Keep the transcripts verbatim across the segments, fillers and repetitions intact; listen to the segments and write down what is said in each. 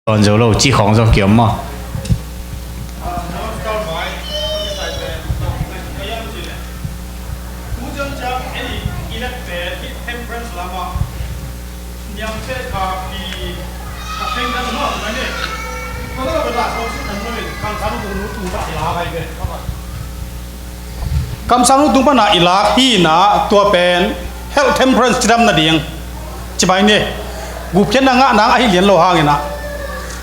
Dawn zo lo cih khawng zong kiom maw? Kamsang nu tung pana i lak hi na, tua pen health temperance cidam nading. Cibai ni, gupkhiatna ngah nang ahi lian lo hangin ah,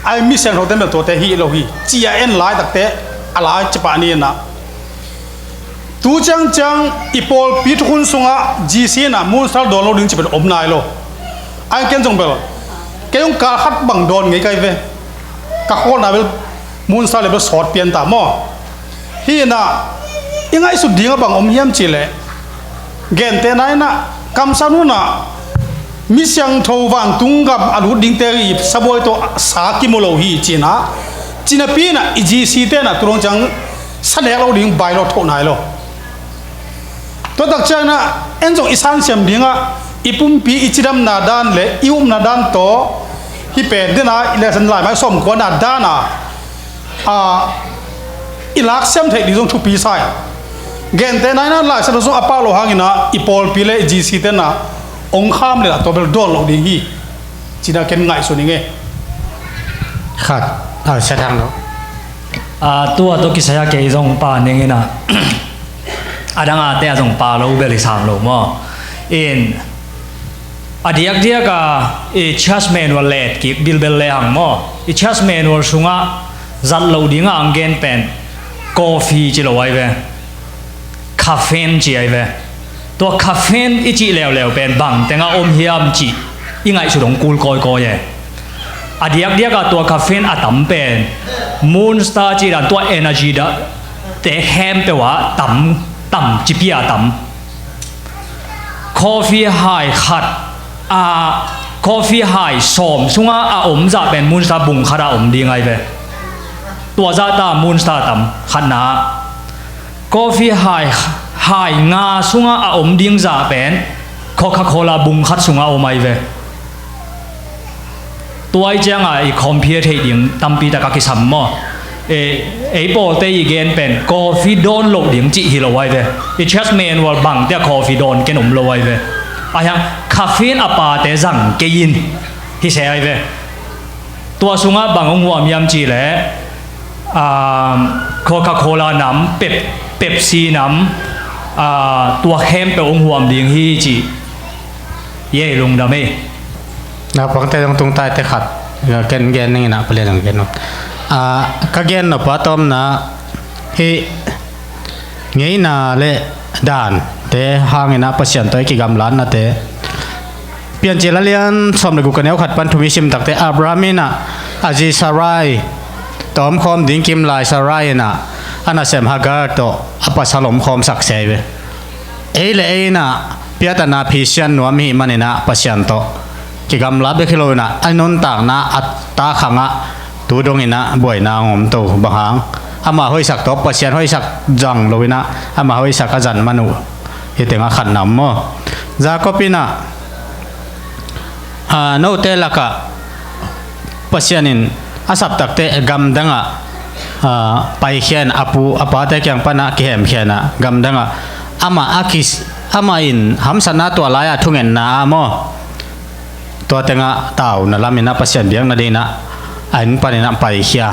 ai mi siangtho temel tuate hi lo hi, ci a en laitakte a lai cipah ni na. Tu ciangciang i pawlpi thukhun sungah G C na Moon Star dawn lo ding ci pen om nai lo. Ai ken zong bel, kei zong kal khat bang dawn ngei kai ve. Ka khawlna bel Moon Star le bel sawt pian ta maw. Hi na, i ngaihsut ding a bang om hiam cih leh, gente na in ah, kamsang nu na, mi siangtho vantung gam a lut dingte i sabuai tawh sa kimu lo hi ci na, cinapi na i G C te na tu dong ciang sa nek lo ding bai lo thoh nai lo. Tua tak ciang na, en zong i sansiam ding ah, i pumpi i cidamna dan le i upna dan tawh, hi pen dena i lesson lai mai sawmkuana dan a, a, i laksiam theih ding zong thupi sa hi. Gente na in ah Lai Siangtho sung a pau lo hangin ah i pawlpi le i G C te na ong kham le ah tua bel dawn lo ding hi. Ci na ken ngaihsun ing e. Khat, a, sia thang lo. A, tua tawh kisai a kei zong pa ning in ah, a dang a te a zong pa lo bel i sang lo maw. In, a diakdiak a, i church manual let kik bilbel le hang maw. I church manual sungah zat loh dingah ang gen pen coffee ci lo ai ve. Caffeine ci ai ve. Tua caffeine i cih leuleu pen bang tengah om hiam cih i ngaihsut hong kul kawikawi e. A diakdiak a tua caffeine a tam pen Moon Star cih dan tua energy dah te khempeuh ah tam, tam, cipi a tam. Coffee hai khat, a, coffee hai sawm sungah a om zah pen Moon Star bung khat a om ding ai ve. Tua zah ta Moon Star tam khatna. Coffee hai, hai nga sungah a om ding zah pen Coca-Cola bung khat sungah om ai ve. Tua i cianga i compare theih ding tampi tak a kisam maw. E, ei pawlte i gen pen coffee dawn loh ding cih hi lo ai ve. I church manual bang tia coffee dawn ken om lo ai ve. A hiang caffeine a pate zang kei in hi se ai ve. Tua sungah bang hong huam hiam cih leh, ah, Coca-Cola nam, Pep-, Pepsi nam, ah, tua khempeuh hong huam ding hi cih. Ye lungdam e. Naupangte zong tung taite khat. Ken gen ning in ah pale zong gen nop. Ah, ka gen nop a tawmna hi. Ngeina le dante hangin ah Pasian tawh i kigamlatnate. Piancil a lian sawm le guk a neu khat pan thum i sim takte Abraham in ah a zi Sarai tawh omkhawm ding kim lai Sarai in ah a nasem Hagar tawh a pasal omkhawm sak se ai ve. Ei le ei in ah piatana phisian nuam i hih manin ah Pasian tawh kigamla bek hi lo in ah a nuntakna a takhang ah tu dongin ah buaina hong om to bang hang. Ama hoihsak tawh Pasian hoihsak zang lo in ah ama hoihsak a zat man uh. Hih tengah khatna om maw. Jacob in ah, ah, note lakah Pasian in a saptakte gamdangah, ah, paikhia in a pu a pate kiang panah kihemkhia in ah gamdangah amah a kis-, amah in hamsatna tua lai-ah thungetna ah maw. Tua tengah tauna lamin ah Pasian biakna dingin ah a inn panin ah paikhia.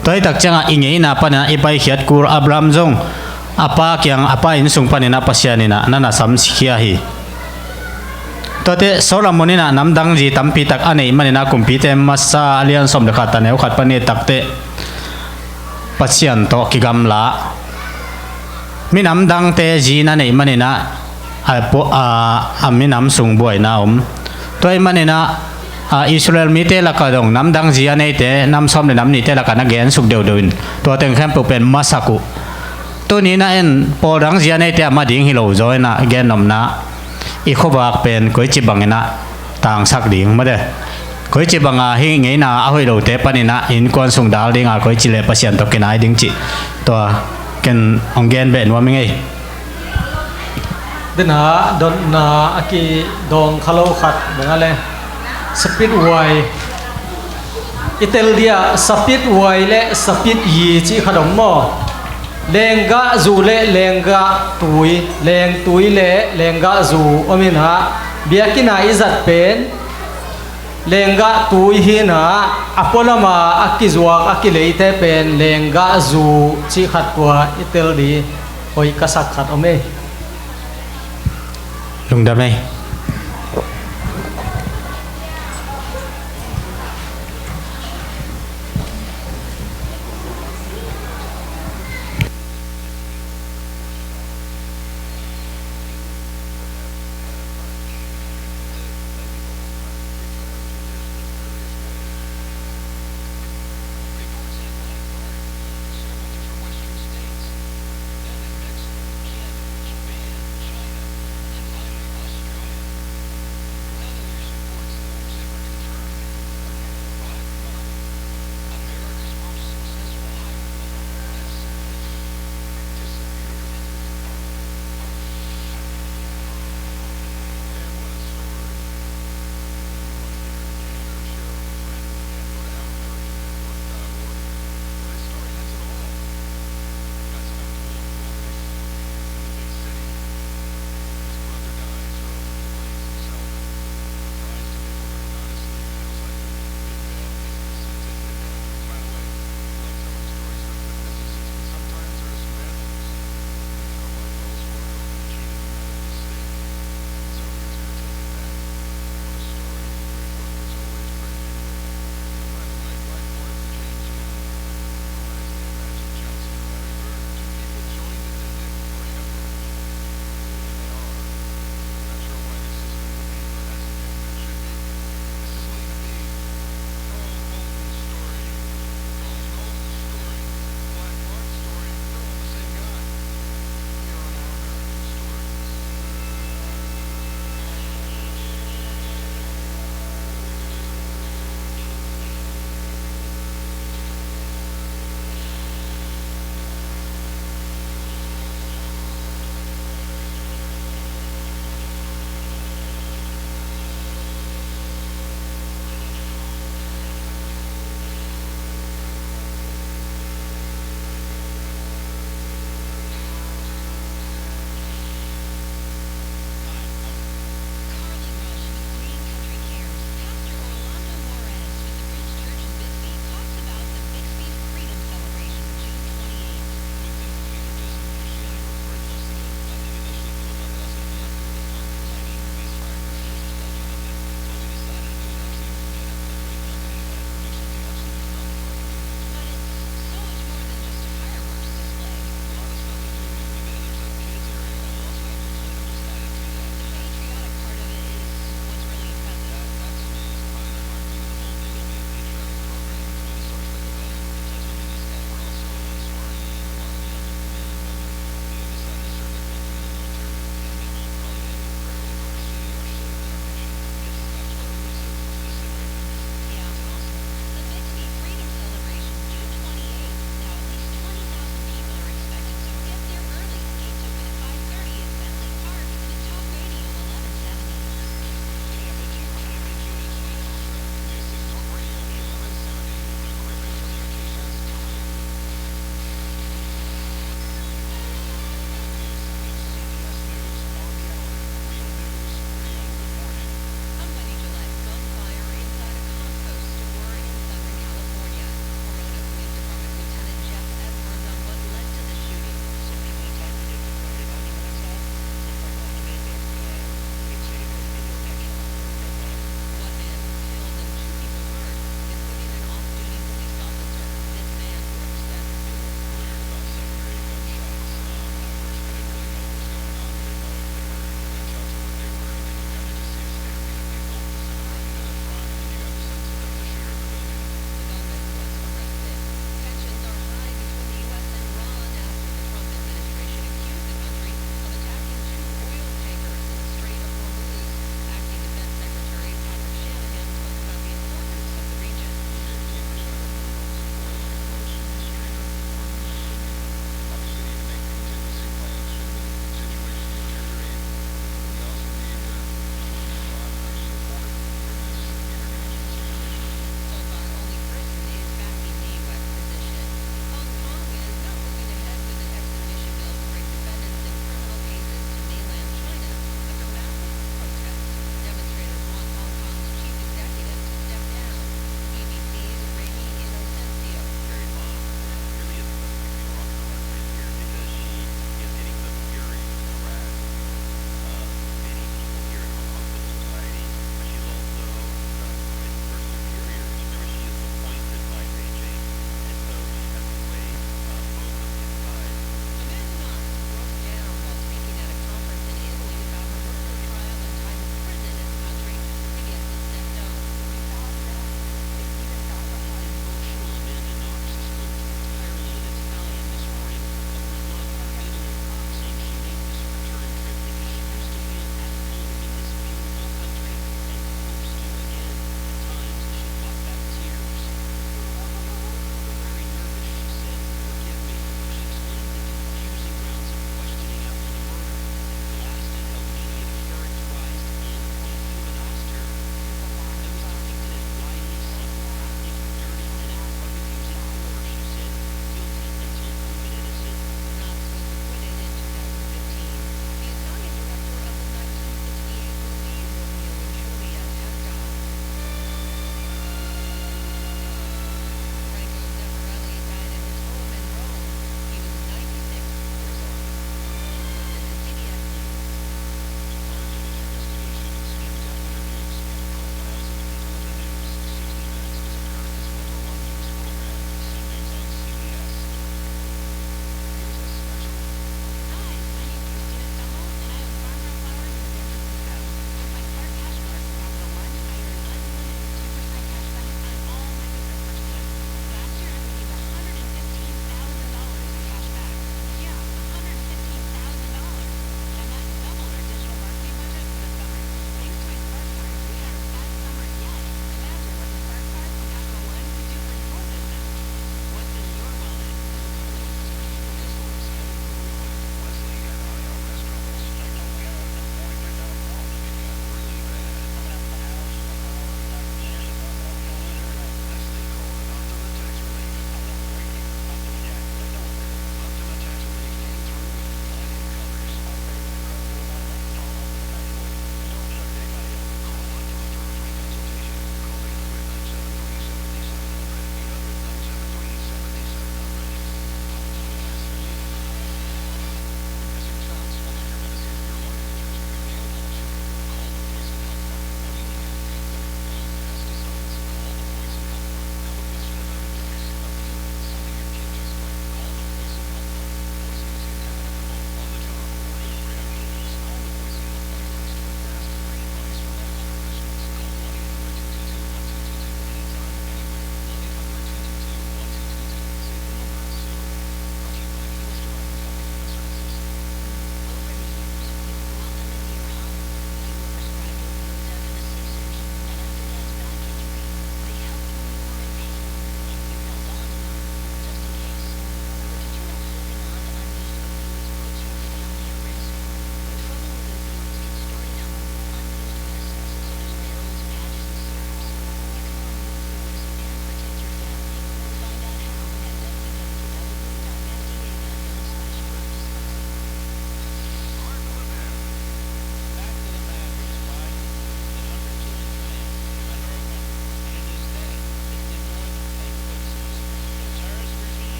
Tua hi tak ciangah i ngeina panin ah i paikhiat kul Abraham zong a pa kiang, a pa innsung panin ah Pasian in ah na na samkhia hi. Tuate Solomon in ah namdang zi tampi tak a neih manin ah Kumpite Masa a lian sawm le khat a neu khat pan i et takte Pasian tawh kigamla. Minam dangte zi na neih manin ah a, a, a minam sung buaina om. Tua ahih manin ah, a, Israel mite lakah dong namdang zi a neite nam sawm le nam nihte lakah na gensuk deuhdeuh in tua teng khempeuh pen masak uh. Tuni in ah en pawl dang zi a neite a ma ding hi lo zaw in ah gen nopna i khuavak pen koici bangin ah tangsak ding mate. Koici banga hih ngeina a hoih lote panin ah innkuan sung dal dinga koici le Pasian tawh kinai ding cih tua ken hong gen beh nuam i ngei. Dena dotna a kidawng kha lo khat banga le speed uai I tel dia sapit uai le sapit yi cih khat om maw? Lenggah zu le lenggah tui, lengtui le lenggah zu om in ah, biakinn ah i zat pen lenggah tui hi in ah, a pualama a kizuak a kileite pen lenggah zu cih khat tua i tel di hoih ka sak khat om ei. Lungdam ei.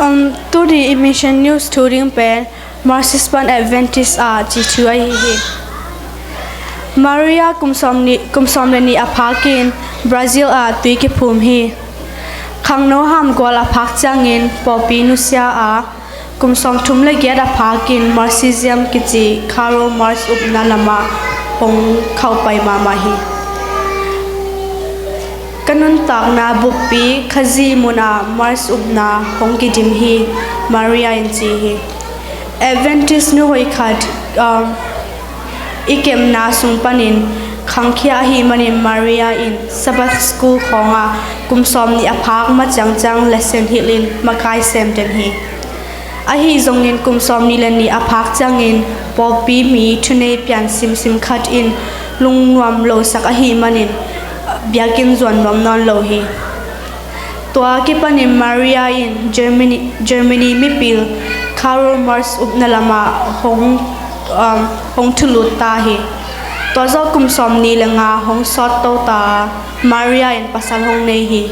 Um, tuni i mission news thu ding pen Marxist pan Adventist a ci thu ahi hi. Maria kum sawm ni, kum sawm le ni a phakin Brazil a tui kiphum hi. Khangno hamgual a phak ciangin pawlpi nusia a, kum sawm thum le giat a phakin Marxism kici Karl Marx upna lamah hong khauh pai mahmah hi. Ka nuntakna buppi Khazih munah Marx upna hong kidim hi, Maria in ci hi. Adventist nuhoih khat, um, i kemna sung panin khangkhia ahih manin Maria in Sabbath School khawngah kum sawm nih a phak ma ciangciang lesson hilhin makai sem den hi. Ahi zongin kum sawm nih le nih a phak ciangin pawlpi mi thunei pian simsim khat in lungnuam losak ahih manin biakinn zuan nuam nawn lo hi. Tua kipanin Maria in Germany, Germany mipil Karl Marx upna lamah hong, um, hong thulut ta hi. Tua zawh kum sawm nih le nga hong sawt to ta a, Maria in pasal hong nei hi.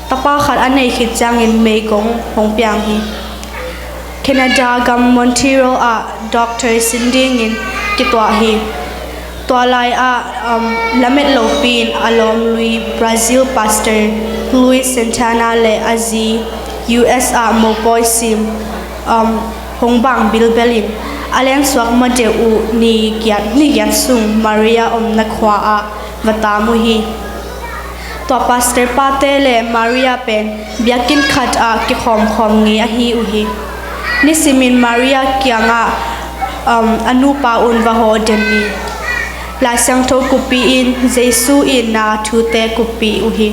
Tapa khat a neih khit ciangin meigong hong piang hi. Canada gam Montreal ah doctor sin dingin kituah hi. Tua lai ah, um, lamet lopi in a lawmlui Brazil pastor Luis Santana le a zi U S ah mopawi sim, um, hong bang bilbel in a lensuak madeuh uh ni giat, ni giat sung Maria omna khua ah va tam uh hi. Tua pastor pate le Maria pen biakinn khat ah kikhawmkhawm ngei ahi uh hi. Nisimin Maria kiangah, um, a nupa un va hawh den ni. Lai Siangtho kuppih in Jesu itna thute kuppih uh hi.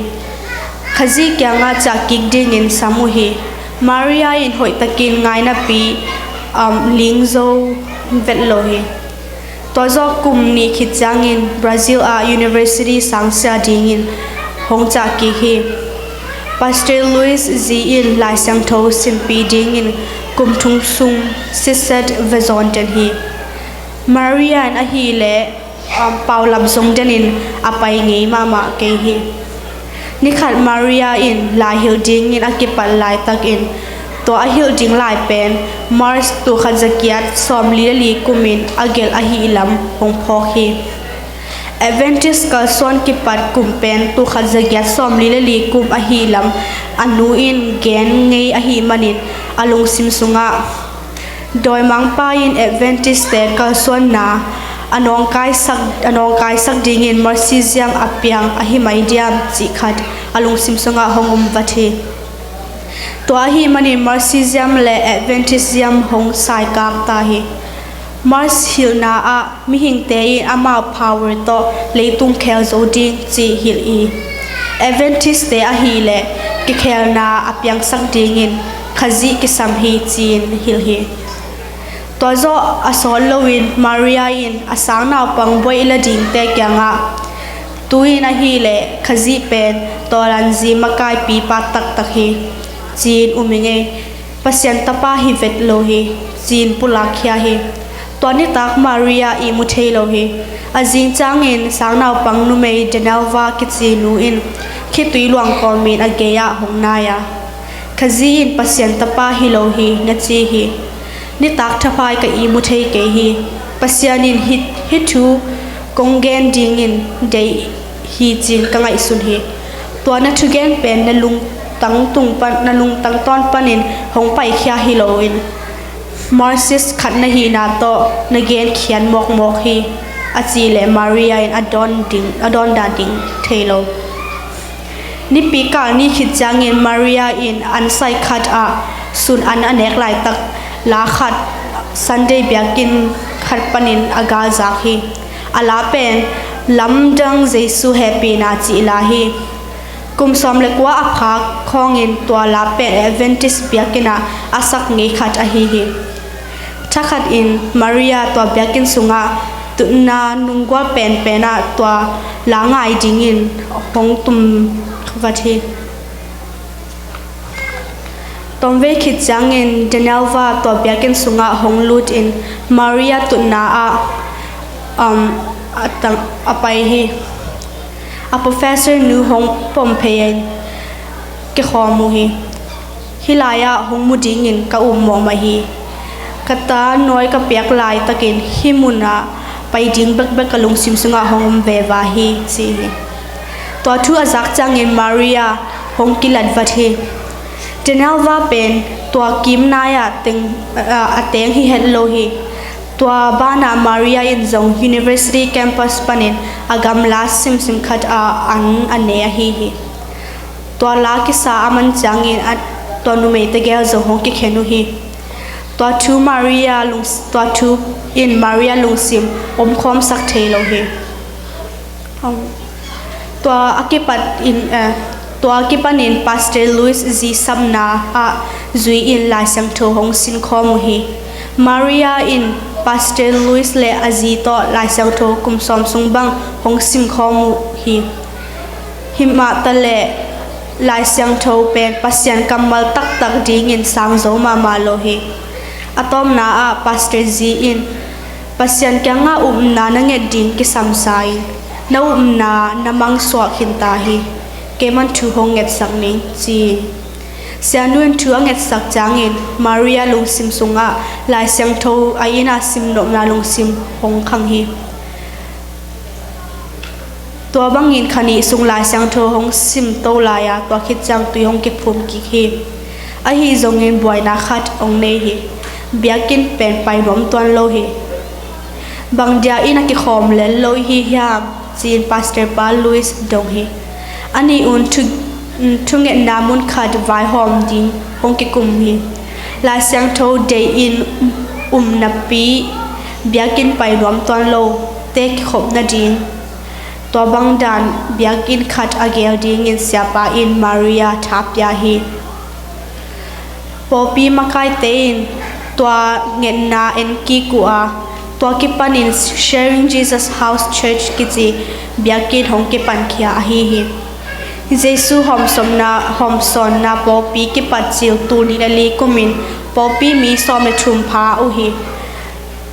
Khazih kiangah ciah kik dingin sam uh hi. Maria in hoihtakin ngai napi, um, lingzo vet lo hi. Tua zawh kum nih khit ciangin Brazil ah university sangsia dingin hong ciah kik hi. Pastor Luis zi in Lai Siangtho sinpih dingin kum thum sung sitset va zawn den hi. Maria in ahih leh, um, paulap zong denin a pai ngei mahmah kei hi. Nikhat Maria in lai hilh dingin a kipat laitakin tua a hilh ding lai pen March tul khat za giat sawmli le li kumin a gelh ahih lam hong phawk hi. Adventist kalsuan kipat kum pen tul khat za giat sawmli le li kum ahih lam a nu in gen ngei ahih manin a lungsim sungah Dawimangpa in Adventist-te kalsuanna a nawngkaisak, a nawngkaisak dingin Marxism a piang ahi mai diam cih khat a lungsim sungah hong om vat hi. Tua ahih manin Marxism le Adventism hong saikak ta hi. Marx hilhna ah mihingte in amau power tawh leitung khel zo ding cih hilh hi. Adventist-te ahih leh kikhelna a piangsak dingin Khazih kisam hi ci-in hilh hi. Tua zawh a sawt loin Maria in a sangnaupang buaih la dingte kiangah, tu-in ahih leh Khazih pen tawlanzi makaipipa taktak hi, ci-in um ing ei. Pasian tapa hi vet lo hi, ci-in pulakkhia hi. Tua nitak Maria ihmu thei lo hi. A zing ciangin sangnaupang numei Denelva kici nu in khitui luang kawmin a gei-ah hong nai a, Khazih in Pasian tapa hi lo hi, na ci hi. Nitak thapai ka ihmu thei kei hi. Pasian in hih, hih thu kong gen dingin deih hi ci-in ka ngaihsun hi. Tua na thugen pen na lungtang tung pan, na lungtang tawn panin hong paikhia hi loin Marxist khat na hihna tawh na genkhiat mawkmawk hi, a cih leh Maria in a dawn ding, a dawn dan ding thei lo. Nipi kal ni khit ciangin Maria in an sai khat ah sun an a nek laitak la khat Sunday biakinn khat panin a galzak hi. A la pen Lamdang Jesu Hehpihna cih la hi. Kum sawm le kua a phak khawngin tua la pen Adventist biakinn ah a sak ngei khat ahi hi. Thakhatin Maria tua biakinn sungah tutna nunggual penpen ah tua la ngai dingin hong tum vat hi. Tawmvei khit ciangin Denelva tua biakinn sungah hong lutin Maria tutna ah, um, a tang, a pai hi. A professor nu hong pom phei in kikhawm uh hi. Hih lai-ah hong mu dingin ka up mawhmawh hi. Ka ta nuai ka piak laitakin hih munah pai ding bekbek ka lungsim sungah hong om veva hi, ci hi. Tua thu a zak ciangin Maria hong kilatvat hi. Daniel va pen tua kim nai-ah teng, a, a teng hi het lo hi. Tua banah Maria in zong university campus panin a gamla simsim khat a ang a ne ahi hi. Tua la kisa a man ciangin a, tua numei tegel zong hong kikhen uh hi. Tua thu Maria lung, tua thu in Maria lungsim omkhawmsak thei lo hi. Tua a kipat in, eh, tua a kipanin Pastor Louis zi sapna ah zui-in Lai Siangtho hong sinkhawm uh hi. Maria in Pastor Louis le a zi tawh Lai Siangtho kum sawm sung bang hong sinkhawm uh hi. Himah taleh Lai Siangtho pen Pasian kammal taktak dingin sang zo mahmah lo hi. A tawpna ah Pastor zi in Pasian kiangah upna na nget ding kisamsa in, na upna na mangsuak khinta hi. Keiman thu hong ngetsak ning, ci. Sianu in thu a ngetsak ciangin Maria lungsim sungah Lai Siangtho a innah simnopna lungsim hong khang hi. Tua bangin kha nih sung Lai Siangtho hong simto lai-a tua khit ciang tui hong kiphum kik hi. Ahi zongin buaina khat hong nei hi. Biakinn pen pai nuam tuan lo hi. Bang dia in a kikhawm lel lo hi hiam? Ci-in Pastor pa Louis dong hi. A nih un thu, thungetna mun khat vaihawm ding hong kikum hi. Lai Siangtho dei-in um napi biakinn pai nuam tuan lo te kikhop nading tua bang dan biakinn khat a gel dingin siapa in Maria tha pia hi. Pawlpi makaite in tua ngetna en kik uh a, tua kipanin Sharing Jesus House Church kici biakinn hong kipankhia ahi hi. Jesu hawmsawnna, hawmsawnna pawlpi kipat cil tul nih le li kumin pawlpi mi sawm le thum pha uh hi.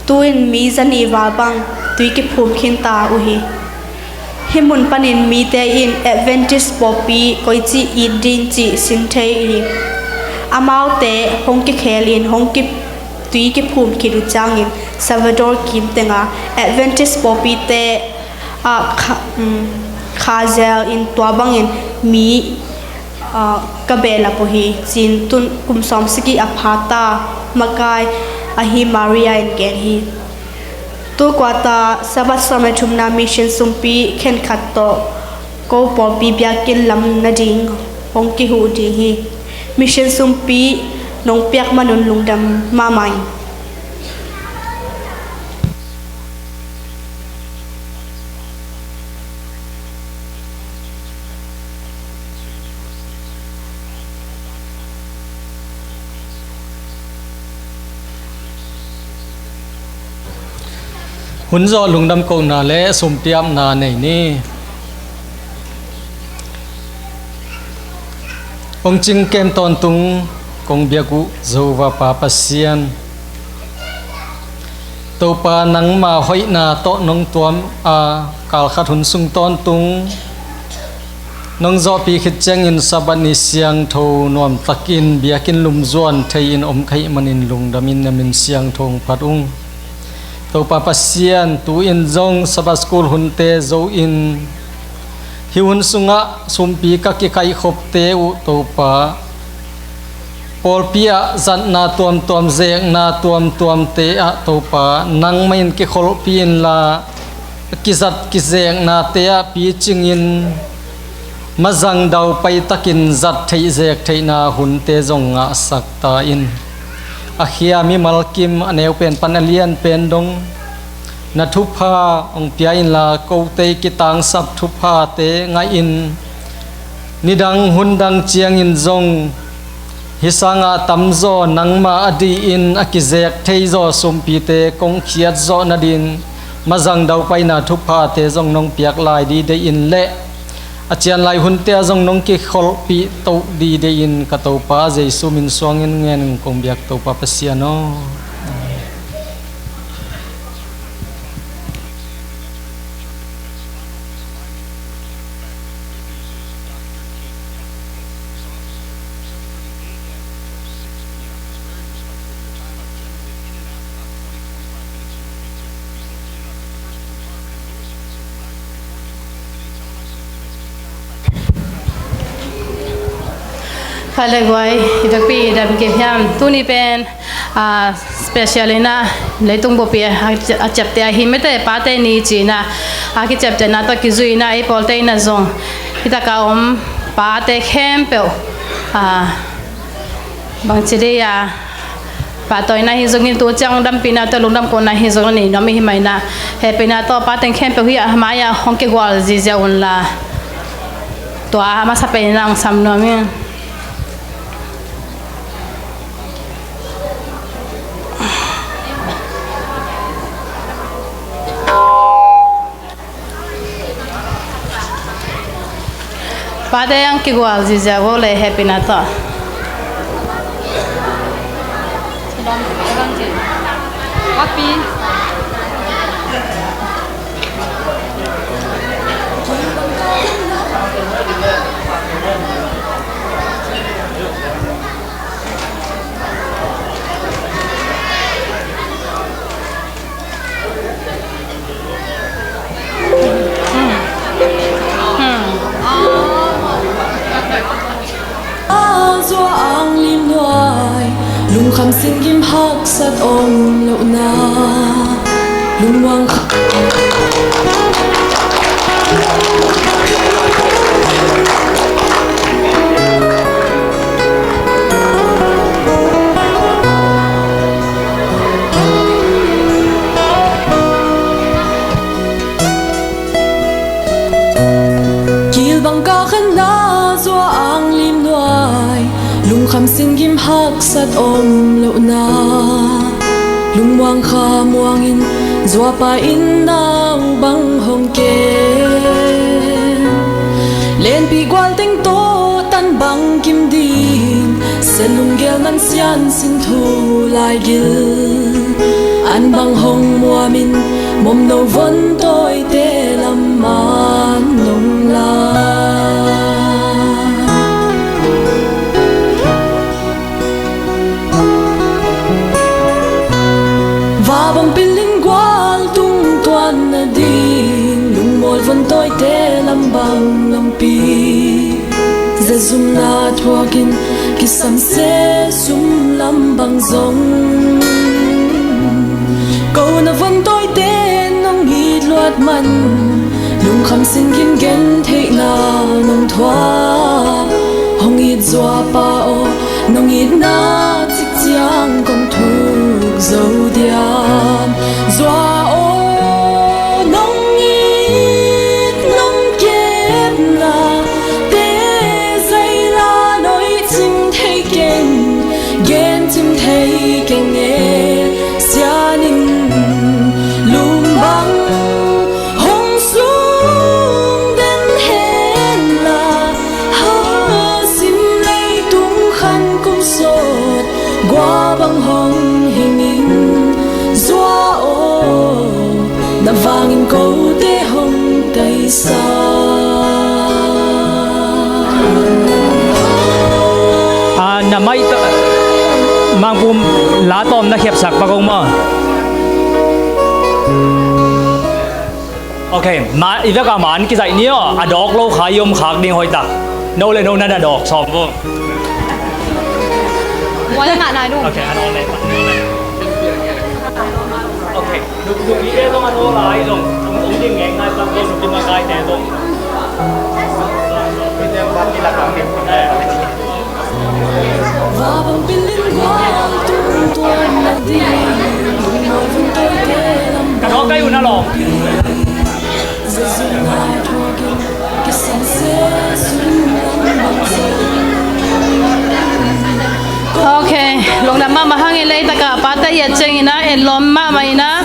Tu-in mi zanih val bang tui kiphum khinta uh hi. Hih mun panin mite in Adventist pawlpi koici it ding cih sin thei hi. Amaute hong kikhelin hong ki, tui kiphum khit uh ciangin Salvador kim tenga Adventist pawlpite ah kha, um, khazel in tua bangin mi, ah, ka behlap uh hi, ci-in tun kum sawm sagih a phata makai ahi Maria in gen hi. Tulkuata Sabbath sawm le thumna mission sumpi khenkhat tawh ko pawlpi biakinn lam nading hong kihuh ding hi. Mission sumpi nong piak manun lungdam mahmah ing. Hun zawh lungdam kohna le sumpiapna nei ni. Hong cingkem tawntung kong biak uh Jehovah Pa Pasian, Topa nangma hoihna tawh nong tuam a, kalkhat hun sung tawntung nong zawhpih khit ciangin Sabbath ni siangtho nuamtakin biakinn lum zuan thei-in om ka hih manin lungdamin na min siangtho hong phat ung. Topa Pasian, tu-in zong Sabbath school hunte zo-in hih hun sungah sumpi ka kikaihkhopte uh Topa, pawlpi ah zatna tuamtuam, zekna tuamtuamte ah Topa nangmah in kikholhpih inla, kizat kizeknate ah picingin mazang daupai takin zat theih zek theihna hunte zong ngahsak ta in. A khia mimal kim a neu pen pan a lian pen dong na thupha hong pia inla, kote kitangsap thuphate ngahin nidang hundang ciangin zong hih sangah tamzaw nangmah a dihin a kizek theizaw sumpite kong khiatzawh nadin mazang daupaina thuphate zong nong piak lai dih deihin le a cianlai hunte ah zong nong kikholhpih toh dih deihin ka Topa Jesu min suangin ngen kong biak Topa Pasian aw. Kha le guai, i vekpi i dam kip hiam? Tuni pen, ah, special in ah, leitung bupi a, a ciapteh ahi mite pate ni ci-in ah, a kiciaptehna tawh kizui in ah, ei pawlte in ah zong, hi tak a om pate khempeuh, ah, bangci dei a, pahtawina hi zongin, tu ciang dampihna tawh lungdam kohna hi zong a nei nuam i hi mah in ah, hehpihna tawh pa teng khempeuh hih a mai-ah hong kigual ziahziah un la. Tua a masa pen in ah hong sam nuam ing. Pate hong kigual ziahziah vo le, hehpihna tawh. A zua ang lim nuai, lungkham singgim haksat om lohna, lungmuang kha. Kilbang kah khatna, zua ang lim nuai, lungkham singgim haksat om lohna, lungmuang kha muangin, zuapa in nau bang hong kem. Lenpi gual teng tawh tan bang kim ding, sia lunggel man sian sin thu lai gil. An bang hong muamin, momno von tawite lam man nong la. Vabang pilin gual tung tuan nading, lungmawl von tawite lam bang nong pi. Zazumna thuakin kisam se sum lam bang zong. Ko na von tawite nong it luat man, lungkham singgim gentheihna nong thuak. Hong it zuapa aw, nong itna cik ciang kong thuk zo diam. Zua aw, nong it nong kepna te zaila noi cing thei keng, gen cing thei keng e. Sianin lum bang hong sung den hen la, ha sim leitung khan kum sawt, gua bang hong hingin, zua aw, na vangin kote hong taisa. A, na mai ta, Mangpum la tawm na khiapsak pak ong maw? Ok, ma, i vek a man kizaih ni aw, a dawk lo kha i om khak ding hoih tak. No le no na na dawk sawm vo. Mual a ngah nai nu. Ok, a dawk le. Ok, nu, nu, i te zong a dawk lai zong, ong, ong ding ngeng nai tak zong, nu, i ma kai te zong. Ka dawk kai un a lawm. Ok, lungdam mahmah hang. I lei takah pate i et ciangin ah, etlawm mahmah in ah,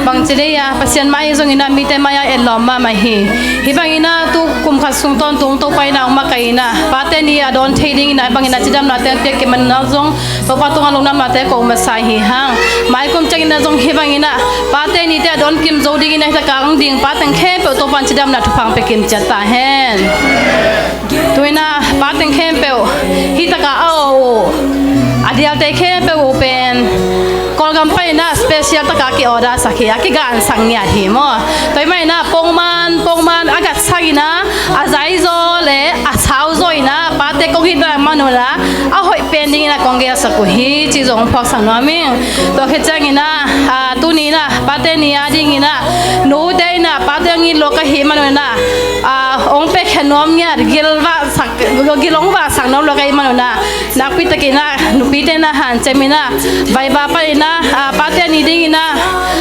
bangci dei a, Pasian mai zongin ah, mite mai ah etlawm mahmah hi. Hih bangin ah tu kum khat sung tawntung Topa in ah hong makaih in ah, pate ni a dawn thei dingin ah hih bangin ah cidamna teng piak kim a, nang zong Topa tungah lungdamnate ko masa hi hang. Mai kum ciangin ah zong hih bangin ah pate nite a dawn kim zo dingin ah, hih takah hong ding pa teng khempeuh Topa in cidamna thupha hong pia kim ciat ta hen. Tu in ah pa teng khempeuh, hih takah a aw uh, a dialte khempeuh uh pen Kawlgam pan in ah special takah ki-order sak hi, a kigansak ngiat hi maw. Tua ahih manin ah pongman pongman a gatsak in ah, a zaizaw le a sauzaw in ah pate te kong hih tak man un ah, a hoih pen dingin ah kong gelsak uh hi, cih zong hong phawksak nuam ing. Tua khit ciangin ah, ah, tuni in ah pate ni a dingin ah, nute in ah pate a ngit lua ka hih man un ah, ah, hong piakhia nuam ngiat, gil vaksak, gil hong vaksak nuam lua ka hih man un ah, nakpi takin ah nupite in ah hanciam in ah, vaiva pan in ah, ah, pate a ni dingin ah,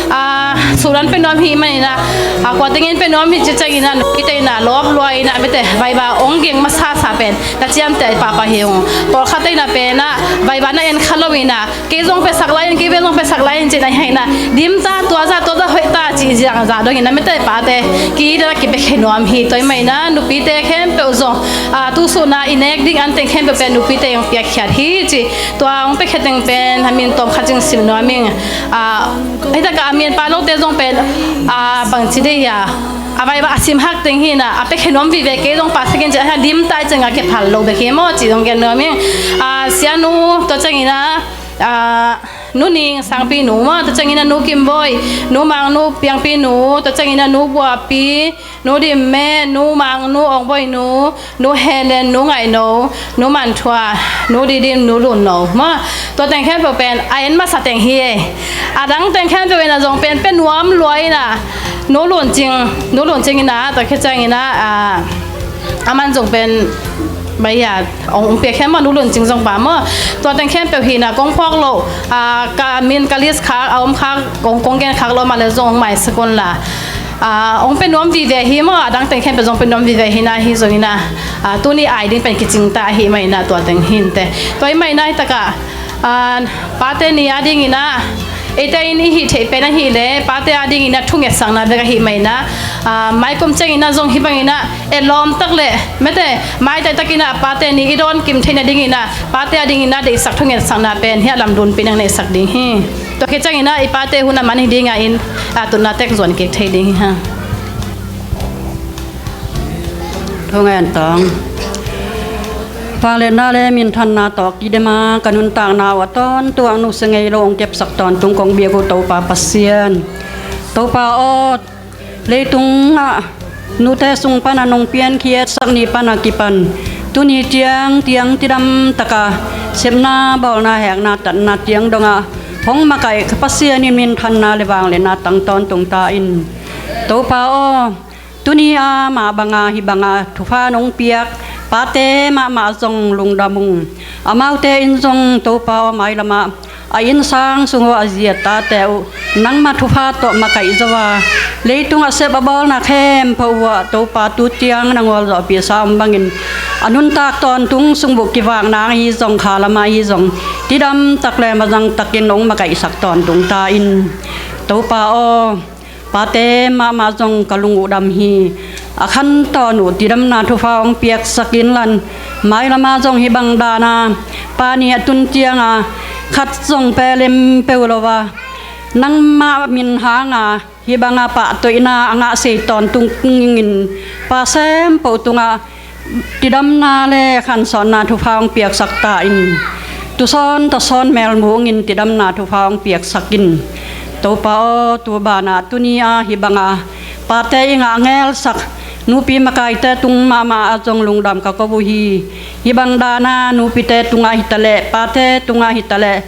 ah, sunan pia nuam hi man in ah, ah, kua tengin pia nuam hi ci ciangin ah, nupite in ah lawp lua in ah, mite vaiva hong geng masasa pen na ciamteh pahpah hi ung. Pawlkhatte in ah pen ah vaiva na en kha lo in ah, kei zong piasak lai in, kei pen zong piasak lai in ci-in ah, hi in ah, dim ta, tua zah, tua zah hoih ta cih ziang zah dongin ah, mite pate ki-it in ah kipiakhia nuam hi. Tua ahih manin ah nupite khempeuh zong, ah, tu sun ah i nek ding anteng khempeuh pen nupite hong piakkhiat hi ci. Tua hong piakhia teng pen a min tawm khat cing sim nuam ing. Ah, hi tak ah a min pha lote zong pen, ah, bangci ding hiam, a vaiva a sim hak teng hi in ah, a piakhia nuam vive, kei zong pahsak in ci a, dim ta i ciang a kiphal lo bek hi maw cih zong gen nuam ing. Ah, Sianu, tua ciangin ah, ah, Nu Ning Sangpi nu maw, tua ciangin ah Nu Kim Bawi, Nu Mang Nu Piangpi nu, tua ciangin ah Nu Buapi, Nu Dim Me, Nu Mang Nu, Ong Bawi nu, Nu Helen, Nu Ngaih No, Nu Man Thua, Nu Di Dim, Nu Lun No maw. Tua teng khempeuh pen a en masa teng hi e. A dang teng khempeuh in ah zong pen pia nuam lua in ah, Nu Lun Cing, Nu Lun Cing in ah, tua khit ciangin ah, ah, a man zong pen bai a, hong, hong piakhia maw, Nu Lun Cing zong pa maw. Tua teng khempeuh hi in ah kong phawk loh, ah, ka min ka list khak, a om khak, kong, kong gen khak loh mah leh zong hong maisak un la. Ah, hong pia nuam vive hi maw, a dang teng khempeuh zong pia nuam vive hi in ah, hi zongin ah, ah, tuni ai ding pen kicing ta ahih manin ah tua teng hi inteh. Tua ahih manin ah hi tak ah, ah, pate ni a dingin ah, eite in i hih theih pen ahih leh pate a dingin ah thungetsakna bek ahih manin ah, ah, mai kum ciangin ah zong hih bangin ah, etlawm tak leh, mite, maitai takin ah pate ni i dawn kim theih nadingin ah, pate a dingin ah deihsak thungetsakna pen hiah lamdunpi nang neihsak ding hi. Tua khit ciangin ah i pate hun a man hi ding a, inn a tutna tek zuan kik thei ding hi hang. Thungen tang. Vangliatna le minthanna tawh kidem a, ka nuntakna uh a tawntung ah nusia ngei lo hong kepsak tawntung kong biak uh Topa Pasian. Topa aw, leitungah nute sung pan a nong piankhiatsak ni pan a kipan, tuni tiang, tiang tidam tak a, sepna, bawlna, hekna, tatna tiang dongah hong makaih ka Pasian in minthanna le vangliatna tang tawntung ta in. Topa aw, tuni a mah banga hih banga thupha nong piak pate mahmah zong lungdam ung. Amaute in zong Topa aw, mailamah a innsang sung uh a zi a tate uh nangma thupha tawh makaih zo a, leitung a sep a bawlna khempeuh uh ah Topa tu tiang na ngawlzawhpihsa om bangin a nuntak tawntung sung buh kivakna ahi zong, khalam ahi zong, tidam tak le mazang takin hong makaihsak tawntung ta in. Topa aw, pate mahmah zong ka lung uh dam hi. A khantawn uh tidamna thupha hong piaksak inla, mailama zong hih bang dan a pa nih a tun ciang a khat zong pelem peuh lo a, nangmah min hang a hih bang a pahtawiina a ngahsei tawntung in pa sempoh tungah tidamna le khansawnna thupha hong piaksak ta in. Tusawn tasawn melmu ung in tidamna thupha hong piaksak in. Topa aw, tu banah tuni a hih banga pate i ngah ngelsak nupi makaite tung mahmah ah zong lungdam ka ko uh hi. Hih bang dana nupite tungah hitaleh, pate tungah hitaleh,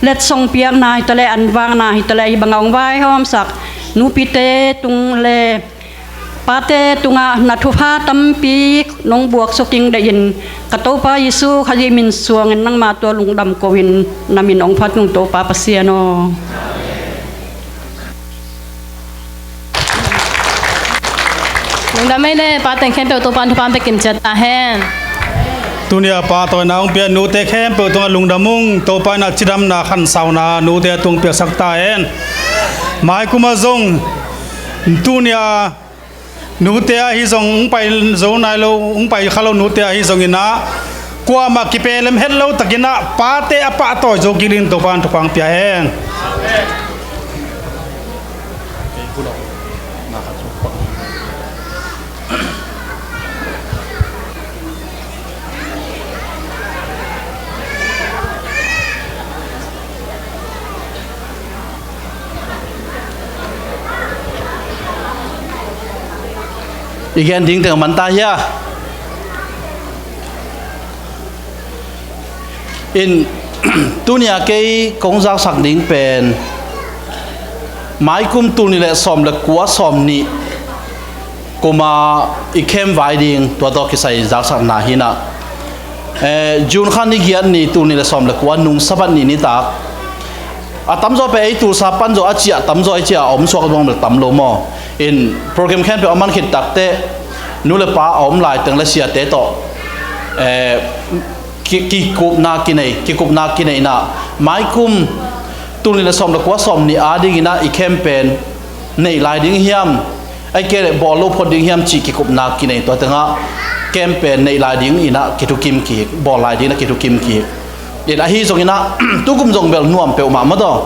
letsong piakna hitaleh, anvakna hitaleh, hih bangah hong vaihawmsak nupite tung le pate tungah na thupha tampi nong buaksuk ing deih in, ka Topa Jesu Khazih min suangin nangma tua lungdam ko-in na min hong phat ung, Topa Pasian aw. Lungdam ei le, pa teng khempeuh Topa in thupha hong pia kimciat ta hen. Tuni a pahtawina hong pia nute khempeuh tungah lungdam ung, Topa in a cidamna khansauna nute a tung piaksak ta hen. Maikum ah zong tuni a nute ahi zong hong pai zo nai lo, hong pai kha lo nute ahi zongin ah, kuamah kipelem het lo takin ah pate a pahtawi zo kik dingin Topa in thupha hong pia hen. I gen ding teng a man ta hia? In, tunia kei kong zaksak ding pen maikum tul nih le sawm le kua, sawm nih kuma i camp vai ding, tua tawh kisai zaksakna hi-in ah, eh, June kha ni giat ni, tul nih le sawm le kua, nung Sabbath ni nitak. A tamzaw pen ei Tulsa pan zaw a ciah, tamzaw ei ciah a om suak dong bel tam lo maw. In, program khempeuh a man khit takteh nu le pa a om laiteng le siate tawh, eh, ki-, kikupna kinei, kikupna kinei-in ah, maikum tul nih le sawm le kua, sawm nih a dingin ah i camp pen nei lai ding hiam, ahih kei leh bawl lo phot ding hiam cih kikupna kinei. Tua tengah camp pen nei lai dingin ah kithukim kik, bawl lai dingin ah kithukim kik. In, ahi zongin ah, tukum zong bel nuam peuhmah maw taw.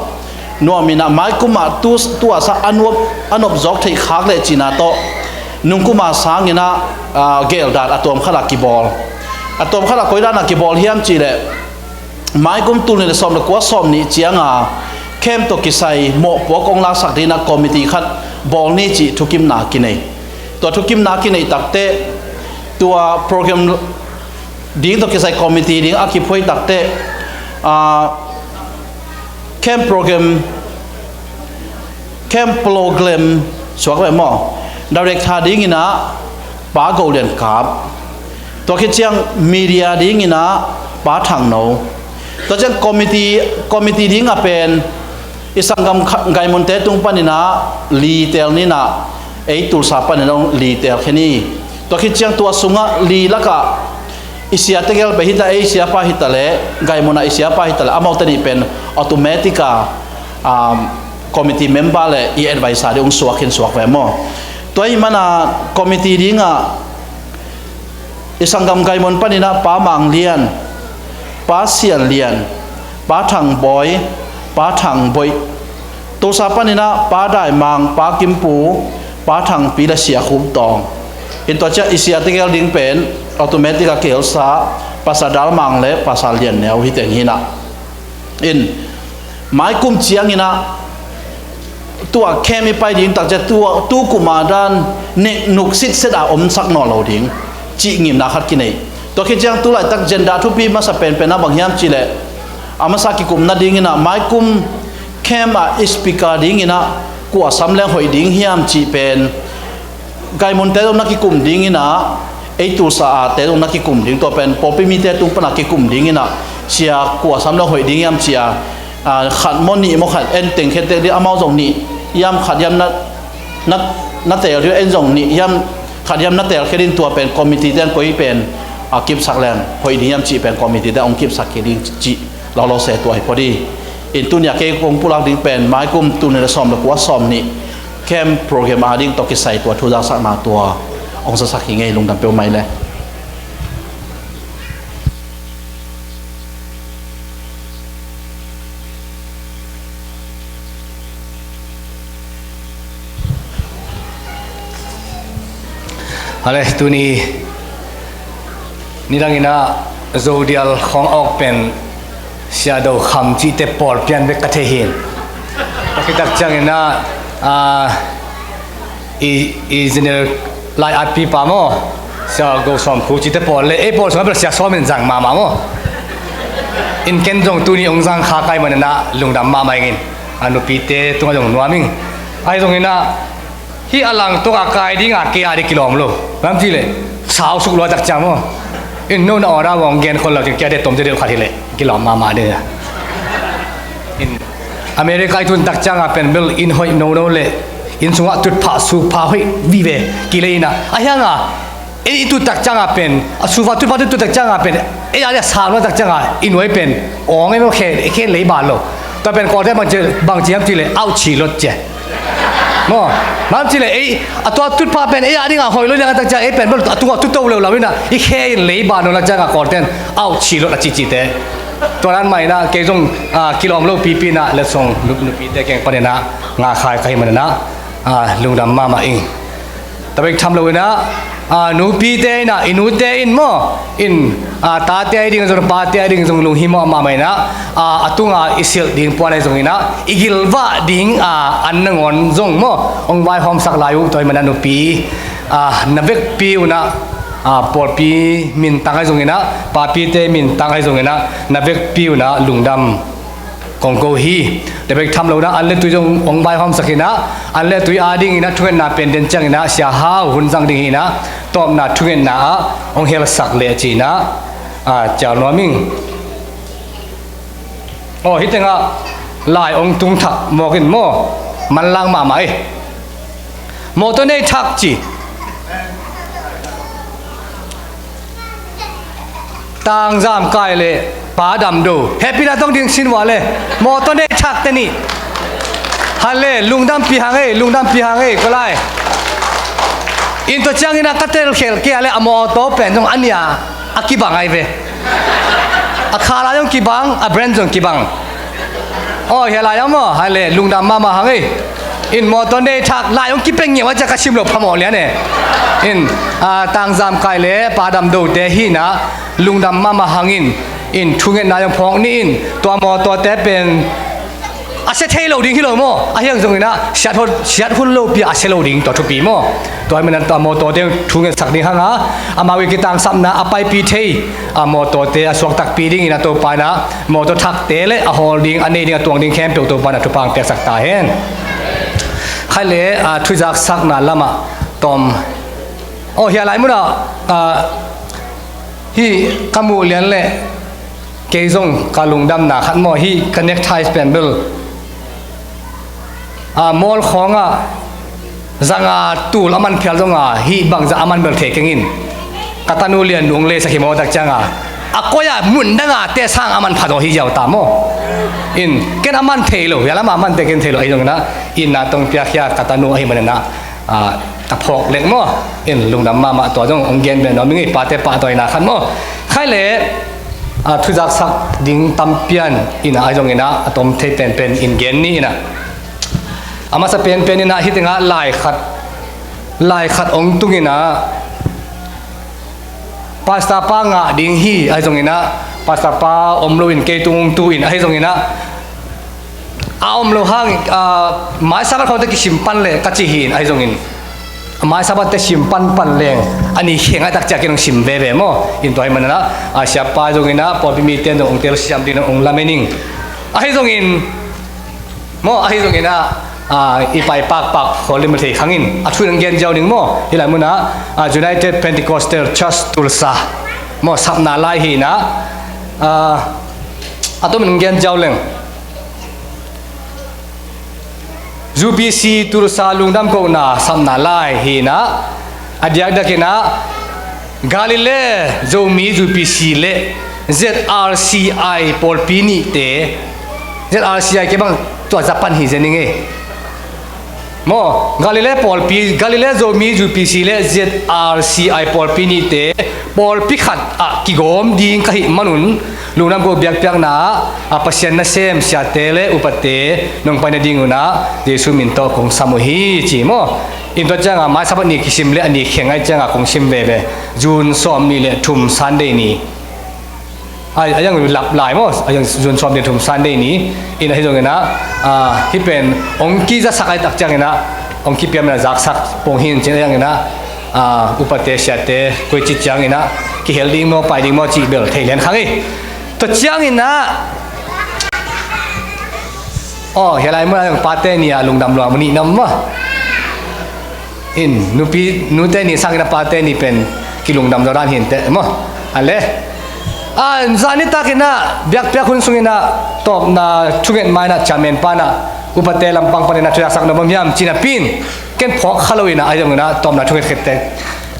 Nuam in ah, maikum ah tu, tu a sa a nop, a nop zawk theih khak leh cihna tawh, nungkum a sangin ah, ah, geldan a tuam khat ah kibawl. A tuam khat ah koi dan ah kibawl hiam cih leh, maikum tul nih le sawm le kua, sawm nih ciang a camp tawh kisai mawhpuak hong laksak dingin ah committee khat bawl ni cih thukimna kinei. Tua thukimna kinei takteh, tua program ding tawh kisai committee ding a kiphuai takteh, ah, camp program, camp program suak ve maw, director dingin ah Pa Go Lian Kap. Tua khit ciang media dingin ah Pa Thang No. Tua ciang committee, committee ding a pen i sanggam kha-, Gaimunte tung panin ah li teel ni-in ah, ei Tulsa panin ah li teel khe ni. Tua khit ciang tua sungah li lakah i siate gel pen hi ta, ei siapa hi ta leh, Gaimun ah i siapa hi ta leh, amaute nih pen automatic a, um, committee member le i advisor ding hong suak khin suak ve maw. Tua ahih manin ah committee ding ah i sanggam Gaimun panin ah Pa Mang Lian, Pa Sian Lian, Pa Thang Bawi, Pa Thang Bawi. Tulsa panin ah Pa Dai Mang, Pa Kim Pu, Pa Thang Pi le Sia Khup Tawng. In, tua ciang i siate gel ding pen automatic a kihelsa Pastor Dal Mang le Pastor Lian Neu hi teng hi-in ah. In, maikum ciangin ah tua camp i pai ding tak ciang, tua, tu kum a dan nek nuk sitset a omsak nawn lo ding cih ngimna khat kinei. Tua khit ciang tu laitak agenda thupi masa penpen ah bang hiam cih leh, a masa kikupna dingin ah maikum camp ah speaker dingin ah kua sam leng hoih ding hiam cih pen Gaimunte zong na kikum dingin ah, ei Tulsa a te zong na kikum ding, tua pen pawlpi mite tung pan a kikum dingin ah, sia kua sam leng hoih ding hiam ci-a, ah, khat maw nih maw khat en teng khe tek ding, amau zong nih hiam khat hiam na, na, na teel ding, en zong nih hiam khat hiam na teel khe ding, tua pen committee te hong koi pen, ah, kipsak leng hoih ding hiam cih pen committee te hong kipsak kik ding cih lo lo se tua hi phot hi. In, tunia kei kong pulak ding pen maikum tul nih le sawm le kua, sawm nih camp program a ding tawh kisai tua thu zaksakna tua hong zasak hi ing ei, lungdam peuhmah ing. Ale, tuni nidangin ah Zodial khawng awk pen Sia Do Kham cihte pawl pian bek ka thei hi. Tua khit tak ciangin ah, ah, i, i general lai-atpipa maw, Sia Go Sawm Phu cihte pawl le ei pawl sungah bel Sia Sawm in zang mahmah maw. In, ken zong tuni hong zang kha ka hih manin ah lungdam mahmah ing in, a nupite tungah zong nuam ing. Ahi zongin ah hih a langtuk a kai ding a kei a ding kilawm lo. Bang hiam cih leh sau suk lua tak ciang maw. In, no na order hong gen khol lo cin kei a ding tom deuh khat hi leh kilawm mahmah ding a. In, America i tun tak ciang a pen bel inn hoih nono le inn sungah tutphah sukphah hoih vive kile in ah, a hiang a ei i tut tak ciang a pen, a sukphah tutphah tut tak ciang a pen, ei a ding a sau lua tak ciang a i nuai pen awng ei maw, khe, khe lei ban lo. Tua pen Kawlte bang ci, bang ci hiam cih leh auh chi lot ci. Maw, bang hiam cih leh ei, a tua tutphah pen ei a ding a hoih lo liang a tak ciang ei pen bel a tung a tuto leulau in ah, i khe in lei ban lo lak ciang a Kawlten auh chi lot a cihcihte. Tua dan mah in ah kei zong, ah, kilawm lo pipi in ah letsong nup-, nupite kiang panin ah ngakhai ka hih manin ah, ah, lungdam mahmah ing. Tua bek tham lo in ah, ah, nupite in ah, i nute in maw, in, ah, tate a ding zong, pate a ding zong lunghimawh mahmah in ah, ah, a tunga i silh ding puan a zong in ah, i gilvah ding, ah, an nangawn zong maw, hong vaihawmsak lai uh, tua ahih manin ah nupi, ah, na vekpi un ah, a, pawlpi mintang ahi zongin ah, papite mintang ahi zongin ah, na vekpi un ah lungdam kong ko hi. Tua bek tham lo in ah, an le tui zong hong vaihawmsak in ah, an le tui adingin ah thungetna pen den ciangin ah Sia Hau hun zang ding hi in ah, tawpna thungetna ah hong helsak leh ci in ah, a, ciau nuam ing. Aw, hih tengah lai hong tung thak mawk in maw, manlang mahmah ei. Mawtaw nei thak ci. Tangzam Kai le Pa Dam Do, hehpihna tawh ding sin vua le. Mawtaw nei thak te nih. Hale, lungdampi hang ei, lungdampi hang ei, ko lai. In tua ciangin ah ka telkhial kei a le a mawtaw pen zong a nia a kibang ai ve. A khala zong kibang, a brand zong kibang. Aw, hia lai a maw, hale, lungdam mahmah hang ei. In mawtaw nei thak lai hong kipeng ngiau a ciah ka sim lo phamawh lian e. In, a, Tangzam Kai le Pa Dam Do te hi in ah, lungdam mahmah hang in, in thungetna zong phawk ni in, tua mawtaw te pen a sia thei lo ding hi lo maw? Ahi hang zongin ah siat hun, siat hun lopi a sia lo ding tua thupi maw? Tua hi manin tua mawtaw te thungetsak ding hang a, amau i kitangsapna a paipih thei a mawtaw te a suak takpi dingin a Topa in ah mawtaw thakte le a hawl ding, a nei ding, a tuang ding khempeuh Topa in ah thupha hong piaksak ta hen. Khai le, a, thuzaksakna lamah tawm. Aw, hia lai munah, a, hih ka muh lian le kei zong ka lungdamna khat maw, hih ka necktie pen bel, a, mall khawngah zanga tul a man phial zonga hih bangzah a man bel thei keng in. Ka tanu Lian Nu hong leisak hi maw tak cianga, a koi-ah mun danga teh sang a man pha zaw hi ziau ta maw? In ken a man thei lo, hia lamah a man teh ken thei lo ahi zongin ah, in na tong piakhia ka tanu ahi manin ah, a, a phawk lek maw? In lungdam mahmah, tua zong hong gen ve nuam ing ei, pate pahtawina khat maw? Khai le, a, thuzaksak ding tampian in ah ahi zongin ah, a tom thei penpen in gen ni in ah. A masa penpen in ah hih tengah lai khat, lai khat hong tung in ah, Pastor pa ngah ding hi ahi zongin ah, Pastor pa om loin kei tung hong tu in ahi zongin ah, a om lo hang, a, mai Sabbath khawngte kisim pan le ka ci hi in ahi zongin, mai Sabbath te sim panpan leng a ni kheng a tak ciah ken hong sim veve maw? In tua hi manin ah, a, siapa ahi zongin ah, pawlpi mite in zong hong telsiam ding in hong lamen ing. Ahi zongin, maw, ahi zongin ah, a, i pai pakpak khawl ding maw thei khang in, a thu in hong gen ziau ning maw? Hih lai munah, a, United Pentecostal Church Tulsa, maw, sapna lai hi in ah, a, a tom in hong gen ziau leng. U P C Tulsa lungdam kohna sapna lai hi in ah, a diakdiakin ah, Galilee Zomi U P C le Z R C I pawlpi nihte, Z R C I kei bang tua Japan hi zen ing ei. Maw, Galilee pawlpi, Galilee Zomi U P C le Z R C I pawlpi nihte pawlpi khat ah kigawm ding ka hih manun, lungdam ko biakpiakna ah, a, Pasian nasem siate le upate nong pai nading un ah Jesu min tawh kong sam uh hi ci maw? In tua cianga mai Sabbath ni kisim le a ni kheng ahih cianga kong sim veve. June sawmnih le thum Sunday ni. Ai, a yang lap lai maw, a yang June sawmnih le thum Sunday ni. In ahi zongin ah, a, hih pen hong kizasak ahih tak ciangin ah, hong kipiam in ah zaksak pong hi in cin a yang in ah, a, upate siate koici ciangin ah kihel ding maw, pai ding maw cih bel thei lian khang ei. Tua ciangin ah, aw, hia lai munah pate ni a lungdam lua mu nih nam maw? In nupi, nute ni sangin a pate ni pen kilungdam zaw dan hi inteh maw? A le, a, zan nitakin ah biakpiak hun sungin ah tawpna thunget ma in ah chairman pa in ah, upate lampang panin ah thuzaksak na bang hiam ci napi in, ken phawk kha lo in ah, ahi zongin ah tawpna thunget khit teh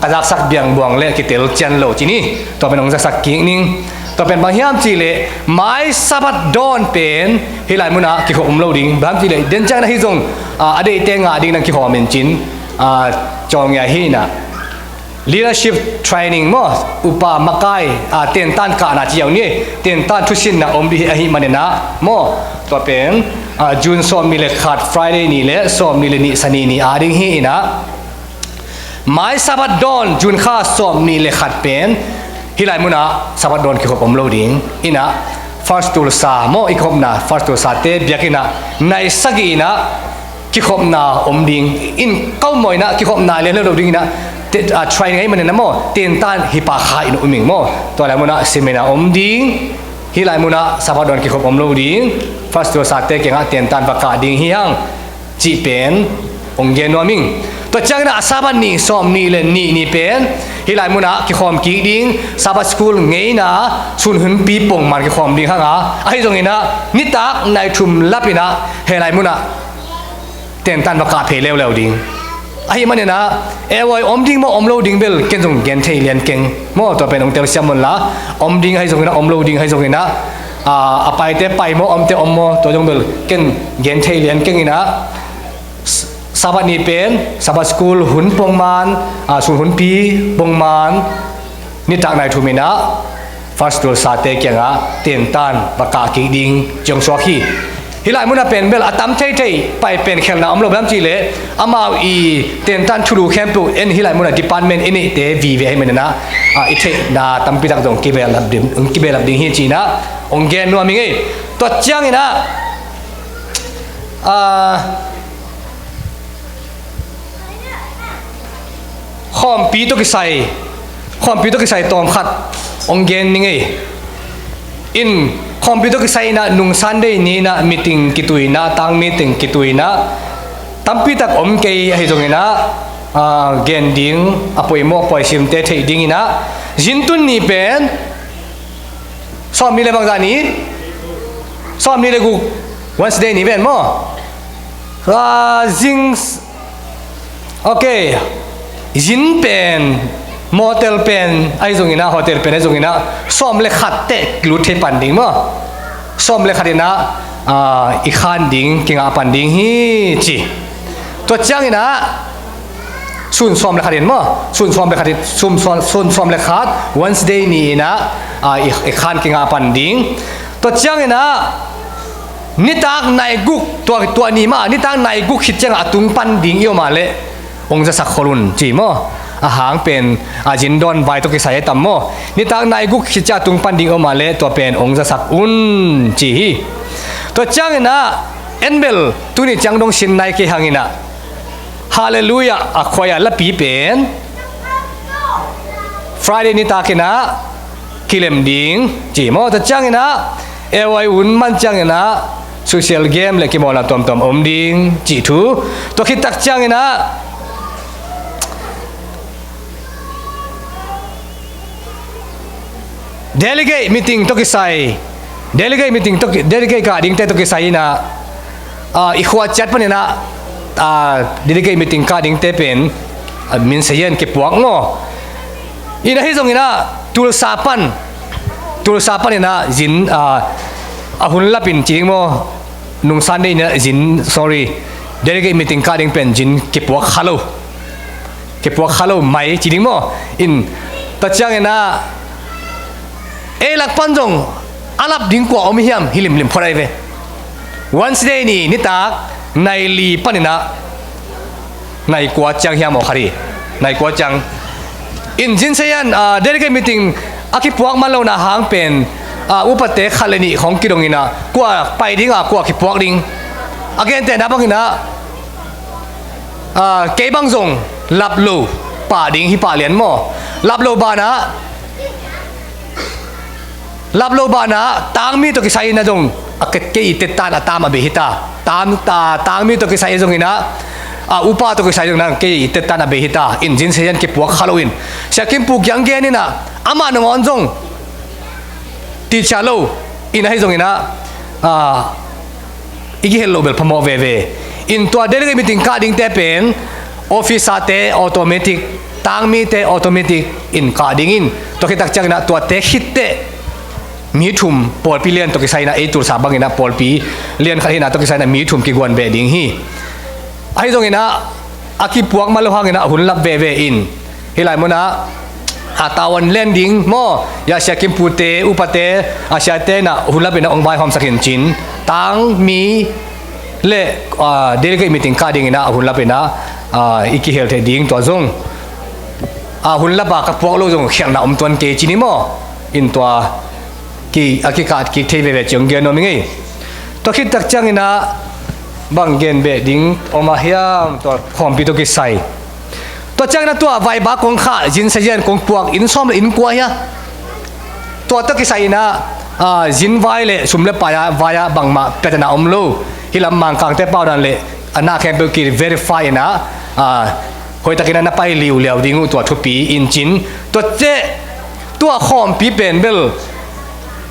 ka zaksak biangbuang le kitel cian lo ci ni. Tua pen hong zaksak kik ning. Tua pen bang hiam cih leh mai Sabbath dawn pen hih lai munah kikhop om lo ding. Bang hiam cih leh den ciangin ahi zong, a, a deihte ngah ding in ah kihawm in cin, a, cawlngia hi in ah. Leadership training maw, upa makai, a, tentan kahna ci ziau ni, tentan thusinna om ding ahih manin ah maw? Tua pen, a, June sawmnih le khat Friday ni le sawmnih le nih Sani ni a ding hi in ah. Mai Sabbath dawn June kha sawmnih le khat pen hih lai munah Sabbath dawn kikhop om lo ding in ah, First Tulsa maw, i kikhopna First Tulsa te biakinn ah nai sagih in ah kikhopna om ding in, kaumawh in ah kikhopna lian lo ding in ah, te, a, train ngei manin a maw, tentan hi pah kha in um ing maw. Tua lai munah seminar om ding, hih lai munah Sabbath dawn kikhop om lo ding, first tulsate kiangah tentan va kah ding hi hang cih pen hong gen nuam ing. Tua ciangin a Sabbath ni sawm ni le nih ni pen hih lai munah kikhawm kik ding, Sabbath school ngeina sun hunpi pongman kikhawm ding hang a, ahi zongin a nitak nai thum lapin a hih lai munah tentan va kah phei leuleu ding. Ahi manin a, eoi, om ding maw om lo ding bel ken zong gen thei lian keng maw, tua pen hong telsiam un la. Om ding ahi zongin a, om lo ding ahi zongin a, a, a paite pai maw, omte om maw, tua zong bel ken gen thei lian keng in a, S-, Sabbath ni pen Sabbath school hun pongman, a, sun hunpi pongman, nitak nai thum in a first tulsate kiangah tentan va kah kik ding ci hong suak hi. Hih lai munah pen bel a tam theithei pai pen khelna om lo, bang hang hiam cih leh amau i tentan thulu khempeuh en hih lai munah department i neihte vive ahi manin a, a, i theihna tampi tak zong kibehlap ding, kibehlap ding hi ci-in a hong gen nuam ing ei. Tua ciangin a, a, Khawmpi tawh kisai, khawmpi tawh kisai tawm khat hong gen ning ei. In khawmpi tawh kisai in a nung Sunday ni in a meeting kituina, tang meeting kituina tampi tak om kei ahi zongin a, a, gen ding a poimawh pawisimte theih dingin a, zintun ni pen sawm ni le bangzah ni, sawm ni le guk, Wednesday ni pen maw? A, zing, ok, zin pen, motel pen ahi zongin a, hotel pen ahi zongin a, sawm le khat teh kilut thei pan ding maw? Sawm le khat in a, a, i khan ding kingah pan ding hi ci. Tua ciangin a, sun sawm le khat in maw, sun sawm le khat in, sun sawm, sun sawm le khat, Wednesday ni in a, a, i, i khan kingah pan ding. Tua ciangin a, nitak nai guk, tua, tua ni mah, nitak nai guk khit ciangah a tung pan ding i om a leh hong zasak khol un ci maw? A hang pen, a, zin dawn vai tawh kisai a tam maw? Nitak nai guk khit ciang a tung pan ding i om a leh tua pen hong zasak un ci hi. Tua ciangin a, en bel tuni ciang dong sin nai kei hang in a, Hallelujah a khuai a lapi pen Friday nitak in a kilem ding ci maw? Tua ciangin a, eoi, hun man ciangin a social game le kibawlna tuamtuam om ding cih thu. Tua khit tak ciangin a, delegate meeting tawh kisai, delegate meeting tawh ki-, delegate kah dingte tawh kisai in a, a, i khua ciat panin a, a, delegate meeting kah dingte pen, a, min sayan kipuak maw? In ahi zongin a, tulsa pan, tulsa panin a zin, a, a hun lapin ci ding maw? Nung Sunday ni in a zin, sorry, delegate meeting kah ding pen zin kipuak kha lo. Kipuak kha lo mai ci ding maw? In, tua ciangin a, ei lak pan zong a lap ding kua om hiam hi limlim phot ahi ve. Wednesday ni nitak nai li panin a nai kua ciang hiam aw kha di. Nai kua ciang. In zin sayan, a, delegate meeting a kipuak man lohna hang pen, a, upate khat le nih khong kidong in a, kua pai ding a, kua kipuak ding. A gentehna bangin a, a, kei bang zong lap lo pah ding hi pah lian maw? Lap lo banah, lap lo banah tangmi tawh kisai in a zong a ke-, kei i tettan a tam a bei hi ta. Tam, ta, tangmi tawh kisai zongin a, a, upa tawh kisai zongin a kei i tettan a bei hi ta. In zin sayan kipuak kha lo in, Sia Kim Pu kiang gen in a, amah nangawn zong ti cia lo in ahi zongin a, a, i kihel loh bel phamawh veve. In tua delegate meeting kah dingte pen officer-te automatic, tangmite automatic in kah ding in, tua khit tak ciangin a tuate khit teh mi thum, pawlpi lian tawh kisai in a, ei tulsa bangin a pawlpi lian khat hi in a, tua kisai in a mi thum kiguan beh ding hi. Ahi zongin a, a kipuak man lo hangin a hun lap veve in, hih lai munah, a, tavuan len ding maw, ya Sia Kim Pu te, upate, a, siate in a hun lapin a hong vaihawmsak in cin, tangmi le, a, delegate meeting kah dingin a hun lapin a, a, i kihel thei ding tua zong. A, hun lap a ka puak lo zong khialhna om tuan kei ci ni maw? In tua ki, a kikah kik thei veve ci hong gen nuam ing ei. Tua khit tak ciangin a bang gen beh ding om a hiam, tua khawmpi tawh kisai. Tua ciangin a tua vaiba kong khah, zin sazian kong puak, inn sawm le inn kua hi a. Tua tawh kisai in a, ah, zin vai le sum le pai a, vai a bangmah piatana om lo. Hih lam Mangkangte pau dan le a na khempeuh ki verify in a, ah, hoihtakin a na pai liuliau ding uh tua thupi in cin. Tua teh tua khawmpi pen bel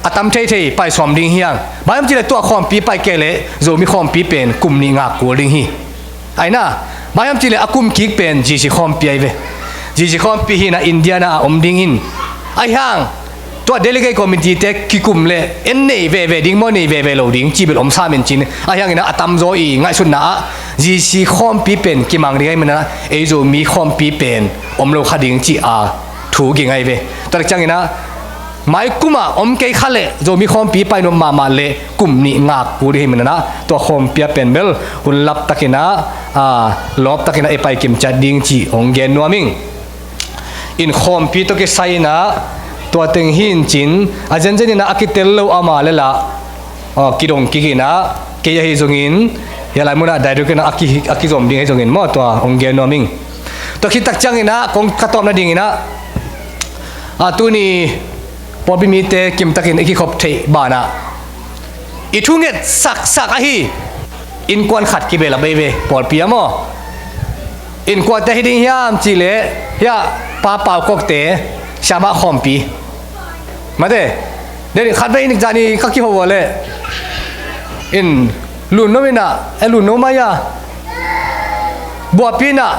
a tam theithei pai sawm ding hi hang. Bang hiam cih leh tua khawmpi pai kei leh Zomi khawmpi pen kum nih ngak kul ding hi. Aina, bang hiam cih leh a kum kik pen G C khawmpi ahi ve. G C khawmpi hi in a India na a om ding in. Ahi hang, tua delegate committee te kikum leh en nei veve ding maw, nei veve lo ding cih bel om sam in cin. Ahi hangin a a tamzaw i ngaihsutna ah G C khawmpi pen kimang ding ahi manin a ei Zomi khawmpi pen om lo kha ding cih a thu ging ahi ve. Tua tak ciangin a mai kum a om kei kha leh Zomi khawmpi pai nuam mahmah leh kum nih ngak kul ding hi manin a tua khawmpi a pen bel hun laptakin a, ah, lawptakin a ei pai kimciat ding cih hong gen nuam ing. In khawmpi tawh kisai in a tua teng hi in cin a zenzen in a a kitel lo ama le lah, ah, kidong kik in a kei ahi zongin hia lai mun ah direct in a a ki, a kizom ding ahi zongin maw tua hong gen nuam ing. Tua khit tak ciangin a kong ka tawp nadingin a, a tuni pawlpi mite kimtakin i kikhop theih banah i thunget saksak ahi innkuan khat kibel a bei ve pawlpi ah maw. Innkuante hi ding hiam cih leh hia Pa Pau Kok te siamah khawmpi. Mate, den khatvei in zani ka kiho uh leh in Lunno in a, e Lunno mai a Buahpi in a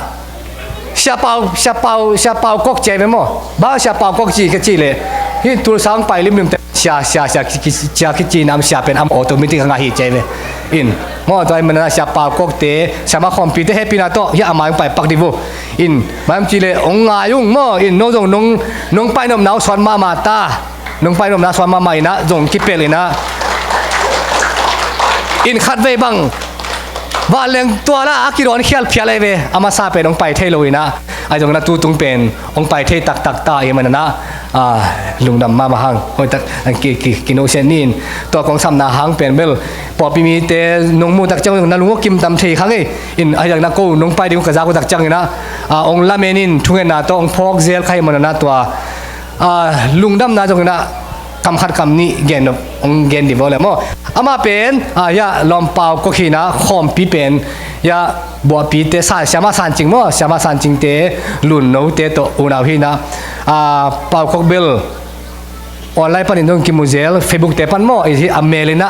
Sia Pau, Sia Pau, Sia Pau Kok ci ahi ve maw. Bang Sia Pau Kok ci ka cih leh hih tulsa hong pai limlim te sia, sia, sia, ki, ki, sia kici nam sia pen am automatic hang ahi ci ahi ve. In maw tua ahi manin a Sia Pau Kok te siamah khawmpi te hehpihna tawh hih a mai hong pai pak dih uh. In bang hiam cih leh hong ngai ung maw. In no zong nong, nong pai nopna uh suan mahmah ta. Nong pai nopna suan mahmah in a zong kipelh in a in khatvei bang vanleng tua lah a kidawn khialkhial ahi ve. A masa pen hong pai thei lo in a, ahi zongin a tutung pen hong pai thei taktak ta ahi manin a, ah, lungdam mahmah hang. Hoihtak, ah, ki, ki, kinusiat ni in tua kong samna hang pen bel pawlpi mite nong muh tak ciang na lung uh kimtam thei kha ngei. In ahi zongin a ko nong pai ding uh ka zak uh tak ciangin a, ah, hong lamen in thungetna tawh hong phawk zel kha ahi manin a tua, ah, lungdamna zongin a kam khat kam nih gen nop hong gen dih vaw le maw. Amah pen, ah, hia Lawm Pau Kok hi in a khawmpi pen hia Buahpi te sa, siamah San Cing maw, siamah San Cing te Lunno te tawh unau hi in a, ah, Pau Kok bel online panin zong kimu zel, Facebook te pan maw, i hi a mel in a,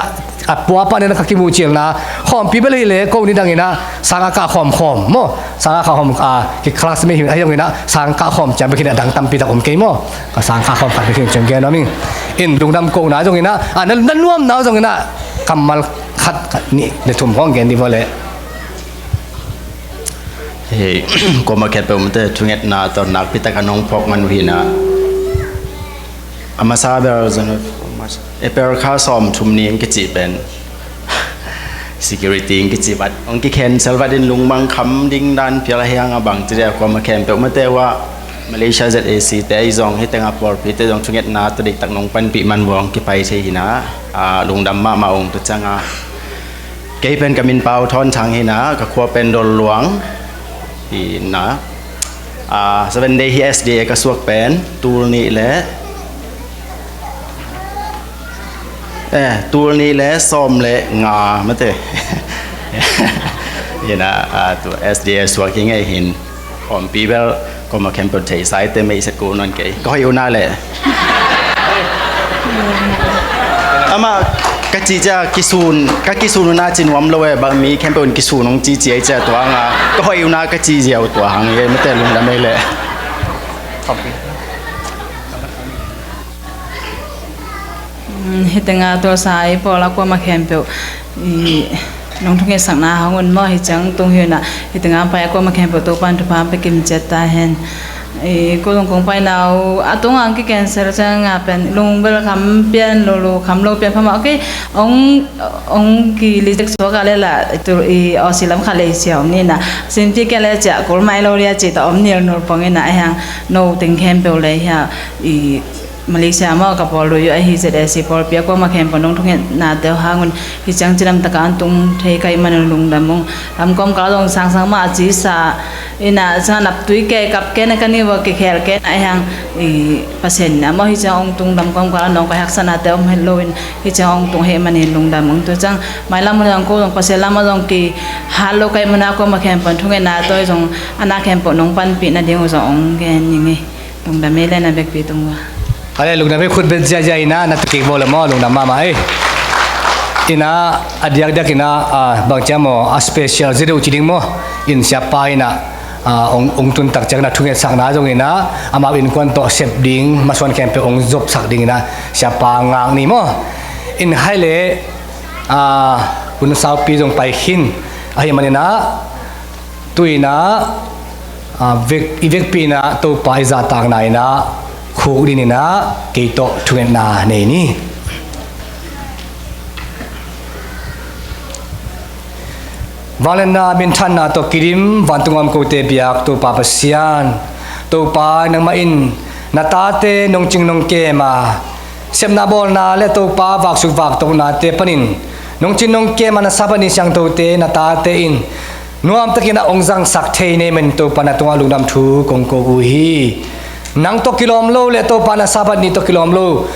a pua panin a ka kimuh cilna khawmpi bel hi leh ko nidang in a sang a kah khawm khawm maw. Sang a kah khawm, ah, ki classmate hi, ahi zongin a sang kah khawm ciang bek hi leh a dang tampi tak om kei maw. Ka sang kah khawm khat bek hi ciang gen nuam ing. In lungdam kohna zongin a, ah, na, na nuamna zongin a kammal khat, khat nih le thum hong gen dih vaw le. Hei, kuamah khempeuh mate thungetna tawh nakpi tak a nong phawk man uh hi in a. A masa bel zong April kha sawmthum ni hong kicih pen security hong kicih vat, hong kicancel vat in lungmang kham ding dan pial ahi hang a bang ci dia kuamah khempeuh mate uh ah Malaysia Z A C te ahi zong hih teng a pawlpi te zong thungetna tawh diktak nong panpih man uh a hong kipai thei hi in a, ah, lungdam mahmah ung. Tua ciang a kei pen ka min Pau Thawn Thang hi in a, ka khua pen Dol Luang hi in a, ah, Seven Day hi S D A ka suak pen tul nih le, eh, tul nih le sawm le nga mate hi in a, ah, tu S D A suak hi ngei hi in. Khawmpi bel kuamah khempeuh theihsa hi te, mei set ko nawn kei. Ka hoih uh na le amah ka cih cia kisun, ka kisun uh na ci nuam lo e, bang mi khempeuh in kisun hong ci ci ei cia tua hang a, ka hoih uh na ka cih ziau tua hang e, mate lungdam ei le. Mm, hih teng a tualsa i pawl a kuamah khempeuh i nong thungetsakna hang un maw, hih ciang tung hi un a, hih teng a pai a kuamah khempeuh Topa'n thupha hong pia kimciat ta hen. I ko zong kong paina uh a tung a hong kicancel ciang a pen lung bel kham pian lulu, kham lo pian phamah, okay, hong, hong ki reject suak a le lah, i tu, i Aussie lam khat le i sia om ni na, sin pi kia le cia kul mai lo lia ci ta om ni nul pong in a, ahi hang no teng khempeuh le hia i Malaysia mah ka pawl lui uh ahi Z A C pawlpi a kuamah khempeuh nong thungetnate uh hang un hi ciang cidam taka an tung thei ka hih manin lungdam ung. Lamkawm kal zong sangsang mah a cisa ina ciang naptui ke kap ke na ka ni uh a kikhel ke na a hiang i Pasian ina maw hi ciang ong tung lamkawm kal a nong ka haksatnate om het lo in hi ciang ong tung heh manin lungdam ung. Tua ciang mailam uh zong ko zong Pasian lam uh zong kihat lo ka hih manin a kuamah khempeuh thungetnate uh zong a na khempeuh nong panpih nading uh zong ong gen ning hi. Lungdam ei le na bekpi tung uh a. Ale lungdam ei khut bet ziahziah ina na tukik bo le maw lungdam mahmah ei. Ina a diakdiak ina a bangcia maw a special zia deuh ci ding maw in siapa ina a ong ong tun tak ciang na thungetsakna zong ina amau innkuan tawh sep ding masuan khempeuh ong zopsak ding ina siapa ngak ni maw in hai le a hun saupi zong pai khin ahi manina tuina a vek i vekpi ina Topa i zahtakna ina khuk din ina kei tawh thungetna nei ni. Vangliatna minthanna tawh kidim vantung a om kote biak Topa Pasian, Topa nangmah in na tate nongcing nongkem a sepna bawlna le Topa vaksuk vaktoknate panin nongcing nongkem a na Sabbath ni siangthote na tate in nuamtakin a ong zangsak thei nei manin Topa na tungah lungdam thu kong ko uh hi. Nang tawh kilawm lo le Topa na Sabbath ni tawh kilawm lo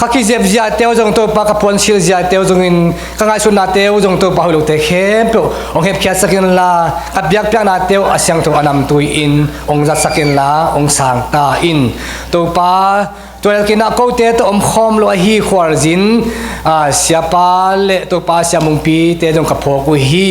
ka kizep ziate uh zong Topa ka puansilh ziate uh zongin ka ngaihsutnate uh zong Topa hoih lote khempeuh ong hepkhiatsak inla ka biakpiaknate uh a siangtho a namtui in ong zatsak inla ong sangta in. Topa tua kinah kote tawh omkhawm lo ahi khualzin a siapa le Topa siamungpite zong ka phawk uh hi.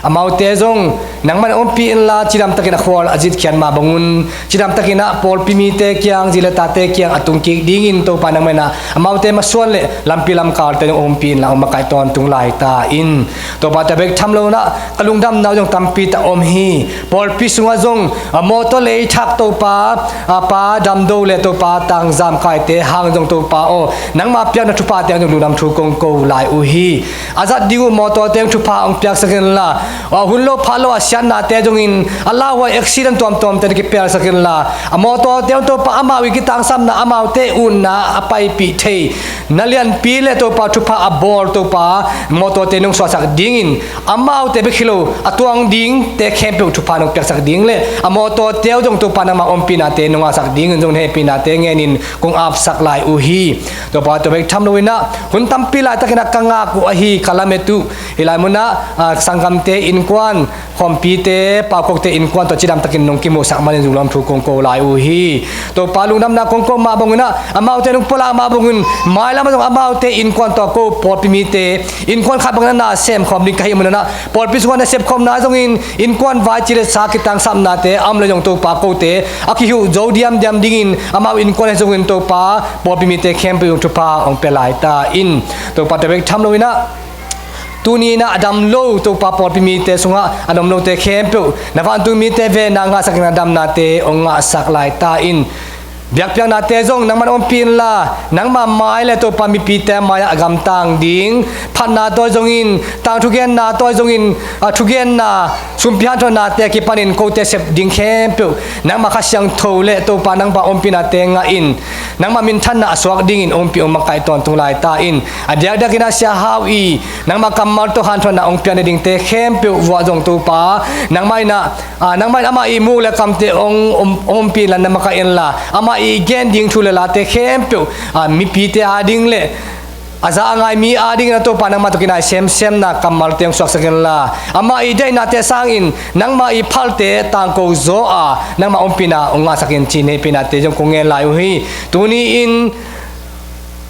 Amaute zong nangman ompih inla cidamtakin a khual a zitkhiat mah bangun cidamtakin ah pawlpi mite kiang zi le tate kiang a tungkik dingin Topa nangman ah amaute masuan le lampi lamkalte zong ompih inla ong makaih tawntung laita in. Topa tua bek tham lo inah ka lungdamna uh zong tampi tak om hi. Pawlpi sungah zong a mawtaw leithak Topa a pa damdo le Topa tangzam kaite hang zong Topa aw nangma piakna thuphate hang zong lungdam thu kong ko lai uh hi. A zat ding uh mawtawte hang thupha hong piaksak inla a hun lo phat lo a siatnate zongin a lauhuai accident tuamtuamte na kipelsak inla a mawtawte hang Topa amau i kitangsapna amaute utna a paipih thei na lianpi le Topa thupha a bawl Topa mawtawte nong suahsak dingin amaute bek hi lo a tuang dingte khempeuh thupha nong piaksak ding le a mawtawte uh zong Topa nangma ompihnate nong ngahsak dingin zong na hehpihnate ngenin kong apsak lai uh hi. Topa tua bek tham lo inah hun tampi laitakin ah ka ngak uh ahi ka lamet uh hi lai munah a sanggamte innkuan khawmpite paukokte innkuan tawh cidamtakin nong kimuhsak manin lungdam thu kong ko lai uh hi. Topa lungdamna kong ko mah bangun ah amaute nong pulak mah bangun mailam ah zong amaute innkuan tawh ko pawlpi mite innkuan khat bangin ah na semkhawm ding ka hih munah pawlpi sungah na sepkhawmna zongin innkuan vai ci le sa kitangsapnate a om le zong Topa kote a kihuh zo diamdiam dingin amau innkuan ah zongin Topa pawlpi mite khempeuh zong thupha hong pia laita in. Topa tua bek tham lo inah tuni inah a dam lo Topa pawlpi mite sungah a dam lote khempeuh na vantung mite ve na ngahsak inah damnate hong ngahsak laita in. Biakpiaknate zong nangman ompih inla nangma mai le Topa mipite mai-ah a gamtang ding phatna tawh zongin tangthugenna tawh zongin a thugenna sumpi hanthawnate a kipanin kote sep ding khempeuh nangma Kha Siangtho le Topa nangma ompihnate ngah in nangma minthanna a suak dingin ompih ong makaih tawntung laita in. A diakdiakin ah Sia Hau i nangma kammal tawh hanthawnna ong piakna dingte khempeuh vuah zong Topa nangmah inah a nangmah in amah i muk le kamte ong ompih inla na makaih inla amah i gen ding thu le late khempeuh a mipite ading le a za a ngai mi adingin a Topa nangmah tawh kinai semsemna kammalte ong suaksak inla amah i deihnate sangin nangmah i phalte tangko zaw a nangmah ompihna ong ngahsak in ci-in hehpihnate zong kong ngen lai uh hi. Tuni in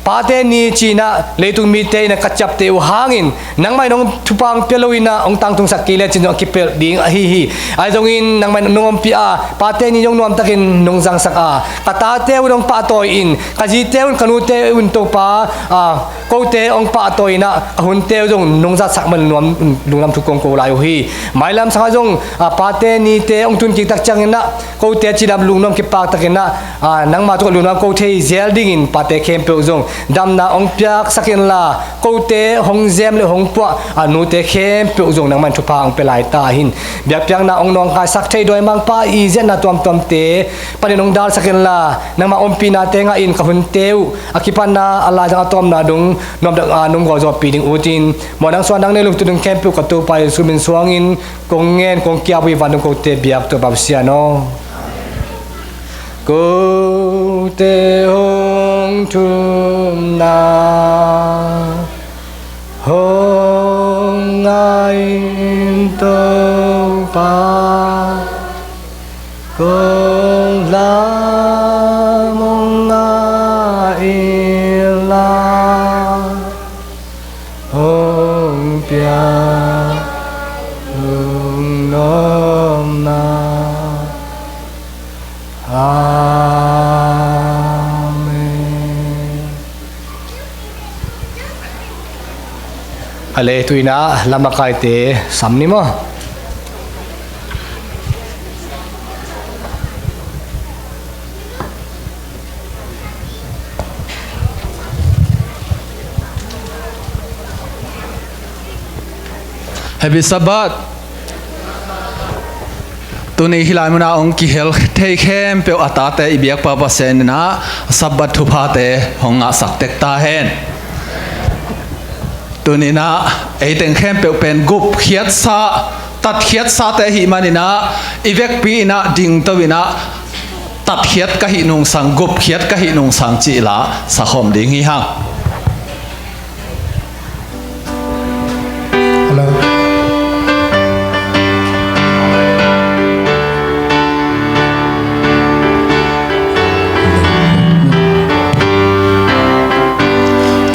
Pate Ni ci-in ah leitung mite in a ka ciapteh uh hangin nangmah in hong thupha hong pia lo in ah hong tangtungsak kei lecin zong a kipelh ding ahi hi. Ahi zongin nangmah in nong ompih a Pate Ni zong nuamtakin nong zangsak a ka tate uh in hong pahtawi in ka zite uh in ka nute uh in Topa a kote hong pahtawi in ah ka hunte uh zong nong zatsak man nuam lungdam thu kong ko lai uh hi. Mailam sangah zong a Pate Nite hong tun kik tak ciangin ah kote cidam lungnuam kipak takin ah a nangma tungah lungnuam ko thei zel dingin pate khempeuh zong damna hong piaksak inla, kote hong zem le hong puah a nute khempeuh zong nangman thupha hong pia lai ta hi. Biakpiakna hong nawngkaisak thei dawimangpa i ziatna tuamtuamte panin hong dalsak inla, nangma ompihnate ngah in ka hunte uh a kipatna a laizang a tawpna dong nuamtak a nong gualzawhpih ding utin, mawh nang suan nang nei lungtu ding khempeuh ka Topa Jesu min suangin kong ngen kong kiap uh hi. Van dong kote biak Topa Pasian aw. Kote hong thumna hong ngah in Topa, kong lam hong ngah inla, hong piak lungnuamna. Amen. A le, tu-in ah lamakaite sam ni maw. Happy Sabbath. Tuni hih lai munah hong kihel thei khempeuh a tate i biakpa Pasian in ah Sabbath thuphate hong ngahsak tek ta hen. Tuni-in ah ei teng khempeuh pen gupkhiatsa, tatkhiatsate ahih manin ah i vekpi-in ah dingto-in ah tatkhiat ka hih nungsang, gupkhiat ka hih nungsang cih la sakhawm ding hi hang. Hello.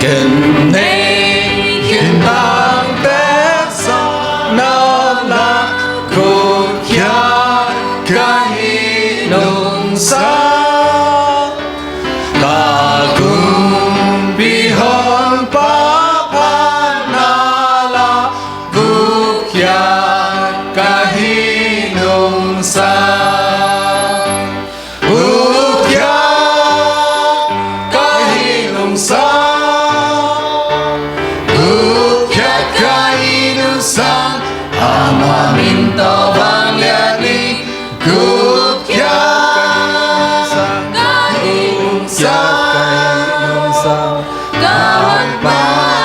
Ken nei khin tangte sa na la, gupkhiat ka hih nungsang. Ka kumpi honpa phatna la, gupkhiat ka hih nungsang. Gupkhiat ka hih nungsang. Gupkhiat ka hih nungsang. Ama min tawh vanglian hi. Gupkhiat ka hih nungsang. Ka honpa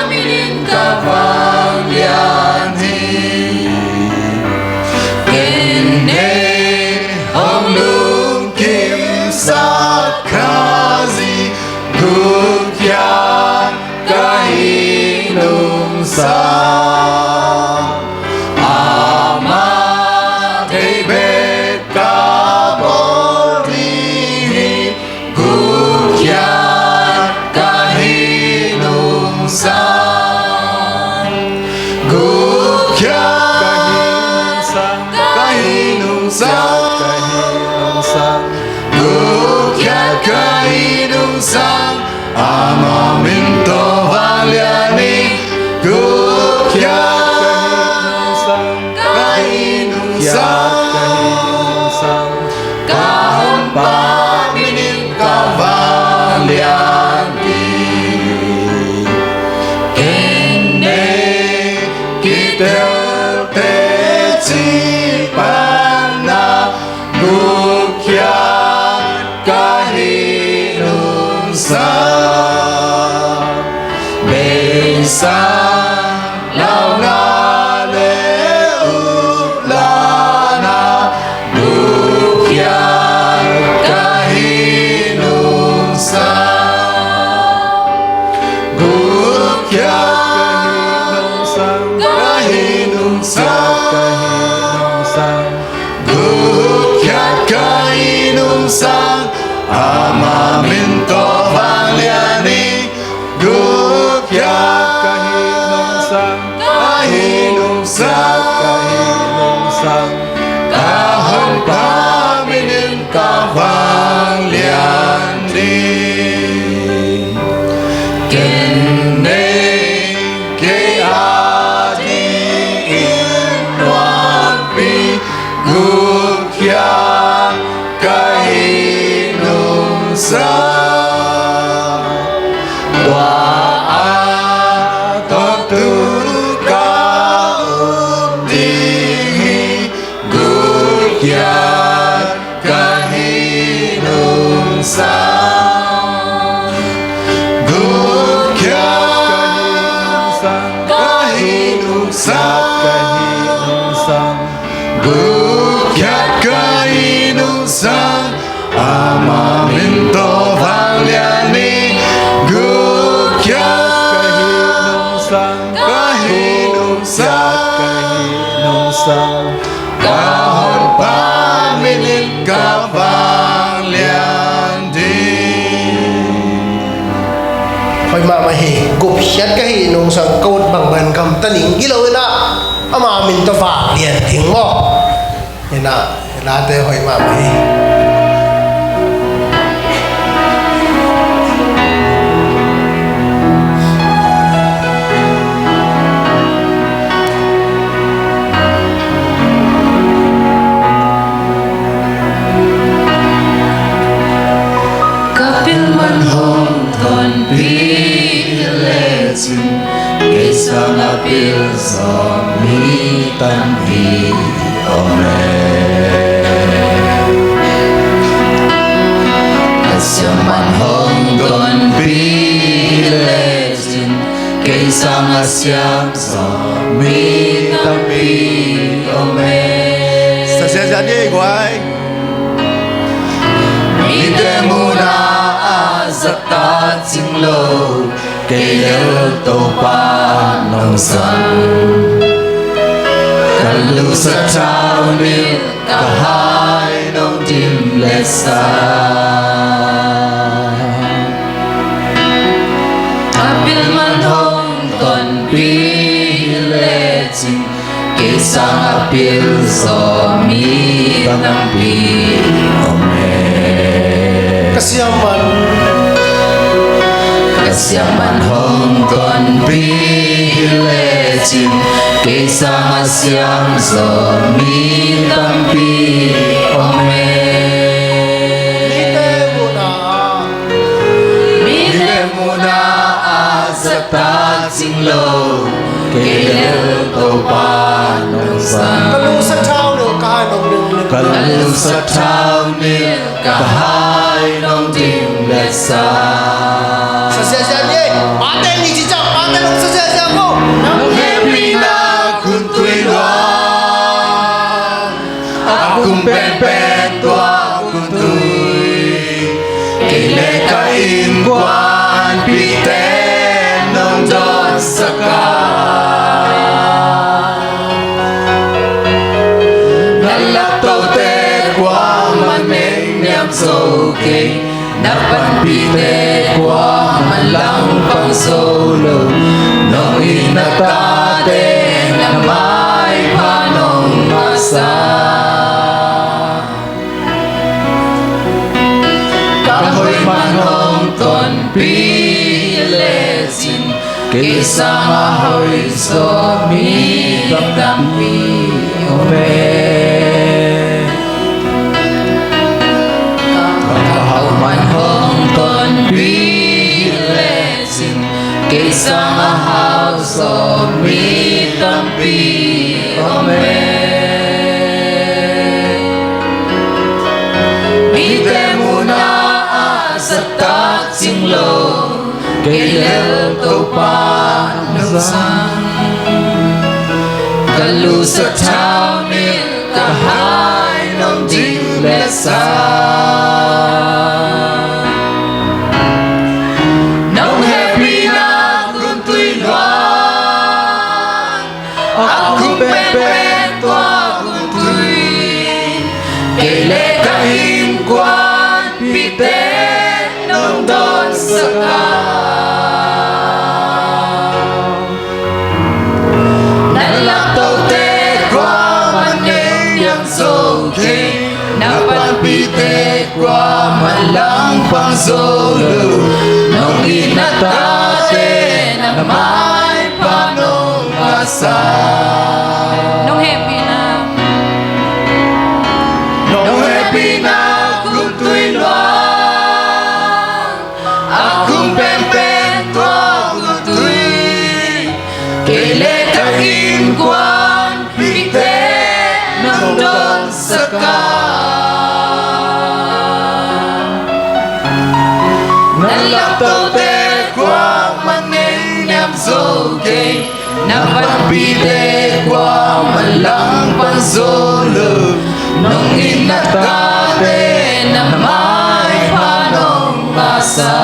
minin ka vanglian hi. Ken nei hong lungkimsak Khazih, gupkhiat ka hih nungsang. Ama deih bek ka bawl ding hi, gupkhiat ka hih nungsang. Gupkhiat ka hih nungsang, ka hih nungsang, ka hih nungsang. Gupkhiat ka hih nungsang. Ama min tawh vanglian hi, gupkhiat ka hih nungsang, ka hih nungsang, ka honpa minin ka vanglian hi. Ken nei kitelte cih pan na, gupkhiat ka hih nungsang. Beisa launa le upna na, gupkhiat ka hih nungsang. Gupkhiat ka hih nungsang, ka hih nungsang, ka hih nungsang. Gupkhiat ka hih nungsang, ama min tawh vanglian hi. Gupkhiat ka hih nungsang, ka hih nungsang, ka hih nungsang. Ka honpa minin ka vanglian hi. Ken nei kei adingin nuampi, gupkhiat ka hih nungsang. Khiat ka hih nungsang ka ut bang ngan gamta ning hi lo inah, ama min tawh vak lian ding maw? Inah, inate hoih mahmah hi. Ka pil man hong tonpih lecin, kei sanga pil zawh mi tampi om e. Ka siam man hong tonpih lecin, kei sanga siam zawh mi tampi om e. Sa sia sia ni ei guai. Mite muna a zata cing lo, kei lel Topa nong zang. Ka lusa thau nil, ka hai nong dim le sa. A pil man hong tonpih lecin, kei sanga pil zawh mi tampi om e. Ka siam man, ka siam man hong tonpih lecin, kei sanga siam zawh mi tampi om e. Mite muna, mite muna a zata cing lo, kei lel Topa nong zang. Ka lusa thau nil, ka hai nong dim le sa. Ka lusa thau nil, ka hai nong dim le sa. Sa sia sia ni ei. Mate ni ci ciang, mate nong sa sia sia ko. Nong hehpihna kuntui luang, a kum penpen tua kuntui, kei le ka innkuanpihte nong dawnsak a. Na laptote kuaman nengniam zo kei, na panpihte kuaman langpang zo lo, nong it na tate na maipha nong masa. Ka hoih man hong tonpih lecin, kei sanga hoih zaw mi tampi om e. Ka hau man hong tonpih lecin, kei sanga hau zaw mi tampi om e. Mite muna a zata cing lo, kei lel Topa nong zang. Ka lusa thau nil, ka hai nong dim le sa. Nong hehpihna kuntui luang, a kum penpen tua kuntui, kei le ka innkuanpihte nong dawnsak a. Na laptote kuaman nengniam zo kei, na panpihte kuaman langpang zo lo, nong it na tate na maipha nong masa. Nong hehpihna, nong hehpihna kuntui luang, a kum penpen tua kuntui, kei le ka innkuanpihte nong dawnsak a. Na laptote kuaman nengniam zo kei, na panpihte kuaman langpang zo lo, nong it na tate na maipha nong masa.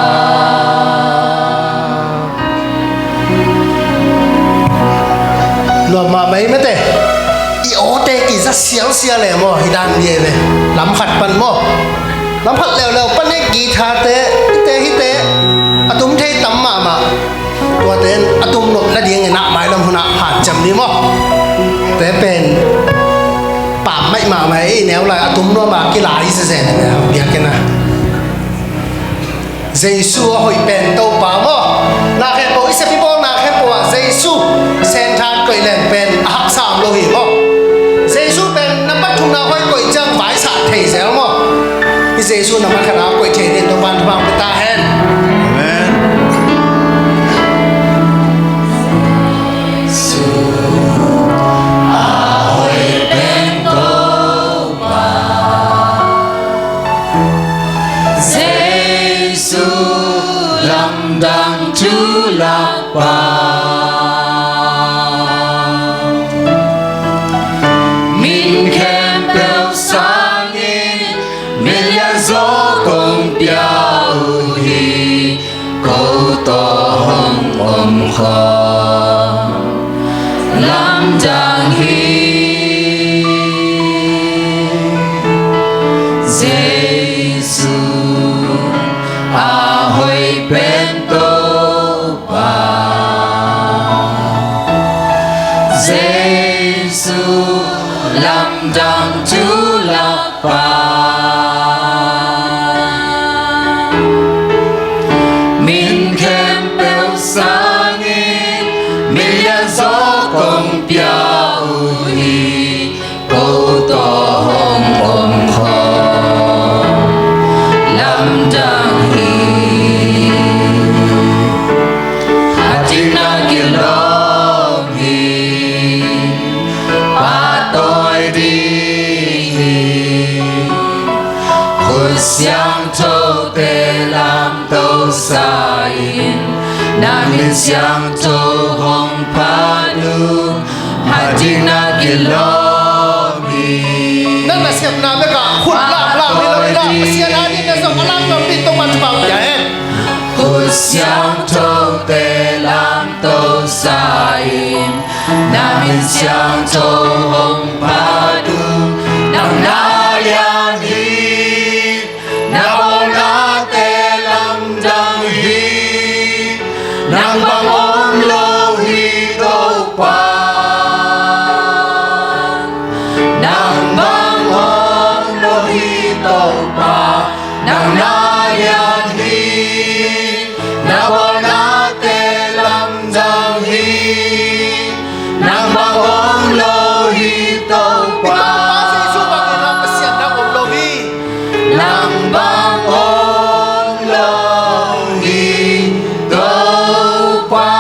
Nuam mahmah hi mate. I awte i za sialsial e maw, hi dan bia ve. Lam khat pan maw. Lam khat leuleu pan e, guitar te, hite, hite. A tum thei tam mahmah. Tua ten a tum nop nadingin ah mailam hunah hanciam ni maw. Tua pen pam maimah mah ei neu lai a tum nuam a kila i zezen in a biakinn ah. Jesu a hoih pen Topa maw. Na khempeuh i sep i bawl na khempeuh ah Jesu senthan koih leng pen a haksa om lo hi maw. Jesu pen na pathumna hoih koih ciang vaisah thei zel maw. I Jesu na mathana koih thei ding Topa'n thupha pia ta hen. Amen. Jesu a hoih pen Topa. Jesu lamdang thu lakpa. Min khempeuh sangin min lianzaw kong pia uh hi. Ko tawh hong om khawm lamdang hi. Jesu a hoih pen Topa. Jesu lamdang thu lakpa. Min khempeuh sangin min lianzaw kong pia uh hi. Ko tawh hong om khawm lamdang hi. Phat ding na kilawm hi. Pahtawi ding hi. Khut siangthote lamto sa in. Na min siangtho hong phat uh. Phat ding na kilawm hi. Na nasepna bekah khut lamlam hi lo in ah Pasian adingin na zong a lamlam ding tungah thupha pia hen. Khut siangthote lamto sa in. Na min siangtho hong phat uh. Nang na lian hi. Na bawlnate lamdang hi. Nang bang om lo hi Topa. Nang bang om lo hi Topa. Nang na lian hi. Na bawlnate lamdang hi. Nang bang om lo hi Topa. Jesu bangin ah Pasian nang om lo hi. Nang bang om lo hi Topa.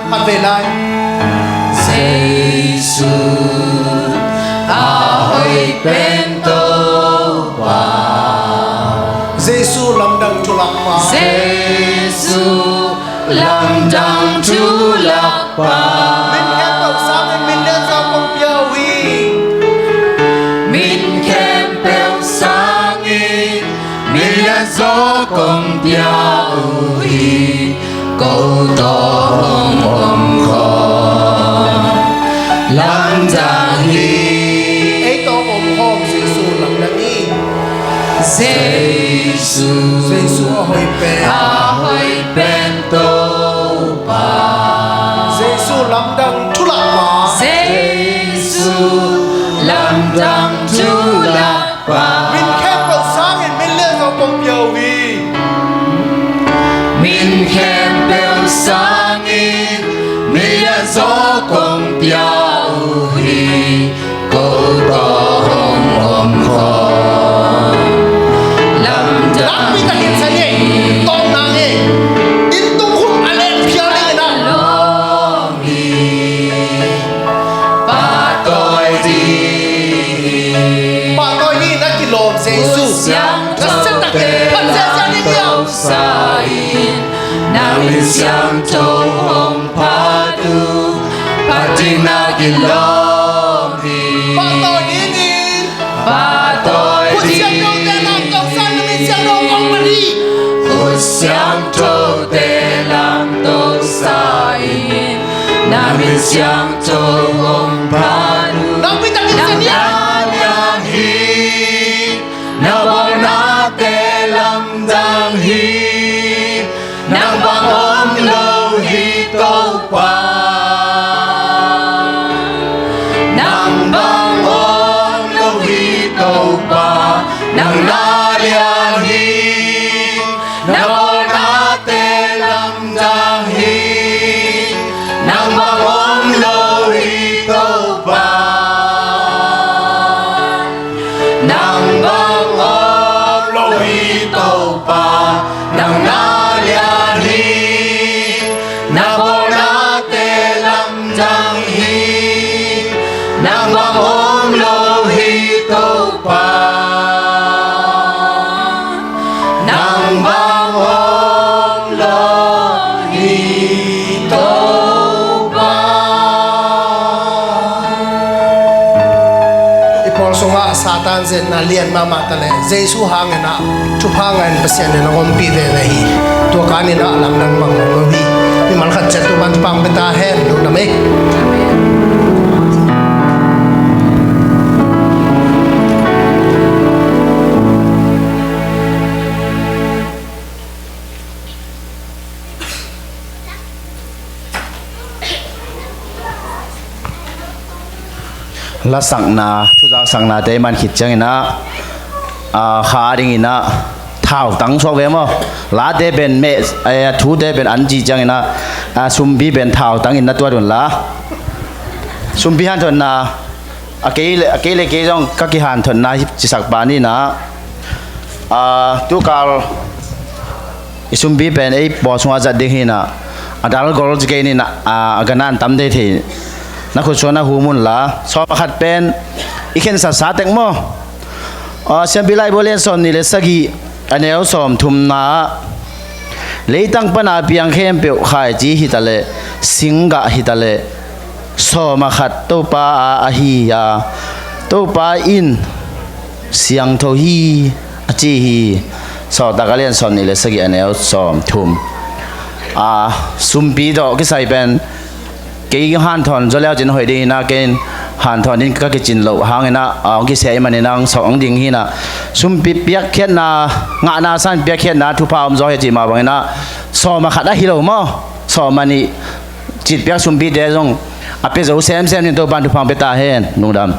Khat vei lai. Jesu a hoih pen Topa. Jesu lamdang thu lakpa. Jesu lamdang thu lakpa. Min khempeuh sangin min lianzaw kong pia uh hi. Min khempeuh sangin min lianzaw kong pia uh hi. Ko tawh hong om khawm lamdang hi. Ei tawh om khawm Jesu lamdang hi. Jesu. Jesu a hoih pen. A hoih pen Topa. Jesu lamdang thu lakpa. Jesu lamdang thu lakpa. Min khempeuh sangin min lianzaw kong pia uh hi. Min khempeuh sangin min lianzaw kong pia uh hi. Ko tawh hong om khawm lamdang hi. Nakpi takin sa ni ei. Tawpna ei. Inn tung khum a len phial dingin ah. Lawm hi. Pahtawi ding hi. Pahtawi dingin a kilawm Jesu. Khut siangthote lamto sa in. Na min siangtho hong phat uh. Phat ding na kilawm hi. Pahtawi dingin. Pahtawi ding hi. Khut siangthote lamto sa in na min siangtho hong phat uh. Khut siangthote lamto sa in na min siangtho hong phat uh. Nakpi takin sa ni ei. Nang na lian hi. Na bawlnate lamdang hi. Nang Topa. I pawl sungah Satan zetna lian mahmah ta leh Jesu hangin ah thupha ngah in Pasian in a ompih veve hi. Tua ka ni-in ah lamdang bang lo hi. Mimal khat ciat Topa'n thupha pia ta hen. Lungdam ei. Lasakna, thuzaksaknate i man khit ciangin ah, a, kha dingin ah thautang suak ve maw. Late pen meh, eh, thute pen an cih ciangin ah, a, sumpi pen thautangin na tuat un la. Sumpi hanthotna, a kei le, a kei le kei zong ka kihanthotna hi, cisak pa ni-in ah, a, tukal i sumpi pen ei pawl sungah zat ding hi-in ah, a dal gol ci kei ni-in ah, a, a gana an tam thei thei. Na khut sungah na hum un la, sawm a khat pen i khensatsa tek maw. A, Siampi Laibu lian sawmnih le sagih, a neu sawmthumna ah, leitang pan a piang khempeuh khaici hi ta leh, singgah hi ta leh, sawm a khat Topa a ahi a, Topa in siangtho hi, a ci hi. Sawltak a lian sawmnih le sagih, a neu sawmthum. A, sumpi tawh kisai pen kei hanthawn zaw le-uh cin hoih ding hi-in ah, kei hanthawn ding ka kicin loh hangin ah, a, hong kisia ahih manin ah hong sawk hong ding hi-in ah. Sumpi piakkhiatna, ngahna san piakkhiatna thupha om zaw hi cih mah bangin ah, sawm a khat ahi lo maw, sawm a nih cih piak sumpite zong a pia zo semsem ni-in Topa'n thupha pia ta hen. Lungdam.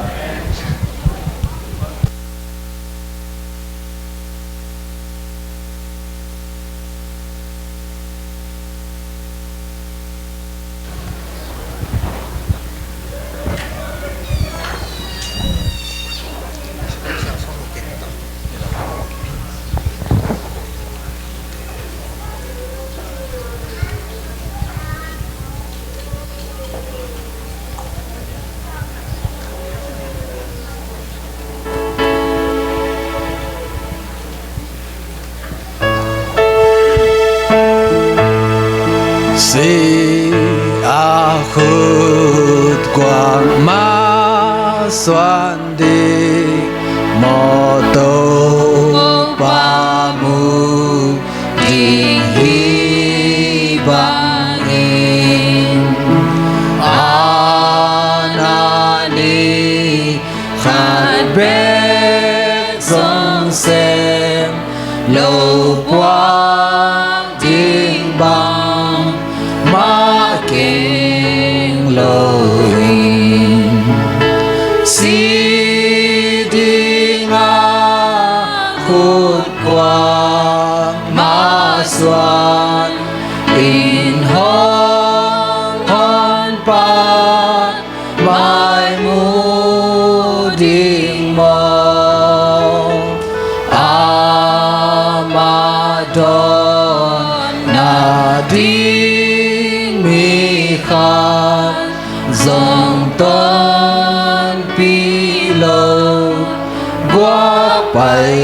Si a khut guak masuan ding maw Topa, mu ding hi bangin, a na ni khat bek zong sem lo puak ding bangmah keng lo hi. Si ding a khut guak masuan in hong hon pa mai mu ding maw? Amah dawn na ding mi khat zong tonpih lo, guak pai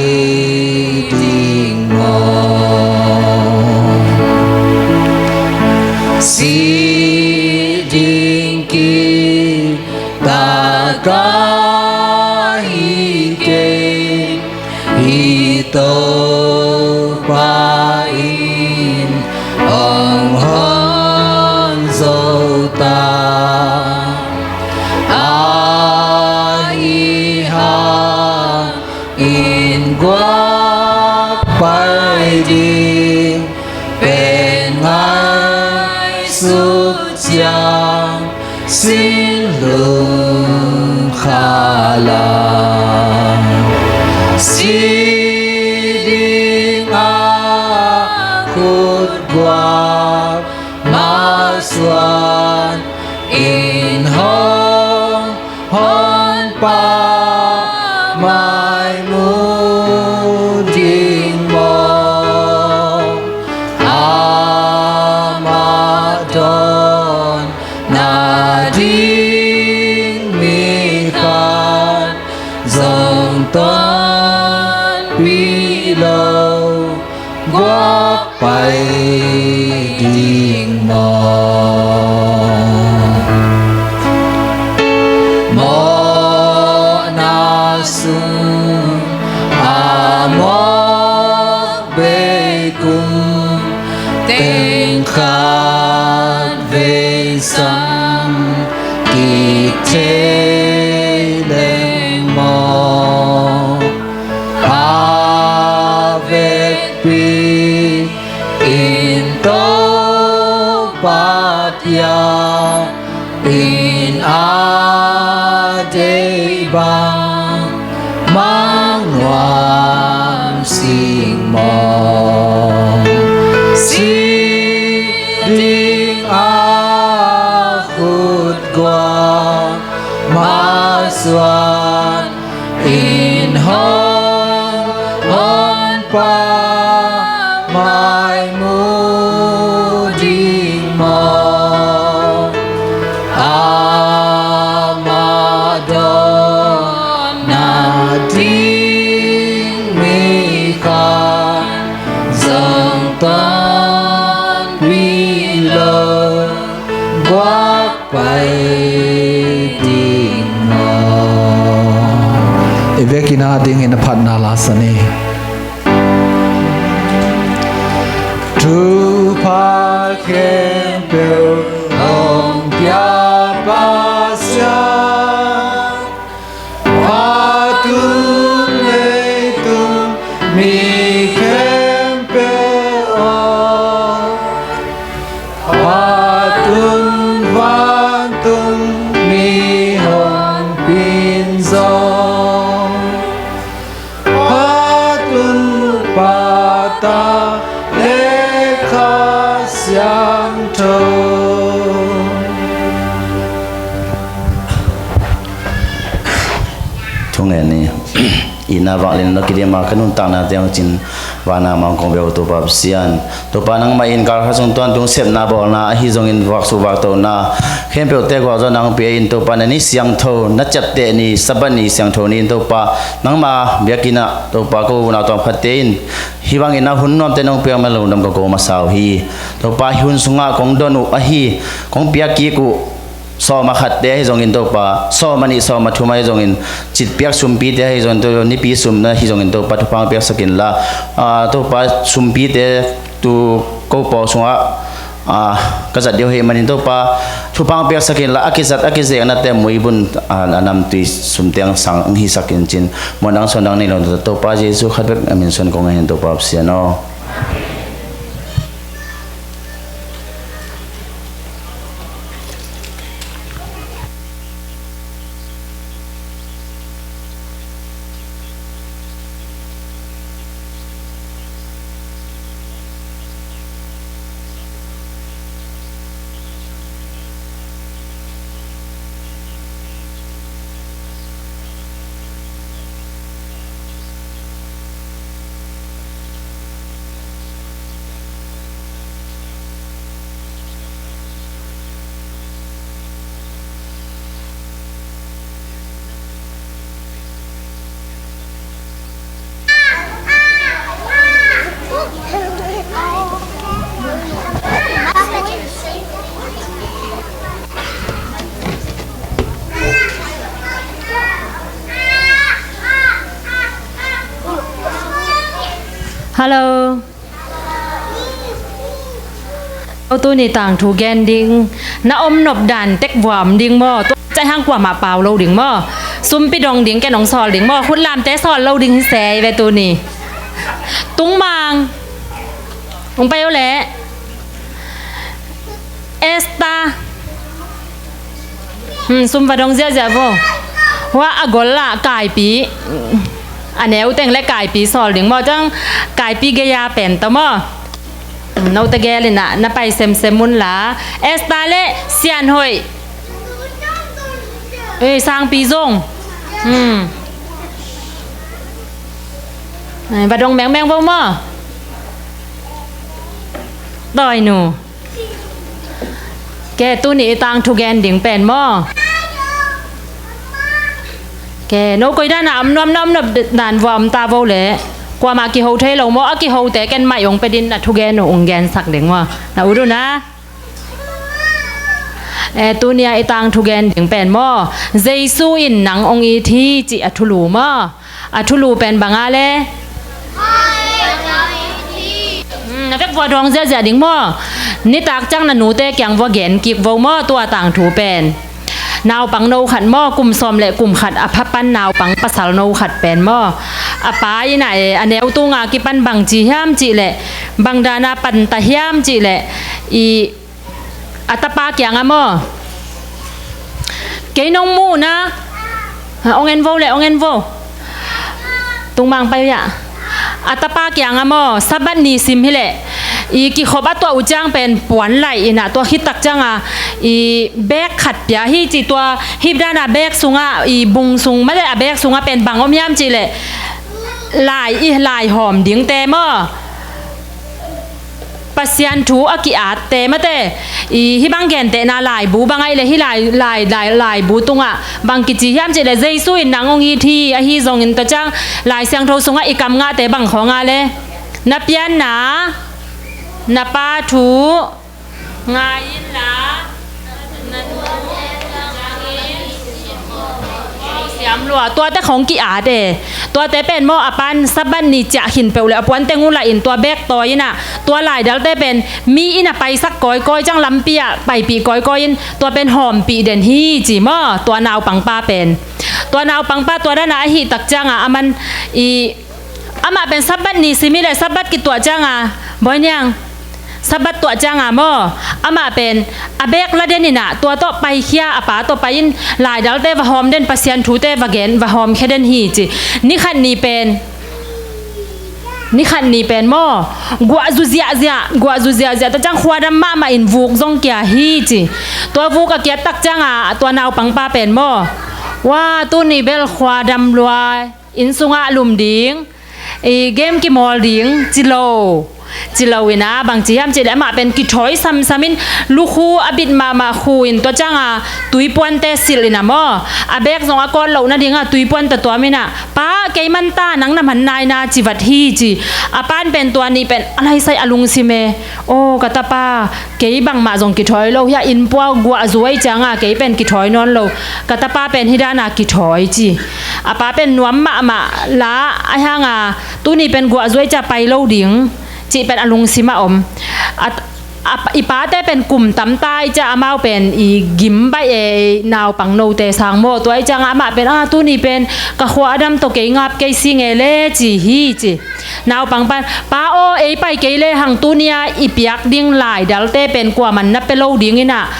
ding maw? Si ding kita ka hi kei, hih Topa in hong hon zo ta. Ahi hang in guak pai ding pen ngaihsut ciang sin lungkham. Si ding a khut guak masuan in hong hon pa mai mu ding maw? Amah dawn na ding mi khat zong tonpih lo, guak pai ding sang kik thei leng maw? A vekpi in Topa pia in a deih bang mang nuam sing maw? Si ding a khut guak masuan in hong hon pa mai mu ding maw? Amah dawn na ding mi khat zong tonpih lo guak pai ding maw? I vekin a dingin a phatna la sa ni. Thupha khempeuh hong pia Pasian, phat un leitung mi khempeuh aw, phat un vantung mi hong pin zong, phat un Pa ta le Kha Siangtho. Thungen ni. Itna vanglian lo kidim a ka nuntakna teng cin vana mangkong beu Topa Pasian. Topa nangmah in kal khat sung tuan tung sepna bawlna ahi zongin vaksu vaktona khempeuh te gualzo nang pia in Topa na ni siangtho, na ciapteh ni, Sabbath ni siangtho ni in Topa nangmah biakinn ah Topa ko unau tawm khatte in hih bangin a hun nuamte nong piak mah lo dam ka ko masa uh hi. Topa hih hun sungah kong don uh ahi, kong piak kik uh sawm a khatte ahi zongin Topa, sawm a nih, sawm a thum ahi zongin, citpiak sumpite ahi zongin Topa, nipi sum na ahi zongin Topa, thupha piaksak inla, ah, Topa, sumpite tu ko pawl sungah, ah, ka zat deuh ahih manin Topa, thupha piaksak inla, a kizat, a kizeknate muibun, ah, a namtui sumte ang sang ang hisak in cin, muan dang suan dang nei lo Topa Jesu khat bek a min suan kong ngen Topa Pasian aw. Hello. Aw, tuni tangthu gen ding, na om nop dan tek vua om ding maw? Tua ciang hang kuamah pau lo ding maw? Sumpi dong ding, ken hong sawl ding maw? Khutlamte sawl lo ding hi se ve tuni. Tungmang. Hong pai o leh. Esther. Hmm, sum va dong ziahziah vo. Hua a gol ah kaipi. A neu teng le kaipi sawl ding maw? Tang kaipi gei-a pen ta maw? Hmm, note gel in ah na pai semsem un la. Esther le Sian Hoih. Ei, sangpi zong. Hmm. Ei, va dong mengmeng vo maw? Tawi nu. Ke tuni i tangthu gen ding pen maw? Ke no koi dan a om nuam, na om nuam dan vua om ta vo le. Kuamah kiho thei lo maw? A kihote ken maih ong pia din a thugen uh ong gensak ding maw? Na ut uh na. E, tuni a i tangthu gen ding pen maw? Jesu in nang ong it hi cih a thulu maw? A thulu pen bang a le? Na vek vua dawng ziahziah ding maw? Nitak ciang na nute kiang vua gen kik vo maw, tua tangthu pen. Naupang no khat maw, kum sawm le kum khat a pha pan naupang pasal no khat pen maw, a pa in ah e, a neu tunga kipan bang ci hiam cih leh, bang dana panta hiam cih leh, i, a tapa kiangah maw, kei nong muhna, ha, ong en vo le, ong en vo. Tungmang pai uh hiah. A tapa kiangah maw, Sabbath ni sim hileh, i, kikhop a tuah uh ciang pen puan laih in ah, tua khit tak ciangah, i, bag khat pia hi ci. Tua hih dana bag sungah, i, bung sung mah le, a bag sungah pen bang om hiam cih leh, lai, i, lai hawm dingte maw, Pasian thu a ki-atte mate, i, hih bang gentehna laibu bang ahih leh, hih lai, lai, lai, laibu tungah bang kici hiam cih leh, Jesu in nang hong it hi, ahi zongin tua ciang Lai Siangtho sungah i kam ngahte bang khawng a le, na pianna, na pa thu ngai inla, na nu siam lua, tuate khawng ki-at e. Tuate pen maw, a pan Sabbath ni ciah khin peuh le a puante ngulahin tua bag tawi in ah, tua laidalte pen mi in a paisak kawikawi ciang, lampi ah paipih kawikawi in, tua pen hawmpih den hi ci maw, tua naupangpa pen. Tua naupangpa tua dana ahih tak ciangah aman, i, amah pen Sabbath ni sim hileh, Sabbath kituah cianga, Bawi Niang, Sabbath tuah cianga maw, amah pen a bag la den in ah, tua tawh paikhia, a pa tawh pai-in laidalte va hawm den, Pasian thute va gen, va hawmkhia den hi ci. Ni khat ni pen, ni khat ni pen maw, guahzu ziahziah, guahzu ziahziah, tua ciang khuadam mahmah in vuk zong kia hi ci. Tua vuk a kiat tak cianga tua naupangpa pen maw, wa, tuni bel khuadam lua, inn sungah lum ding, i, game kimawl ding ci lo, ci lo in ah, bang ci hiam cih leh amah pen kithawi samsam in, lukhu a bit mahmah khu in, tua cianga tuipuante silh in ah maw, a bag zong a kawt loh nadinga tuipuan tawh tuam in ah, Pa, kei man ta, nang na man nai na, ci vat hi ci. A pan pen tua ni pen a laisai a lungsim e, aw, ka tapa, kei bangmah zong kithawi lo hi a, innpua guahzu ahih cianga kei pen kithawi nawn lo, ka tapa pen hih dana kithawi ci. A pa pen nuam mahmah la, ahih hanga tuni pen guahzu ahih ciang pai lo ding cih pen a lungsim a om. A, a, i pate pen kum tam ta ahih ciang amau pen i gim baih e, naupang note sang maw, tua ahih cianga amah pen, a, tuni pen ka khua a dam tawh kei ngap kei si nge le ci hi ci. Naupang pan, Pa aw, ei pai kei lehang tuni-a i piak ding laidalte pen kuaman na pia lo ding in ah,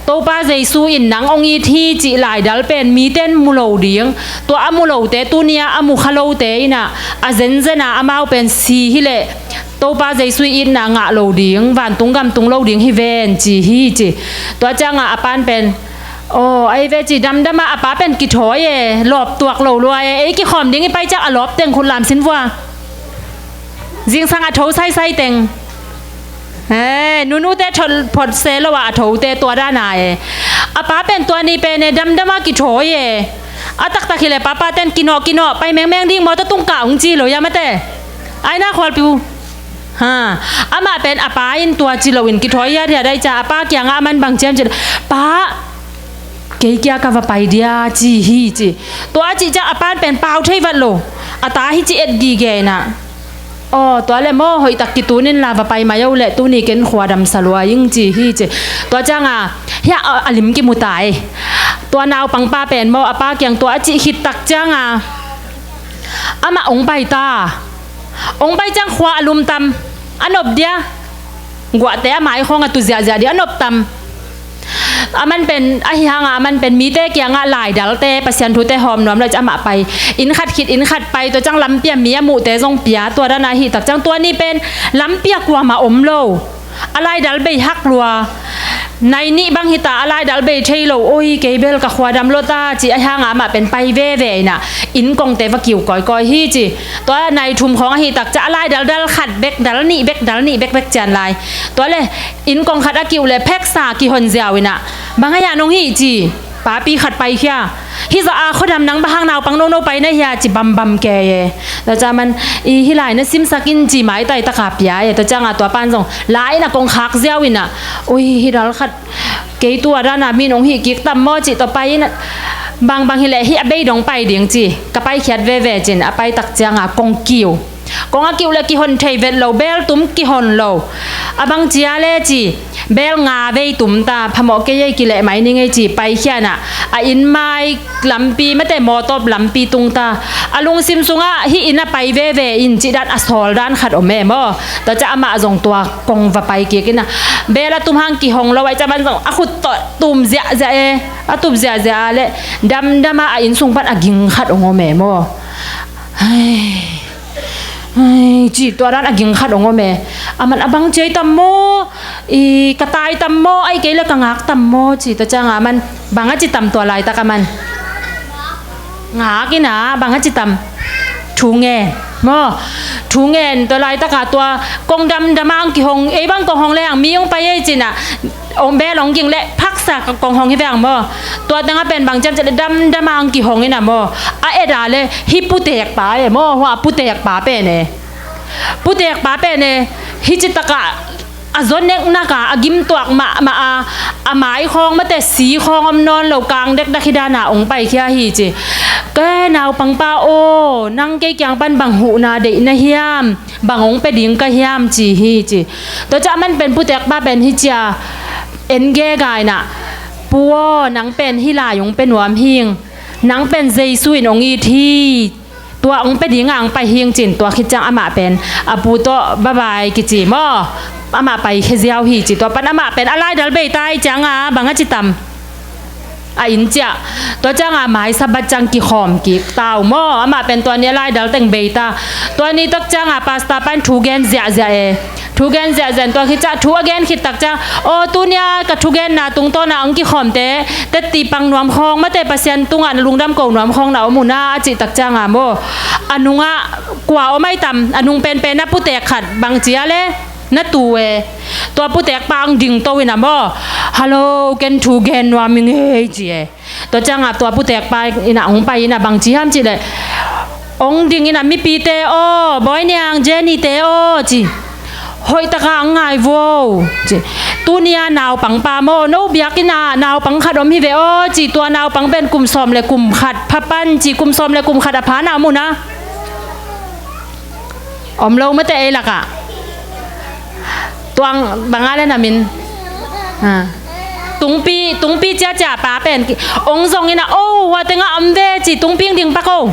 Topa Jesu in nang hong it hi cih laidal pen mite in mu lo ding. Tua a mu lote tuni-a a mu kha lote in ah, a zenzen a amau pen si hileh Topa Jesu itna ngah lo ding, vantung gam tung lo ding hi ven ci hi ci. Tua ciangah a pan pen, aw, ahi ve ci, damdam a, a pa pen kithawi e, lawp tuak lo lua e, ei kikhawm ding i pai ciang a lawp teng khut lam sin vua. Zingsang a tho saisai teng. He, nunute thot phot se lo a, a thote tua dana e. A pa pen tua ni pen e, damdam a kithawi e. A taktak hileh papa ten kinawh, kinawh, pai mengmeng ding, mawtaw tung kah ung ci lo ia mate. Aina khualpi uh. Ha, amah pen a pa in tua ci loin kithawi hiathiat ahih ciang a pa kiangah a man bang ci hiam cih leh, Pa, kei kia ka va pai dia ci hi ci. Tua a cih ciang a pan pen pau thei vat lo. A ta hi ci et gige in ah. Aw, tua leh maw hoihtak kitun inla va pai mai o leh tuni ken khua damsa lua ing ci hi ci. Tua ciangah hiah a, a lim kimu ta e. Tua naupangpa pen maw a pa kiang tua a cih khit tak ciangah amah hong pai ta. Hong pai ciang khua a lum tam, a nop dia. Guahte a mai khawng a tu ziahziah dia, a nop tam. A man pen, ahi hangah a man pen mite kiangah laidalte, Pasian thute hawm nuam lo ahih ciang amah pai. Inn khat khit inn khat pai, tua ciang lampi a mi a muhte zong pia, tua dana ahih tak ciang tua ni pen lampi a kuamah om lo. A laidal bei hak lua. Nai nih bang hita, a laidal bei thei lo, oi, kei bel ka khua dam lua ta, ci ahi hangah amah pen pai veve in ah, inn kongte va kiu kawikawi hi ci. Tua nai thum khawng ahih tak ciang a laidal dal khat bek, dal nih bek, dal nih bekbek cian lai. Tua leh inn kong khat a kiu leh pheksa kihon ziau in ah, bang a hia nong hih ci. Papi khat paikhia. Hih zah a khuadam nang bang hang naupang nono pai na hia ci bambam kei e. Tua ciang man, i hih lai na simsak in ci maitai taka pia e. Tua ciangah tua pan zong la in ah kong khak ziau in ah, ui, hih dal khat kei tua dana mi nong hih kik tam maw ci, tua pai in ah, bangbang hileh hih a bei dong pai ding ci. Ka paikhiat veve cin, a pai tak ciangah kong kiu. Kong a kiuh le kihon thei vet lo, beel tum kihon lo. A bang cia le ci, beel nga vei tum ta, phamawh kei ei, kileh mai ning ei ci, paikhia in ah, a inn mai lampi, mate mawtaw lampi tung ta. A lungsim sungah hih inn ah pai veve in cih dan a sawl dan khat om e maw. Tua ciang amah zong tua kong va pai kik in ah, beel a tum hang kihong lo ahih ciang aman zong a khut tawh tum ziahziah e. A tum ziahziah a leh damdam a, a inn sung pan a ging khat hong om e maw. Hai. Ai, ci, tua dan a ging khat hong om e. Aman a bang ci ai tam maw, i, ka tai tam maw, ai kei le ka ngak tam maw ci. Tua ciang aman bang a ci tam tua laitak aman. Ngak in ah, bang a ci tam. Thu ngen maw. Thu ngen, tua laitak a tua kong damdam a hong kihong, ei bang kong hong le hang mi hong pai ei ci in ah, ong beel ong ging leh phaksa kong hong hi veng maw. Tua tengah pen bang ciam ciah leh damdam a hong kihong in ah maw. A et a leh hih puteekpa e maw, hua puteekpa pen e. Puteekpa pen e, hih citakah a zaw neknak a, a gimtuak mahmah a, a mai khawng mate si khawng om nawn lo, kang dekdak hi dan a ong paikhia hi ci. Ka naupangpa aw, nang kei kiang pan bang huhna deih na hiam, bang ong pia ding ka hiam ci hi ci. Tua ciang aman pen puteekpa pen hih cia en gega in ah, Pu aw, nang pen hih lai ong pia nuam hing, nang pen Jesu in ong it hi, tua ong pia ding a ong pai hing ci in, tua khit ciang amah pen a pu tawh bye bye kici maw. Amah paikhia ziau hi ci, tua pan amah pen a laidal bei ta ahih ciang a bang a ci tam. A inn ciah. Tua ciang a mai Sabbath ciang kikhawm kik ta uh maw. Amah pen tua ni a laidal teng bei ta. Tua ni tak ciang a pastor pa in thu gen ziahziah e. Thu gen ziahziah in tua khit ciah thu a gen khit tak ciang, aw, tuni a ka thugenna tungtawn a hong kikhawmte, tetti pang nuam khawng mate Pasian tungah na lungdam ko nuam khawng na om uh na a cih tak ciang a maw. A nungah kua om ai tam, a nung penpen a puteek khat bang ci a le. Na tu e. Tua puteekpa hong dingto in ah maw. Hello, ken thu gen nuam ing ei ci e. Tua ciang a tua puteekpa in ah hong pai in ah bang ci hiam cih leh, hong ding in ah mipite aw, Bawi Niang, Jenny te aw ci. Hoih tak a hong ngai vo ci. Tuni a naupangpa maw, no biakinn ah naupang khat om hi ve aw ci. Tua naupang pen kum sawm le kum khat pha pan ci, kum sawm le kum khat a pha na om uh na. Om lo mate ei lakah. Tuang bang a le na min. Ha. Tungpi, tungpi ciacia pa pen ki, ong zong in ah, oh, hua tengah om ve ci, tungpi hong ding pak o.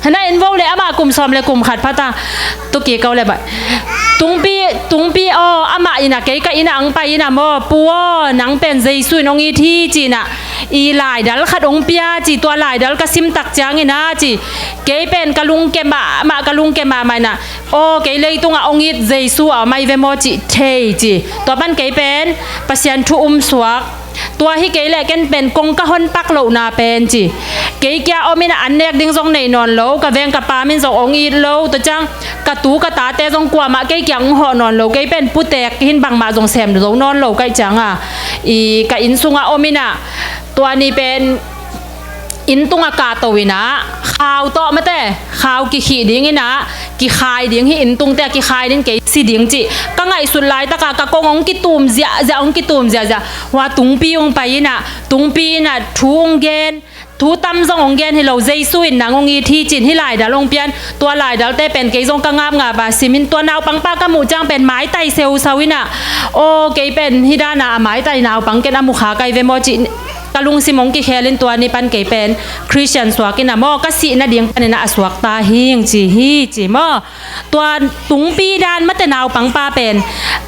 Hana in vo le amah kum sawm le kum khat pha ta. Tuki ko le bai. Tungpi, tungpi aw, amah in ah kei ka inn ah hong pai in ah maw, Pu aw, nang pen Jesu in hong it hi ci in ah, i laidal khat hong pia ci, tua laidal ka sim tak ciang in ah ci, kei pen ka lungke mahmah, ka lungke mahmah in ah, aw, kei leitungah hong it Jesu a om ai ve maw cih thei ci. Tua pan kei pen Pasian thu um suak. Tua hi kei leh ken pen kong ka hon pak lohna pen ci, kei kia om in ah an nek ding zong nei nawn lo, ka veng ka pam in zong hong it lo, tua ciang ka tu ka tate zong kuamah kei kiang hong hawh nawn lo, kei pen puteek hi in bangmah zong sem zo nawn lo ka hih ciang a, i, ka inn sungah om in ah, tua ni pen inn tungah kahto in ah, khau tawh mate, khau kikhih ding in ah, kikhai ding hi, inn tungte ah kikhai ding, kei si ding cih ka ngaihsut laitak a ka kong hong kitum ziahziah, hong kitum ziahziah. Hua tungpi hong pai in ah, tungpi in ah thu hong gen, thu tam zong hong gen hi lo, Jesu in nang hong it hi ci in hih laidal hong pian. Tua laidalte pen kei zong ka ngapngap a sim in, tua naupangpa ka muh ciang pen maitai seusau in ah, aw, kei pen hih dan a a maitai naupang ken a mukha kai ve maw cih ka lungsim hong kikhel in, tua ni pan kei pen Khristian suak in ah maw, ka sih nading pan in ah a suak ta hing ci hi ci maw. Tua tungpi dan mate naupangpa pen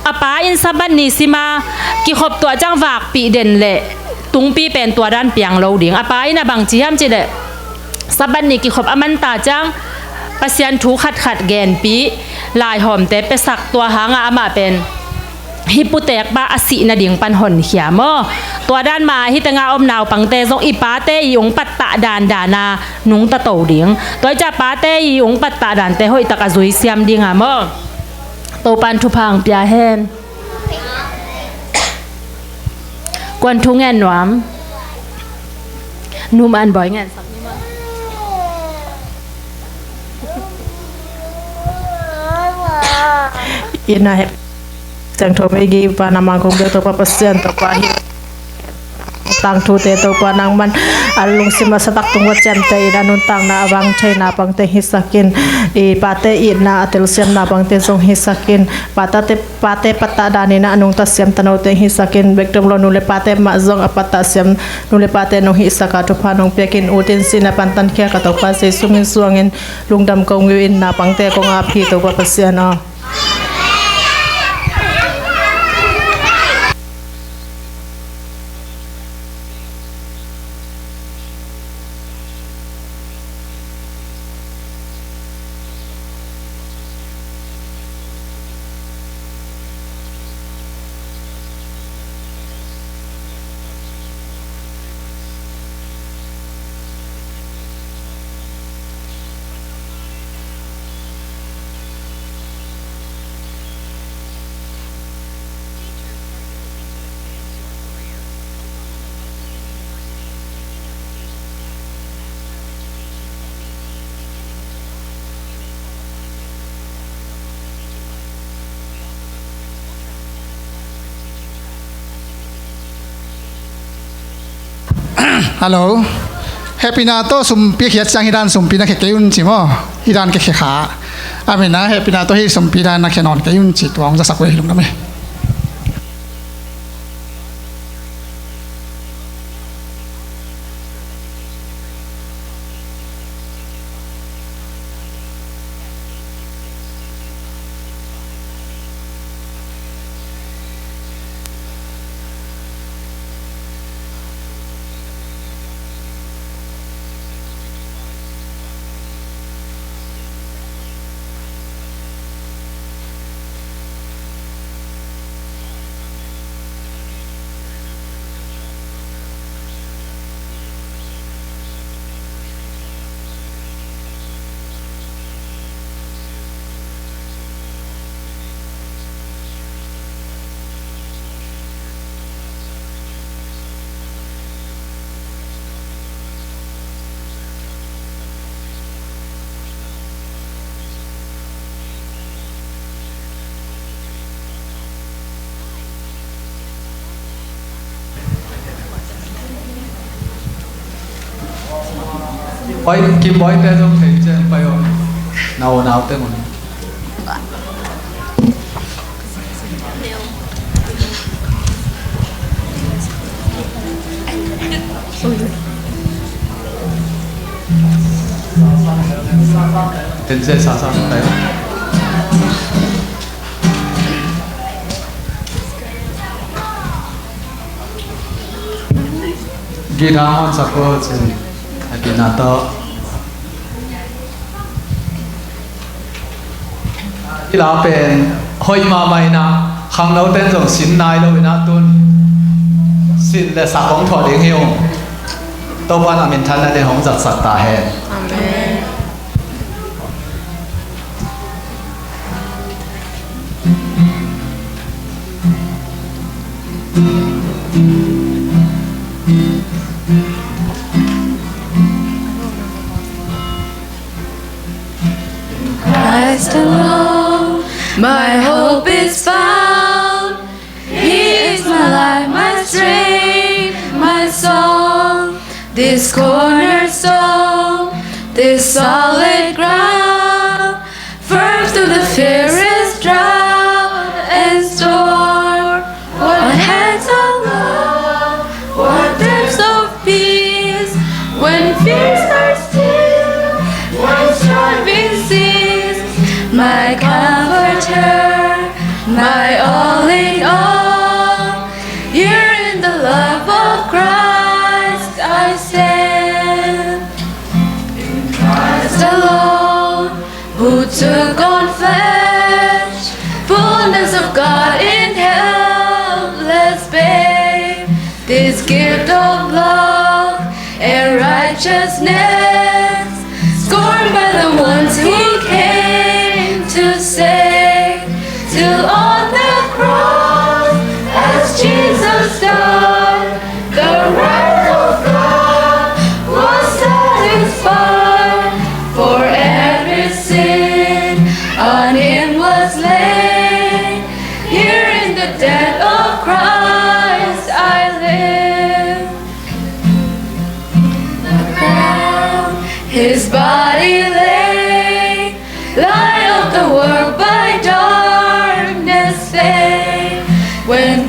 a pa in Sabbath ni sim a kikhop tuah ciang vakpih den leh tungpi pen tua dan piang lo ding. A pa in ah bang ci hiam cih leh Sabbath ni kikhop a man ta ciang Pasian thu khatkhat genpih, laihawmte piasak, tua hang a amah pen hih puteekpa a sih nading pan honkhia maw. Tua dan mah a hih tengah om naupangte zong i pate i hong pattah dandan a nungta to ding. Tua hi ciah pate i hong pattah dante hoihtak a zui siam ding a maw. Topa'n thupha hong pia hen. Kuan thu ngen nuam? Num an bawi ngen sak ni maw. Ina he. Siangtho meigi pa na mang kong bia Topa Pasian Topa hi. tangthute Topa nangman a lungsim a satak tung va ciamteh in a nuntakna a vang thei naupangte hisak in, i pate itna a telsiam naupangte zong hisak in, pate, pate pattah dan in a nungta siam tanote hisak in, bek dong lo nu le pate mah zong a pattah siam nu le pate nong hisak a thupha nong piak in, ut in sihna pan tankhia ka Topa Jesu min suang in lungdam kong ui in naupangte kong ap hi Topa Pasian aw. Hello. Hehpihna tawh sumpi khiat ciang hih dan sumpi na khia kei un ci maw? Hih dan ka khia kha. A min a hehpihna tawh hih sumpi dan na khia nawn kei un ci tua hong zasak uh hi lungdam hi. Oi, Kim Boy te zong thei ciang pai om. Nau, nau te mun. Tenzeh sa sa tai. Gina hon sa ko cin. Gina to. Hih la pen hoih mahmah in ah, khangnote'n zong sin nai lo in ah, tun sin le sak hong thuah ding hi ung. Topa'n a minthanna ding hong zatsak ta hen. Amen. Christ alone, my hope is found. He is my life, my strength, my song. This cornerstone, this solid ground, firm through the fiercest drought and storm. What hands of love, what depths of peace, when fears are still, when striving cease, my comforter, my all in all, here in the love of Christ I stand. In Christ alone, who took on flesh, fullness of God in helpless babe. This gift of love and righteousness, scorned by the ones he came to save, till on the cross, as Jesus died, the wrath of God was satisfied. For every sin on him was laid. Here in the death of Christ I live.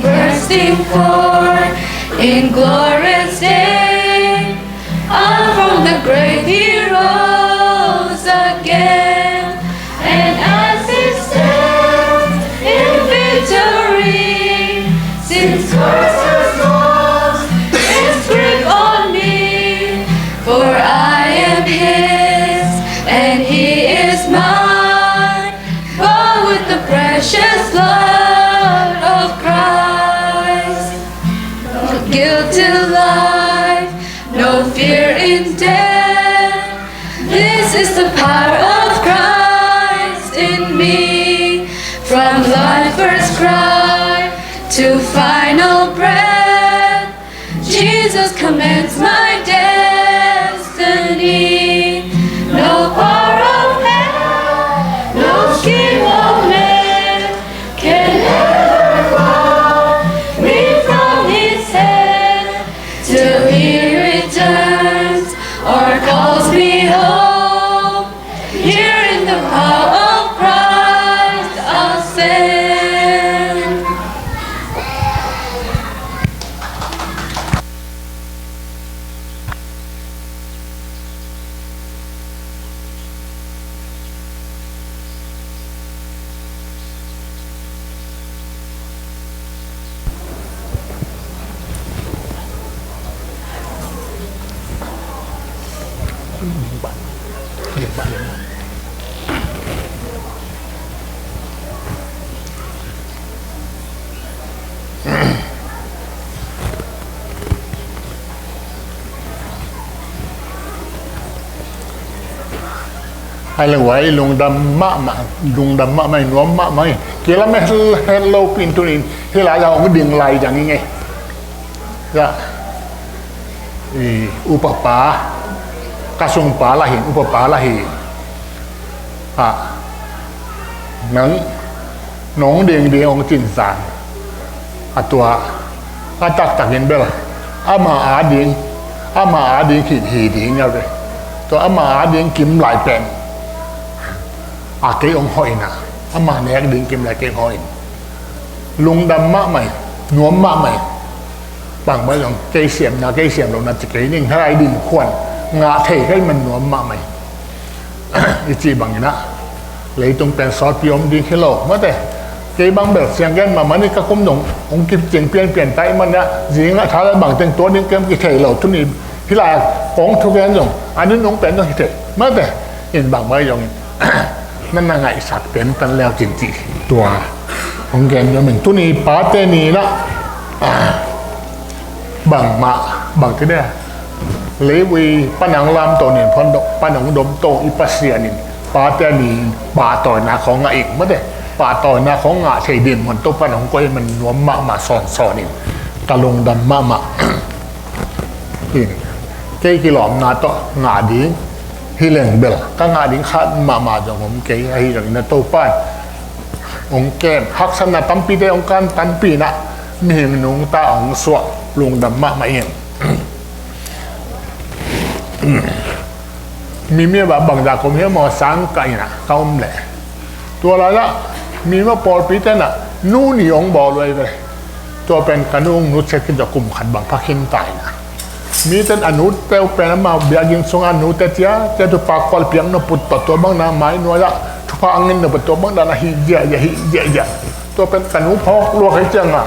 Bursting forth in glorious day, and from the grave he rose again. And as he stands in victory, since curse has lost its grip on me, for I am his and he is mine, bought with the precious blood of Christ. No guilt to life, no fear in death. This is the power of Christ in me. From life's first cry to final breath, Jesus commands my destiny. No power of hell, no scheme of man can ever pluck me from his hand till he returns or calls me home. Here in the power of Christ I'll stand. ไอ้เรื่องว่าไอ้ลงดำมะมะ ลงดำมะไม่นวมมะไม่ เกี่ยวแล้วไม่เห็นโลกปีนตัวนี้ ที่หลายอย่างก็ดึงไหลอย่างนี้ไง ก็ อี อุปปา กระทรวงปาละหิน อุปปาละหิน อ่ะ หนัง หนองเดียงเดียงองค์จินสาร อ่ะ ตัว อ่ะ ตักตักเห็นเบล อ่ะ มาอาดิง อ่ะ มาอาดิงขีดหีดิงเนี่ยเว้ย ตัว อ่ะ มาอาดิงกิมหลายแปลง อ่ะ เกยองค์หอยนะ อ่ะ มาแนกดิงกิมหลายเกยองค์หอย ลงดำมะใหม่ นวมมะใหม่ บางใบลองเกยเสียมนะ เกยเสียมลงนะ จะเกยนิ่งให้ไอ้ดินควัน งาเทให้มันนวมมะใหม่ อีจีบางอย่างนะ เลยตรงแปลงซอสปีอมดีขึ้นโลก มาแต่ เกยบางแบบเสียงแกนมา มันนี่ก็คุ้มหนง องค์กิบเจียงเปลี่ยนเปลี่ยนไตมันเนี่ย ยิงอ่ะ ถ้าแล้วบางแต่งตัวนี่เกมกี่เทโลทุนนี้ ที่ลายของทุกแกนหนง อันนี้หนงแปลงต้องกี่เท มาแต่ เห็นบางใบลอง นั่นน่ะไงสักเต็มตันแล้วจริงๆ ตัวของแกนยอมหนึ่งตัวนี้ปาเตนีนะ อ่า บางมา บางที่เนี่ย เลวีป้าหนังลามโตนี่พอนดอกป้าหนังดมโตอีปาเซียนิน ปาเตนี ปาต่อยหนาของงาเอง ไม่ได้ ปาต่อยหนาของงาเทดิน มันโตป้าหนังก็ให้มันนวมมะมาสอนสอนนิน กะลงดำมะมา อิน เกยกิลอมนาโต งาดี hi leng bel ka ngah ding khat mahmah zong om kei. Ahi zongin a Topa in hong kem, haksatna tampite hong kan tampin ah mihing nungta hong suah, lungdam mahmah ing. Mi mi ah bangzah ka om hiam aw, sangkah in ah ka om leh. Tua laiah mi mah pawlpite in ah nu ni hong bawl uh ahi ve. Tua pen ka nu hong nutsiat khin tawh kum khat bang pha khin ta in ah. Mite in a nute uh pen amau biakinn sungah a nute ciatciat thupha kual piak nop uh tawh tua bang dan a mai nuai-ah thupha a ngen nop uh tua bang dan a hih ziahziah, hih ziahziah. Tua pen ka nu phawk luak hi ciangah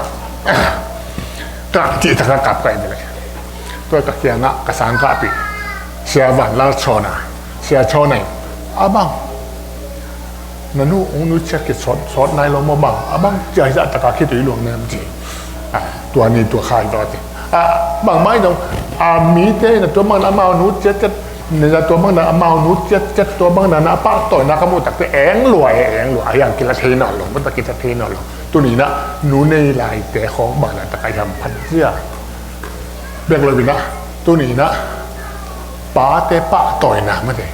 kap cih tak a kap ka hi ve leh. Tua ka kiangah ka sangkahpih Sia Van Lal Chawna, Sia Chawna in a bang na nu hong nutsiat khit sawt, sawt nai lo maw bang, a bang ciah hi zah taka khitui luang nem ci. Ah, tua ni tua khai tua ci. Ah, bangmah hi dong, ah, mite in a tua bang dan amau nutsiat ciat, ni zah tua bang dan amau nutsiat ciat, tua bang dan a pahtawina ka muh takte eng lua e, eng lua. Ahi hang kila thei nawn lo, mata kila thei nawn lo. Tuni in ah nu nei laite khawng bang dan taka i hamphat zia. Bek lo in ah, tuni in ah pate pahtawina mate.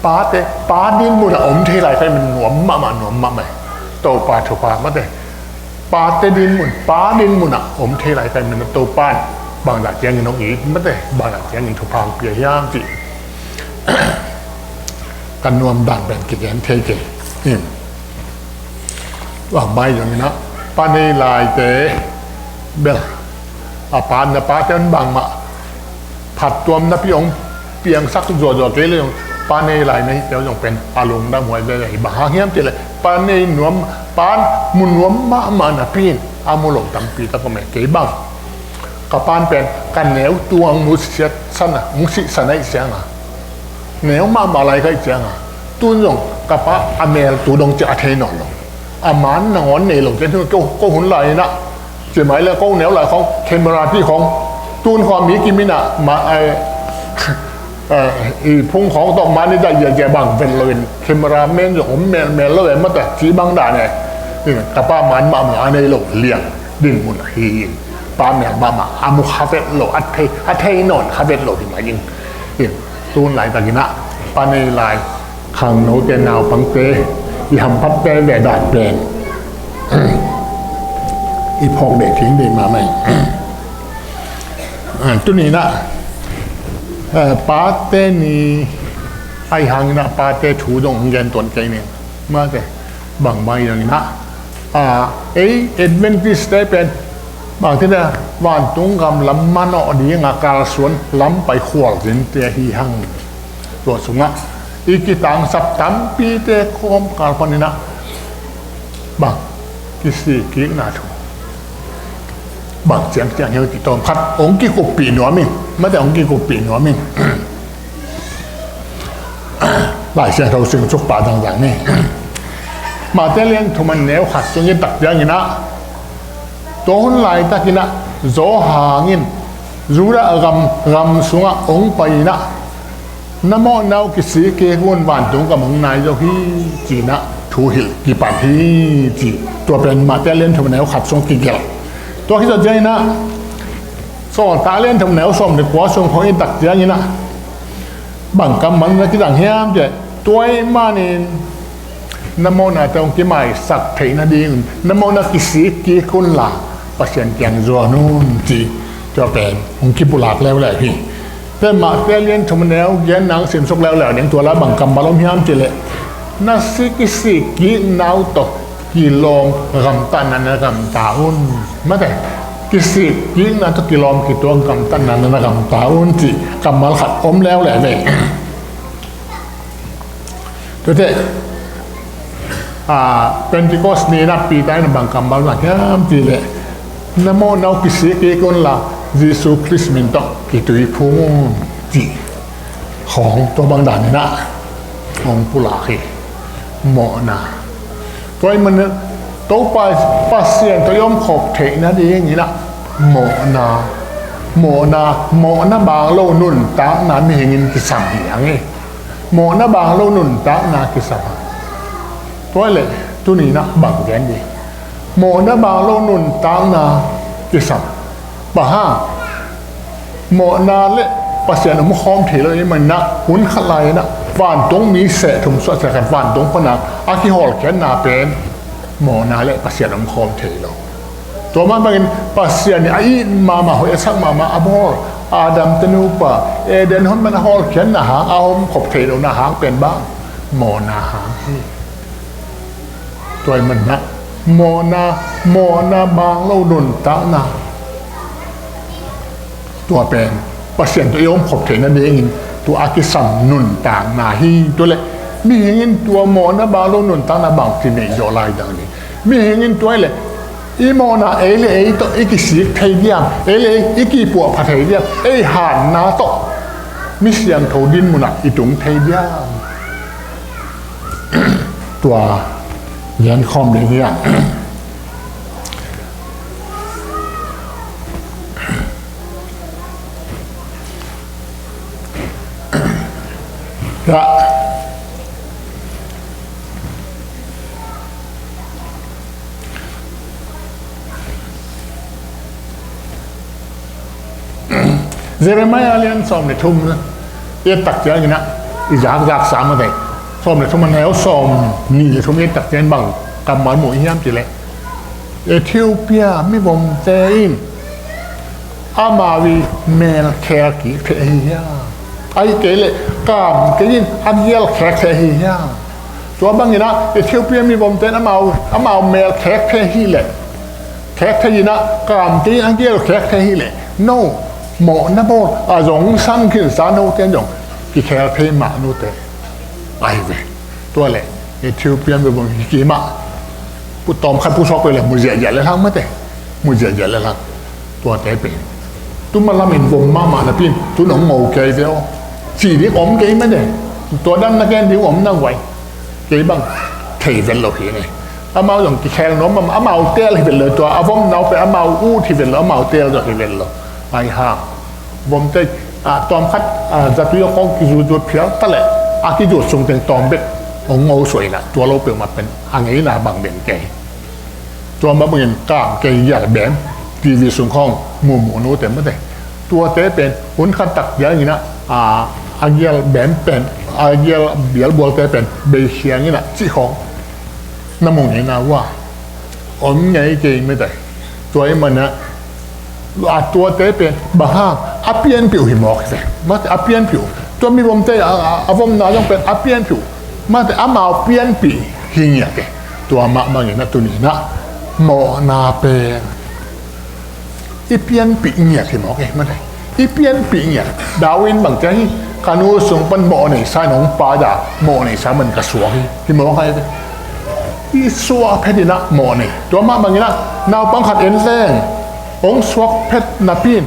Pate, pa dinmun ah om thei lai pai man nuam mahmah, nuam mahmah. Topa thupha mate. Pate dinmun, pa dinmun ah om thei lai pai man Topa in bangzah ciangin hong it mate, bangzah ciangin thupha hong pia hiam cih. Kan nuam dan pen kigen thei kei. Hmm. Bangmah hi zongin ah pa nei laite Bel, a pa, na pate un bangmah phattuam napi hong piangsak zuahzuah kei le zong, pa nei lai na hihte uh zong pen a lungdam huai veve hi. Bang hang hiam cih leh pa nei nuam, pa mu nuam mahmah napi in a mu lo tampi tak om e. Kei bang, ka pa'n pen ka neu tung hong mu siatsan a, hong sihsan ahih ciangin, neu mahmah lai ka hih ciangin, tun zong ka pa a mel tu dong ciang a thei nawn lo. A man nangawn nei lo, ken ko, ko hun lai-in ah, ci mai le ko neu lai khawng, camera ti khawng, tun khawng mi kim in ah, ma, ai, eh, i phung khawng tawh man i daih ziahziah bang ven loin, camera man zong om melmel lo e, mate, ci bang dan e. Ka pa man mahmah a nei lo liang dinmun ahi in, pa mel mahmah a mu kha vet lo, a thei, a thei nawn kha vet lo hi mai in. In, tun laitakin ah pa nei lai khangnote, naupangte i hamphatte ve dan pen i phawk deh thing ding mahmah in. Tuni-in ah, eh, pate ni ahih hangin ah pate thu dong hong gen tuan kei ning. Mate, bang mai dangin ah, a, ei Adventist-te pen bangte na, vantung gam lam manawh ding a kalsuan lam pai khualzinte ahi hang. Tua sungah i kitangsap tampite kawmkal panin ah bang kisikkikna thu bang ciangciang hiam cih tawm khat hong kikuppih nuam ing. Mate, hong kikuppih nuam ing. Lai Siangtho simsuk pah dangdang ni. Matthai lian thum a neu khat sung i et tak ciangin ah, tua hun laitakin ah Johan in Judah gam, gam sungah hong pai in ah, na mawhna uh kisik kik un, vantung gam hong nai zo hi, ci-in ah thu hilh kipan hi, ci. Tua pen Matthai lian thum a neu khat sung kigelh. Tua khit zawh ciangin ah Sawltak lian thum a neu sawm le kua sung khawng i et tak ciangin ah, bang kammal na kizang hiam cih leh, tua ahih manin na mawhnate hong kimaisak theih nadingin na mawhna kisik kik unla, Pasian kiang zuan un, ci. Tua pen hong kipulak leuleu hi. Tua Matthai lian thum a neu giatna hong simsuk leuleu ning. Tua la bang kammal om hiam cih leh, na si kisikkikna uh tawh kilawm gamtatna na gamta un. Mate, kisikkikna tawh kilawm kituak gamtatna na gamta un, cih kammal khat om leuleu ve. Tuate, a, Pentecost ni-in ah Peter in bang kammal zang hiam cih leh, na mawhna uh kisik kik unla, Jesu Khrist min tawh kituiphum un, cih khawng tua bang danin ah hong pulak hi. Mawhna. Tua ahih manin Topa Pasian tawh i omkhop theih nadingin ah mawhna, mawhna, mawhna baang lo nuntakna mihing in kisam hi hang e. Mawhna baang lo nuntakna kisam a. Tua leh tuni-in ah bang gen ding? Mawhna baang lo nuntakna kisam. Bang hang? Mawhna le Pasian omkhawm thei lo ahih manin ah, hun khat lai-in ah vantung mi seh thum suah seh khat vantung pan a kihawlkhiatna pen mawhna le Pasian omkhawm thei lo. Tua mah bangin Pasian in a it mahmah, hoih a sak mahmah a bawl Adam te nupa Eden hon pan a hawlkhiatna hang, a omkhop thei lohna hang pen bang? Mawhna hang hi. Tua ahih manin ah mawhna, mawhna baang lo nuntakna, tua pen Pasian tawh i omkhop theih nadingin tua a kisam nuntakna hi. Tua leh mihing in tua mawhna baang lo nuntakna bangci nei zaw lai dang ding? Mihing in tua ahih leh i mawhna ei le ei tawh i kisik thei diam? Ei le ei i kipuahpha thei diam? Ei hatna tawh mi siangtho dinmun ah i tung thei diam? Tua gen khawm ding hi hang. Tua Jeremiah lian sawm le thum i et tak ciangin ah i zakzak sam a tei. Sawm le thum a neu sawm nih le thum i et tak ciangin bang kammal mu i hiam cih leh, Ethiopia mivomte in amau i mel khel kik thei ahi hiam? Ahih kei leh kam kei in a gial khek thei ahi hiam? Tua bangin ah Ethiopia mivomte in amau, amau mel khek thei ahih leh khek thei in ah, kam kei in a gial khek thei hi leh, no, mawhna bawl a zong san khinsa note zong kikhel thei mah note ahi ve. Tua leh Ethiopia mi bawm hi kei mah, pu tawm khat pu suak peuh leh mu ziahziah le hlang mate, mu ziahziah le hlang. Tuate pen tuma lamin vom mahmah napi in tun hong ngo kei ve aw, ci ding om kei mate. Tua dan na gen ding om na guai. Kei bang thei vet lo hi ne. Amau zong kikhel nuam mahmah, amau teel hi vet lo, tua a vomna uh pen amau ut hi vet lo, amau teel zong hi vet lo. Ahi hang vomte, ah, tawm khat, ah, zatui a kong kizutzuat phial ta leh a kizut sung teng tawm bek hong ngo suah in ah, tua lo peuhmah pen a ngeina bang den kei. Tua mah bangin kam kei gial bem, T V sung khawng mumu note mate. Tuate pen hun khat tak ciangin ah, a, a gial bem pen, a gial bialbualte pen bei khiang in ah cih khawng na mu ngei na uh a, om ngei kei mate. Tua ahih manin ah, a tuate pen bang hang, a pianpih uh hi mawk hi ve. Mate, a pianpih uh. Tua mi vomte a, a, a vomna zong pen a pianpih uh. Mate, amau pianpih hi ngiat e. Tua mah bangin ah tuni in ah mawhna pen i pianpih ngiat hi mawk e, mate. I pianpih ngiat. Darwin bang ci hi, ka nu sung pan mawh neisa in hong paita, mawh neisa man ka suak hi, hi mawk ahi ve. I suah phet in ah mawh nei. Tua mah bangin ah naupang khat en leng hong suak phet napi in,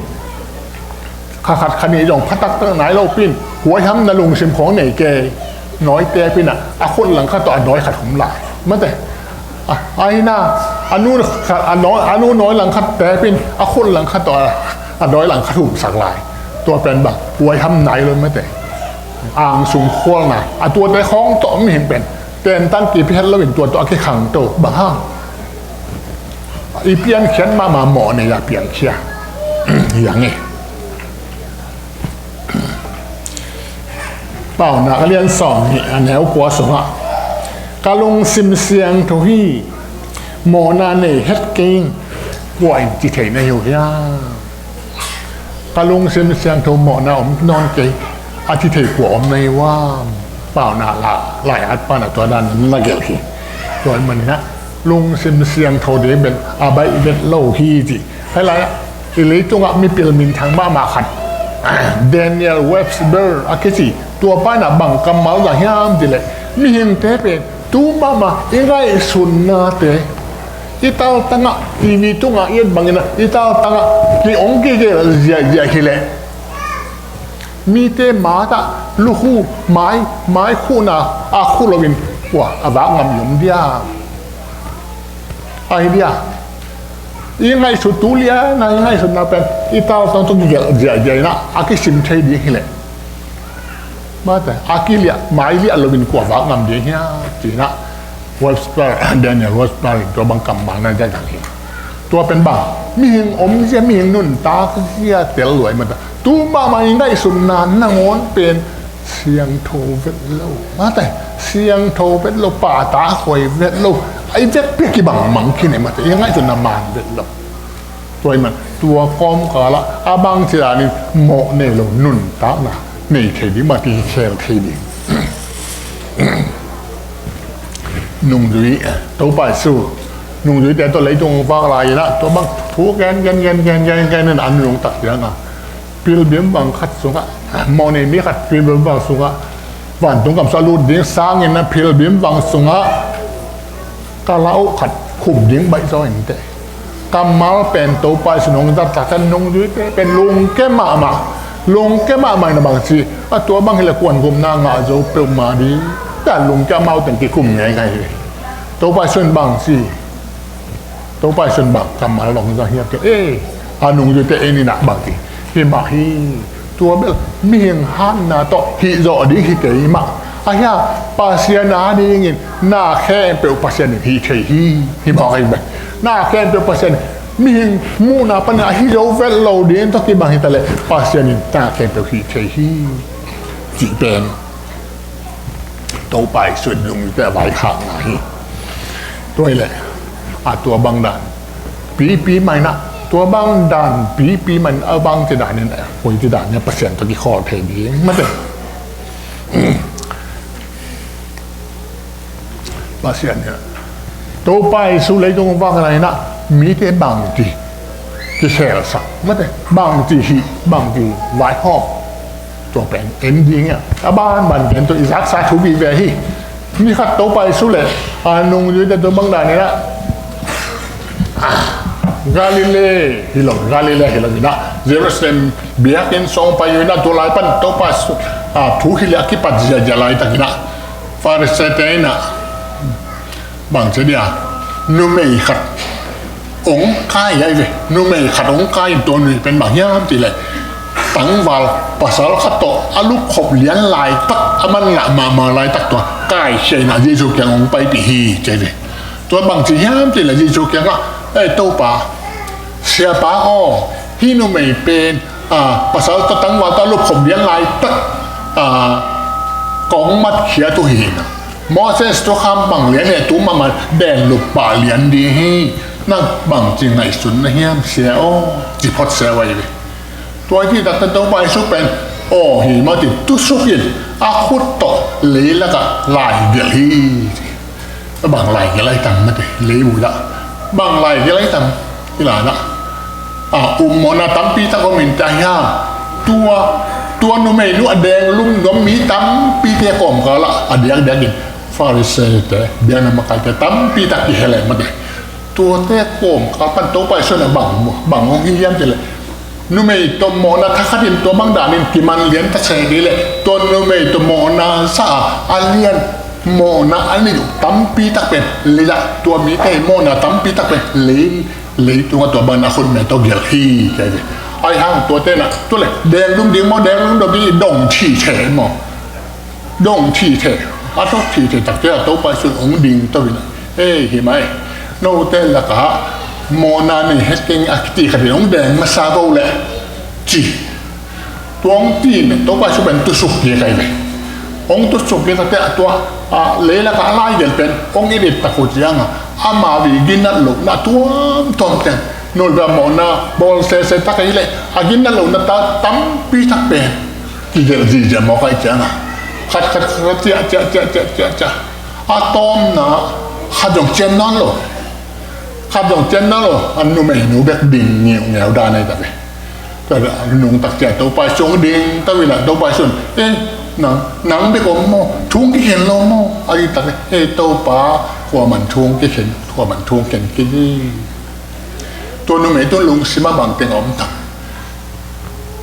kha khat kha nih zong pha taktak nai lo pi in, huaiham na lungsim khawng nei kei. Nawite pi in ah, a khut langkhat tawh a nawi khat hum lai. Mate, a, ahi na, a nu khat, a nawi, a nu nawi langkhat te pi in, a khut langkhat tawh a, a nawi langkhat humsak lai. Tua pen bang, huaiham nai lo mate. Angsung khualna, a tuate khawng tawh mihing pen tentan kipi het lo in tua tawh a kikhangto. Bang hang? I piankhiat mahmah mawh nei a piankhia hi hang e. Paunak a lian sawm nih, a neu kua sungah, ka lungsim siangtho hi, mawhna nei het kei ing, kua in ci thei na hi uh hiam? Ka lungsim siangtho mawhna om nawn kei, a ci thei kua om na hi uh hiam? Paunak la, lai-at pan a tua dan na gelh hi. Tua ahih manin ah lungsim siangtho ding pen a baih vet lo hi ci. Hih lai-ah i leitungah mipil minthang mahmah khat, Daniel Webster a kici, tua pa in ah bang kammal zang hiam cih leh, mihingte pen tu mahmah i ngaihsutnate, i taltangah, T V tungah i et bangin ah i taltangah ki-ong kigelh ziahziah hi leh, mite matah lukhu, mai, mai khuhna a khuh loin kua a vak ngam i om diam? Ahi dia, i ngaihsut tu liana, i ngaihsutna pen i taltang tawh kigelh ziahziah in ah a kisim thei ding hi leh, mate, a kiliah, mai liah loin kua vak ngam ding hiam ci in ah Webster, Daniel Webster in tua bang kammal na zang hi. Tua pen bang, mihing omzia, mihing nuntakzia tel luai mate. Tu mahmah i ngaihsutna nangawn pen siangtho vet lo, mate, siangtho vet lo, pahtak huai vet lo, a i vekpi a kibangmang khin e mate, i ngaihsutna man vet lo. Tua ahih man tua kawmkalah a bangci danin mawh nei lo nuntakna nei thei ding mah kikhel thei ding. Nungzui, Topa Jesu nungzuite tawh leitung vak lai-in ah tua bang thu gen gen gen gen gen gen in an nungtak ciangin ah, pilbim vang khat sungah, mawh nei mi khat pilbim vang sungah vantung kamsung a lut ding sangin ah pilbim vang sungah kala uh khat khum ding baih zaw inteh. Kammal pen Topa Jesu in hong zat tak ciang nungzuite pen lungkia mahmah, lungkia mahmah in a bang ci, a tua bang hi leh kuan gupna ngah zo peuhmah ding, tua lungkia amau teng kikum ngeingai hi. Topa Jesu in bang ci, Topa Jesu in bang kammal hong zang hiam cih leh, eh, a nungzuite en in ah bang ci, hi mah hi. Tua bel mihing hatna tawh hih zawh ding hi kei mah. Ahi a, Pasian a dingin na khempeuh Pasian in hih thei hi, hi mawk ahi bek. Na khempeuh Pasian in, mihing muhna panin a hi zo vet lo ding tawh kibang hi ta leh Pasian in na khempeuh hih thei hi, cih pen Topa Jesu in lungte a vaikhakna hi. Tua hi leh a tua bang dan pipi mah in ah, tua bang dan pipi mah in a bangci danin, koici danin Pasian tawh kikhawl thei ding mate. Pasian in ah, Topa Jesu leitung vak lai-in ah Mite bangci kikhelsak mate, bangci hih, bangci vaihawm, tua pen en ding a, a banban pen tua i zaksa thu vive hi. Ni khat Topa Jesu le a nungzuite tua bang danin ah, Galilee hi lo, Galilee hi lo in ah, Jerusalem biakinn sung pai uh in ah, tua lai pan Topa Jesu thu hilh a kipat ziahziah laitakin ah, Farisee-te in ah bang ci dia, numei khat hong kai ahi ve. Numei khat hong kai in, tua numei pen bang hiam cih leh, tangval pasal khat tawh a lupkhop lian laitak, a manlah mahmah laitak tua kaikhia in ah Jesu kiang hong paipih hi ci ahi ve. Tua bang ci hiam cih leh Jesu kiangah, "Ei Topa, Siapa aw, hih numei pen, a, pasal tawh tangval tawh a lupkhop lian laitak, a, kong matkhiat uh hi. Moses thukham bang lian hi, tu mahmah denglup pah lian ding hi. Nang bangci ngaihsun na hiam, Sia aw?" ci phot sia uh ahi ve. Tua hi takte Topa Jesu pen, "Aw hi maw," ci tusuk in, a khut tawh leilakah laigelh hi. Bang laigelh ahi tam mate, leivui ah bang laigelh ahi tam, i lai ah, a, um mawhna tampi tak om in, tua hiam, tua, tua numeinu a denglum nuam mi tampite kawmkalah a diakdiakin Farisee-te, biakna makaite tampi tak kihel e mate. Tuate kawmkal pan Topa Jesu in ah bang, bang hong hilh hiam cih leh, numei tawh mawhna thakhatin tua bang danin kiman lian ta se dih leh, tua numei tawh mawhna sa a, a lian mawhna a neih uh tampi tak pen lei ah, tua mite mawhna tampi tak pen lei, leitungah tua bangin a khutme tawh gelh hi ci ahi ve. Ahi hang tuate in ah, tua leh denglum ding maw, denglum lo ding, dong thih theh maw. Dong thih theh, a dong thih theh takte ah Topa Jesu in hong dingto in ah, "Ei, hi mai, note lakah mawhna nei het keng a," ci khatin hong deng masa vo leh, ci. Tua hong ci in Topa Jesu pen tusuk kik ahi ve. Hong tusuk kik takte ah tua, a, leilakah a laigelh pen hong it it tak uh ciangah, ama ii ginnat lohna tuamtuam teng, nulpia mawhna bawl sese tak ahi leh, a ginnat lohna ta tampi tak pen kigelh zihziah mawk ahih ciangah, khat khat khat khat ciah ciah ciah ciah ciah ciah. A tawpna khat zong cian nawn lo. Khat zong cian nawn lo. A numeinu bek ding ngiungeu dan ahi ta ve. Tua a nungtak ciang Topa Jesu hong dingto in ah, Topa Jesu in, "Eh, nang, nang bek om maw? Thu hong kikhen lo maw?" a cih tak leh, "Eh Topa, kuaman thu hong kikhen, kuaman thu hong khen kei hi." Tua numei tung lungsim ah bang teng om tam?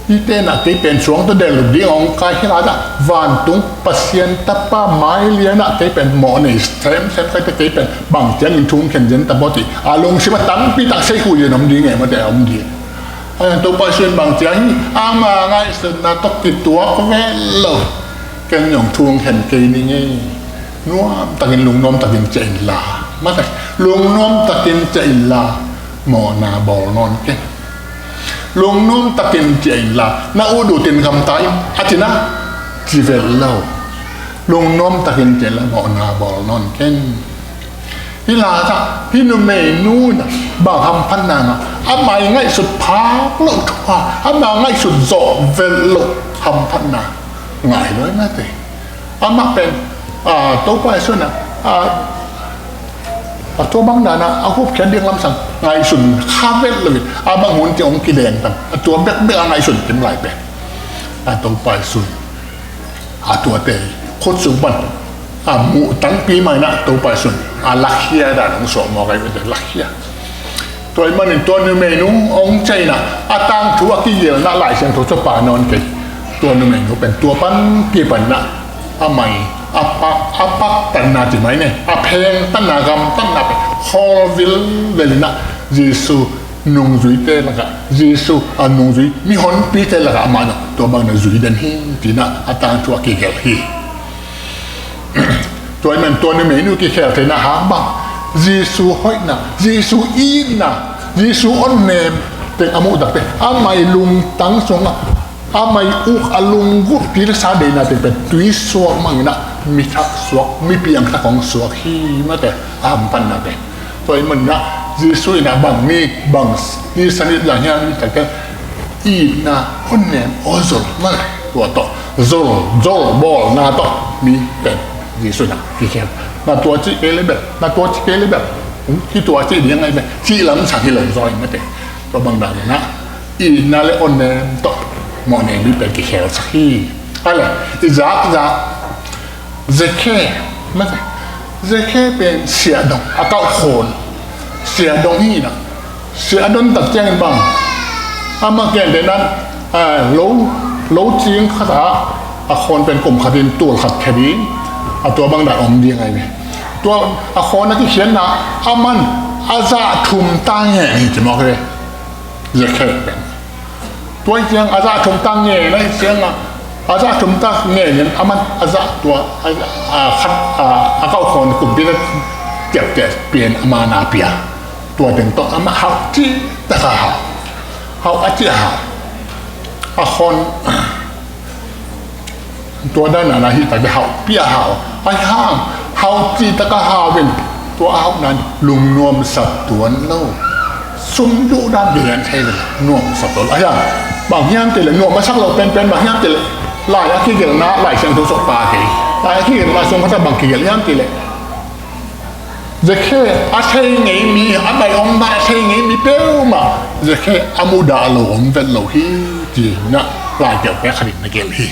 Hihte in ah kei pen suang tawh denglup ding a hong kai hi lai ah, vantung Pasian Tapa mai lian ah kei pen mawh nei semsem ka hi teh, kei pen bang ciangin thu hong khen zen tam aw, ci a lungsim ah tampi tak sei khuh zen om ding e, mate, om ding. Ahi hang Topa Jesu in bang ci hiam? Ama ngaihsutna tawh kituak vet lo. Ken zong thu hong khen kei ning ei. Nuam takin, lungnuam takin ciah inla, mate, lungnuam takin ciah inla, mawhna bawl nawn ken. Lungnuam takin ciah inla, na ut utin gamta in, a ci na, ci vet lo. Lungnuam takin ciah inla, mawhna bawl nawn ken. Hih lai ah, hih numeinu in ah bang hamphatna ngah? Ama ii ngaihsut phak loh thu-a, ama ngaihsut zawh vet loh hamphatna ngah hi lo, mate. Amah pen, a, Topa Jesu in ah, a, a tua bang dan ah a hupkhiat ding lamsang ngaihsun kha vet lo in, a bang hun ci hong kideng tam, a tua bekbek a ngaihsun kim lai pen, a, Topa Jesu in a tuate khut sung pan a muh tangpi mah in ah Topa Jesu in a lakhia dan hong suah mawk ahi ve, lakhia. Tua ahih manin tua numeinu hong ciah in ah, a tangthu a kigelhna Lai Siangtho sung pan nawn kei. Tua numeinu pen tua pan kipan in ah, amah ii a pak, a paktatna ci mai ni, a phengtatna, gamtatna pen khawl vilvel in ah, Jesu nungzuite lakah, Jesu a nungzui mihonpite lakah amah zong tua bangin a zui den hi, ci-in ah a tangthu a kigelh hi. Tua ahih manin tua numeinu kikhel theihna hang bang, Jesu hoihna, Jesu itna, Jesu honnem teng a muh tak teh, amah ii lungtang sungah, amah ii uk a lunggulh pilsa deihna teng pen tuisuak mang in ah, mithak suak, mi piangthak hong suak hi, mate, a hamphatna pen. Tua ahih manin ah Jesu in ah bang ni, bang ni sanit zang hiam cih tak teh, itna, honnem aw zol, mate, tua tawh zol, zol bawlna tawh mi pen Jesu in ah kikhel. Na tua ci kei leh bel, na tua ci kei leh bel, Hong kituak cih ding ahi ve. Cih lamsang hi lo zaw hi mate. Tua bang dan inah itna le awnem tawh mawhnei mi pen kikhelsak hi. A le i zakzak Zekhe mate. Zekhe pen siahdong a kauh khawn siahdong hi inah, siahdong tak ciangin bang amah gentehna in lo, lo cing khat ah a khawn pen kum khatin tul khat khe ding, a tua bang dan om ding ahi ve. Tua a khawn a kikhiatna aman a zah thum ta ngen hi ci mawk hi ve. Zekhe pen tua hi ciang a zah thum ta ngen ahi ciangah, a zah thum ta ngen in aman a zah tua a, a khat a, a kauh khawn kumpi na tiapteh pian ama na pia. Tua teng tawh amah hauh cih taka hau, hauh a cih a hau. A khawn tua dan a na hi tak le hauh pia hau. Ahi hang hauh cih taka hau in tua a hauhna in lungnuamsak tuan lo. Sum duh dan lian thei le nuamsak tuan lo. Ahi hang bang hiam cih le nuam a sak lo penpen bang hiam cih le lai a kigelhna Lai Siangtho sawh pa kei. Lai a kigelhna sung khat ah bang kigelh hiam cih le Zekhe a thei ngei mi, a baih omna a thei ngei mi peuhmah Zekhe a mudah lo om vet lo hi, ci-in ah lai peuhpeuh khat in na gelh hi.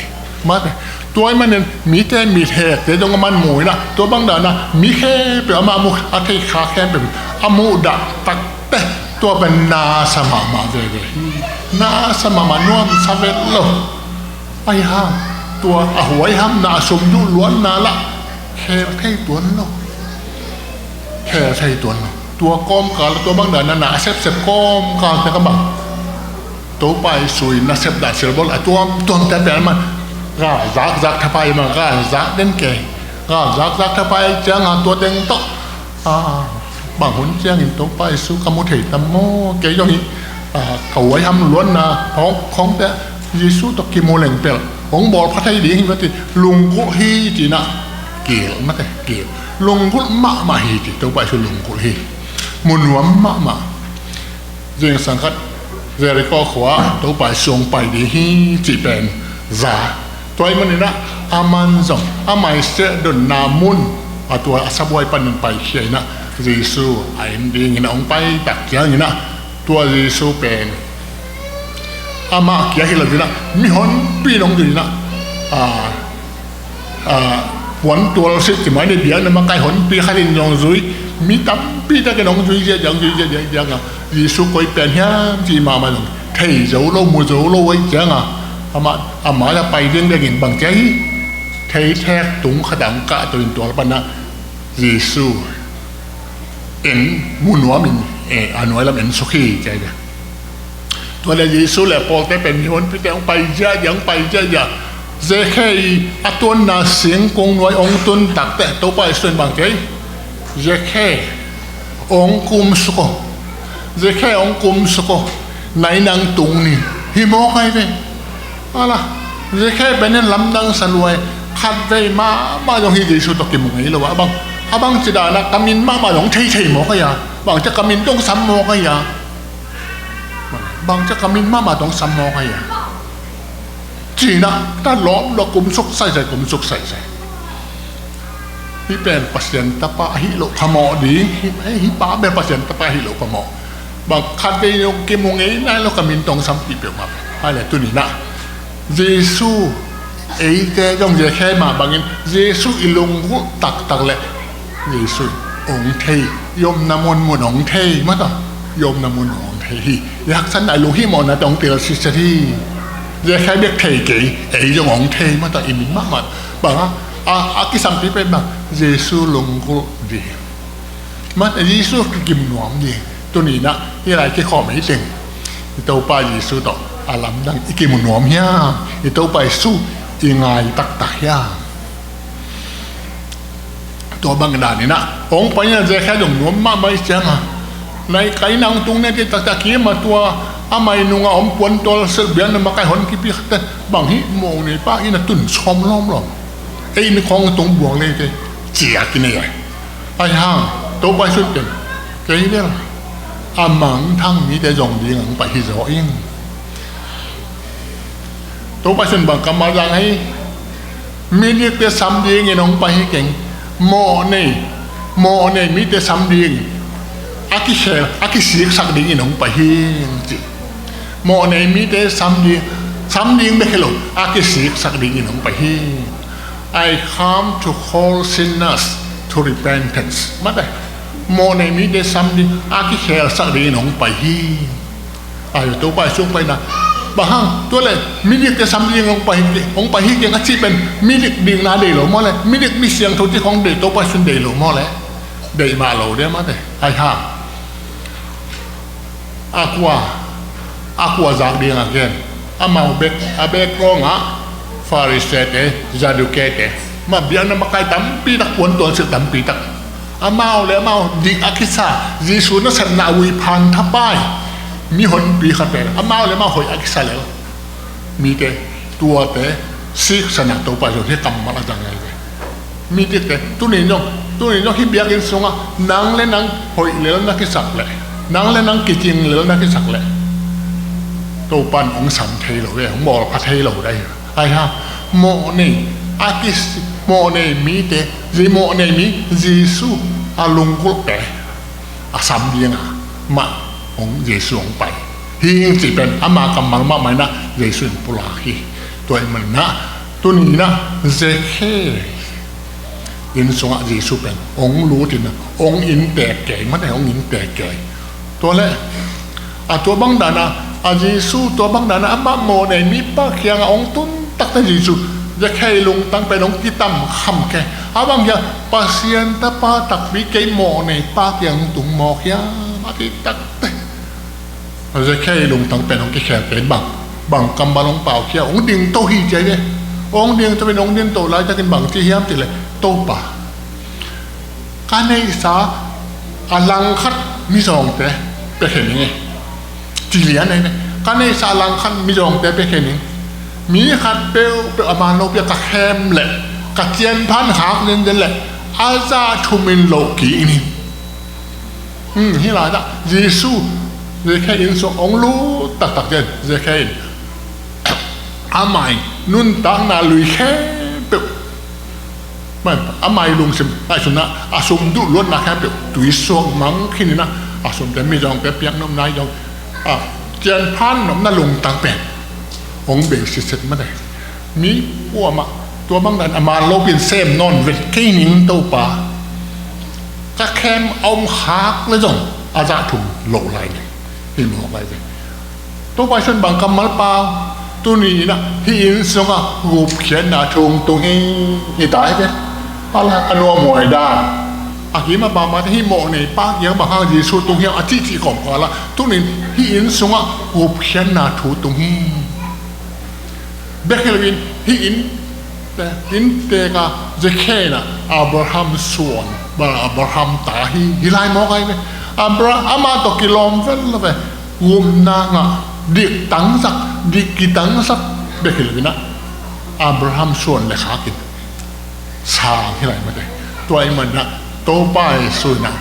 Mate, tua ahih manin mite mithekte dong a man mu inah tua bang danah mi khempeuh amah mu a thei kha khempeuh a mudah takte tua pen nasa mahmah veve hi. Nasa mahmah, nuamsa vet lo. Ahi hang tua a huaihamna a sum duh luatna lah khel thei tuan lo. Khel thei tuan lo. Tua kawmkal tua bang dan a na a sepsep kawmkal te ka bang Topa Jesu in nasep dan silbawl a tuamtuam te pen man gal zakzak thapai man gal zak den kei. Gal zakzak thapai cianga tua teng tawh a bang hun ciangin Topa Jesu ka mu thei tam maw? Kei zong hi a ka huaiham luanna khawng khawngte Jesu tawh kimu leng pel hong bawl pha thei ding hi mati, lunggulh hi ci-in ah kil mate, kil. Lunggulh mahmah hi ci, Topa Jesu lunggulh hi. Mu nuam mahmah. Zingsang khat Jericho khua Topa Jesu hong pai ding hi cih pen za. Tua ahih manin ah aman zong a maisiah donna mun a tua a sabuai panin paikhia in ah Jesu a en dingin a hong pai tak ciangin ah tua Jesu pen amah kia hi lo in ah mihonpi in hong zui in ah, a, a, puantual sit ci mai ni biakna makai honpi khat in zong zui, mi tampi takin hong zui ziahziah, hong zui ziahziah, ziahziah a Jesu koi pen hiam ci mahmah zong thei zo lo, mu zo lo ahih cianga amah, amah a pai dingding in bang ci a hi, theithek tung khat ah hong kahto in tual pan ah Jesu en mu nuam in, eh, a nuai lam en suk hi ci a hi ve. Tua le Jesu le pawlte pen mihonpite hong pai ziahziah, hong pai ziahziah. Zekhe i a tuanna singkung nuai hong tun takte Topa Jesu in bang ci a hi, Zekhe hong kumsuk aw. Zekhe hong kumsuk aw. Nai nang tung ni hi mawk a hi ve. Ala, Zekhe pen en lamdang sa luai, khatvei mahmah zong hi Jesu tawh kimu ngei lo a bang, a bang ci dan a ka min mahmah zong theithei mawk a hi a, bang ci a ka min tawh sam mawk a hi a, bang ci a ka min mahmah tawh sam mawk a hi a, ci-in ah ta lawm lo kumsuk saisai, kumsuk saisai. Hih pen Pasian tapa ahi loh phamawh ding, hih, hih pa pen Pasian tapa ahi loh phamawh. Bang khatvei zong kimu ngei nai lo ka min tawh sam pi peuhmah. Hai le tuni in ah Jesu eite zong Zekhe mah bangin Jesu i lunggulh taktak le Jesu hong thei, i omna munmun hong thei mata, i omna munmun hong thei hi. I haksatna i lunghimawhna tawh hong tel sitset hi. Zekhe bek thei kei, ei zong hong thei mata, i min mahmah bang a, a, a kisampi pen bang Jesu lunggulh ding. Mate, Jesu kikim nuam ding. Tuni in ah hih lai kikhawm ei teng i Topa Jesu tawh a lamdang i kimu nuam hiam? I Topa Jesu i ngai taktak hiam? Tua bang dan in ah hong pai in ah Zekhe zong nuam mahmah ahih cianga nai kai nang tung ne ci taktak kim a tua a mai nunga om puantual silh biakna makai hon kipi khatte bang hih mawh nei pa in a tun sawm lawmlawm. Ei in khawng tung buang leite ciak i nei a. Ahi hang Topa Jesu in pen kei bel a mangthang mite zong ding hong pai hi zaw ing. Topa Jesu in bang kammal zang hi, midikte sam dingin hong pai hi keng, mawh nei, mawh nei mite sam dingin a kikhel, a kisiksak dingin hong pai hi, ci. Mawhnei mite sam ding, sam ding bek hi lo, a kisiksak dingin hong pai hi. "I come to call sinners to repentance." Mate, mawhnei mite sam ding, a kikhelsak dingin hong pai hi. Ai, Topa Jesu hong paina. Bang hang, tua le, midikte sam ding hong pai hi, hong pai hi keng a cih pen, midik dikna deih lo maw le, midik mi siangtho cih khong deih, Topa Jesu deih lo maw le. Deih mah lo de mate. Ai ha. A kua, a kua zak ding a gen. Amau bek, a bek kawngah Pharisee-te, Zadukee-te. Mah biakna makai tampi tak, puantuan silh tampi tak. Amau le amau dik a kisa, Jesu nasepna a ui phan thapai. Mihonpi khat pen. Amau le amau hoih a kisa lel. Mite, tuate, siksan a Topa Jesu hih kammal a zang ngai ve. Midikte, tuni zong, tuni zong hih biakinn sungah, nang le nang hoih lel na kisak leh, nang le nang kicing lel na kisak leh, Topan hong sam thei lo ve, hong mawlpha thei lo dai. Ai ha, mawhnei, a kis, mawhnei mite, zi mawhnei mi, Jesu a lunggulhte a sam dinga mah hong Jesu hong pai. Hing cih pen ama kammal mahmah inah Jesu in pulak hi. Tua ahih maninah tuni inah Zekhei inn sungah Jesu pen hong lutin hong inntek kei, mate hong inntek kei. Tua le a tua bang dana a Jesu tua bang dana amah mawhnei mipa kiangah hong tun takte Jesu Zekhei lungtang pen hong kitam kham kei. A bang hiam, Pasian tapa takpi kei mawhnei pa kiang hong tung mawk hiam a cih takte Zekhei lungtang pen hong kikhel kei. Bang, bang kammal hong pau khia, hong dingto hi ci ai ve. Hong dingto pen hong dingto laitakin bang ci hiam cih leh, Topa, ka neihsa a langkhat mizawngte pia khe ning e. Ci lian ahi ve. Ka neihsa a langkhat mizawngte pia khe ning. Mi khat peuhpeuh a man lopi a ka khem leh ka cianphan khak zenzen leh a zah thumin loh kik ning. Hmm, hih lai dah Jesu Zekhei inn sung hong lut taktak ciang Zekhei in amah in nuntakna lui khempeuh, amah i lungsim ngaihsutna, a sum duh luatna khempeuh tuisuak mang khin inah, a sumte mizawngte piak nopna i zong, a, cianphan nopna lungtang pen hong bei sitset mate. Mi kuamah tua bang dan a man lopin sem nawn vet kei ning Topa. Ka khem a om khak le zong a zah thum loh lai ning. Hih mawk lai ve. Topa Jesu in bang kammal pau, tuni inah hih inn sungah gupkhiatna thu hong tung hi. Hi ta hi ve. A la a nuamhuai dan, a kim a pamate hih mawhnei pa kiang bang hang Jesu tung hiam a cihcih kawmkal ah tuni in hih inn sungah gupkhiatna thu tung hi. Bek hi loin hih inn, inntek a Zekhei inah Abraham suan, Abraham ta hi, hi lai mawk ai ve. Abraham amah tawh kilawm vel lo ve. Gupna ngah, dik tangsak, dik kitangsak bek hi lo inah Abraham suan le khakin sang hi lai mate. Tua ahih maninah Topa Jesu inah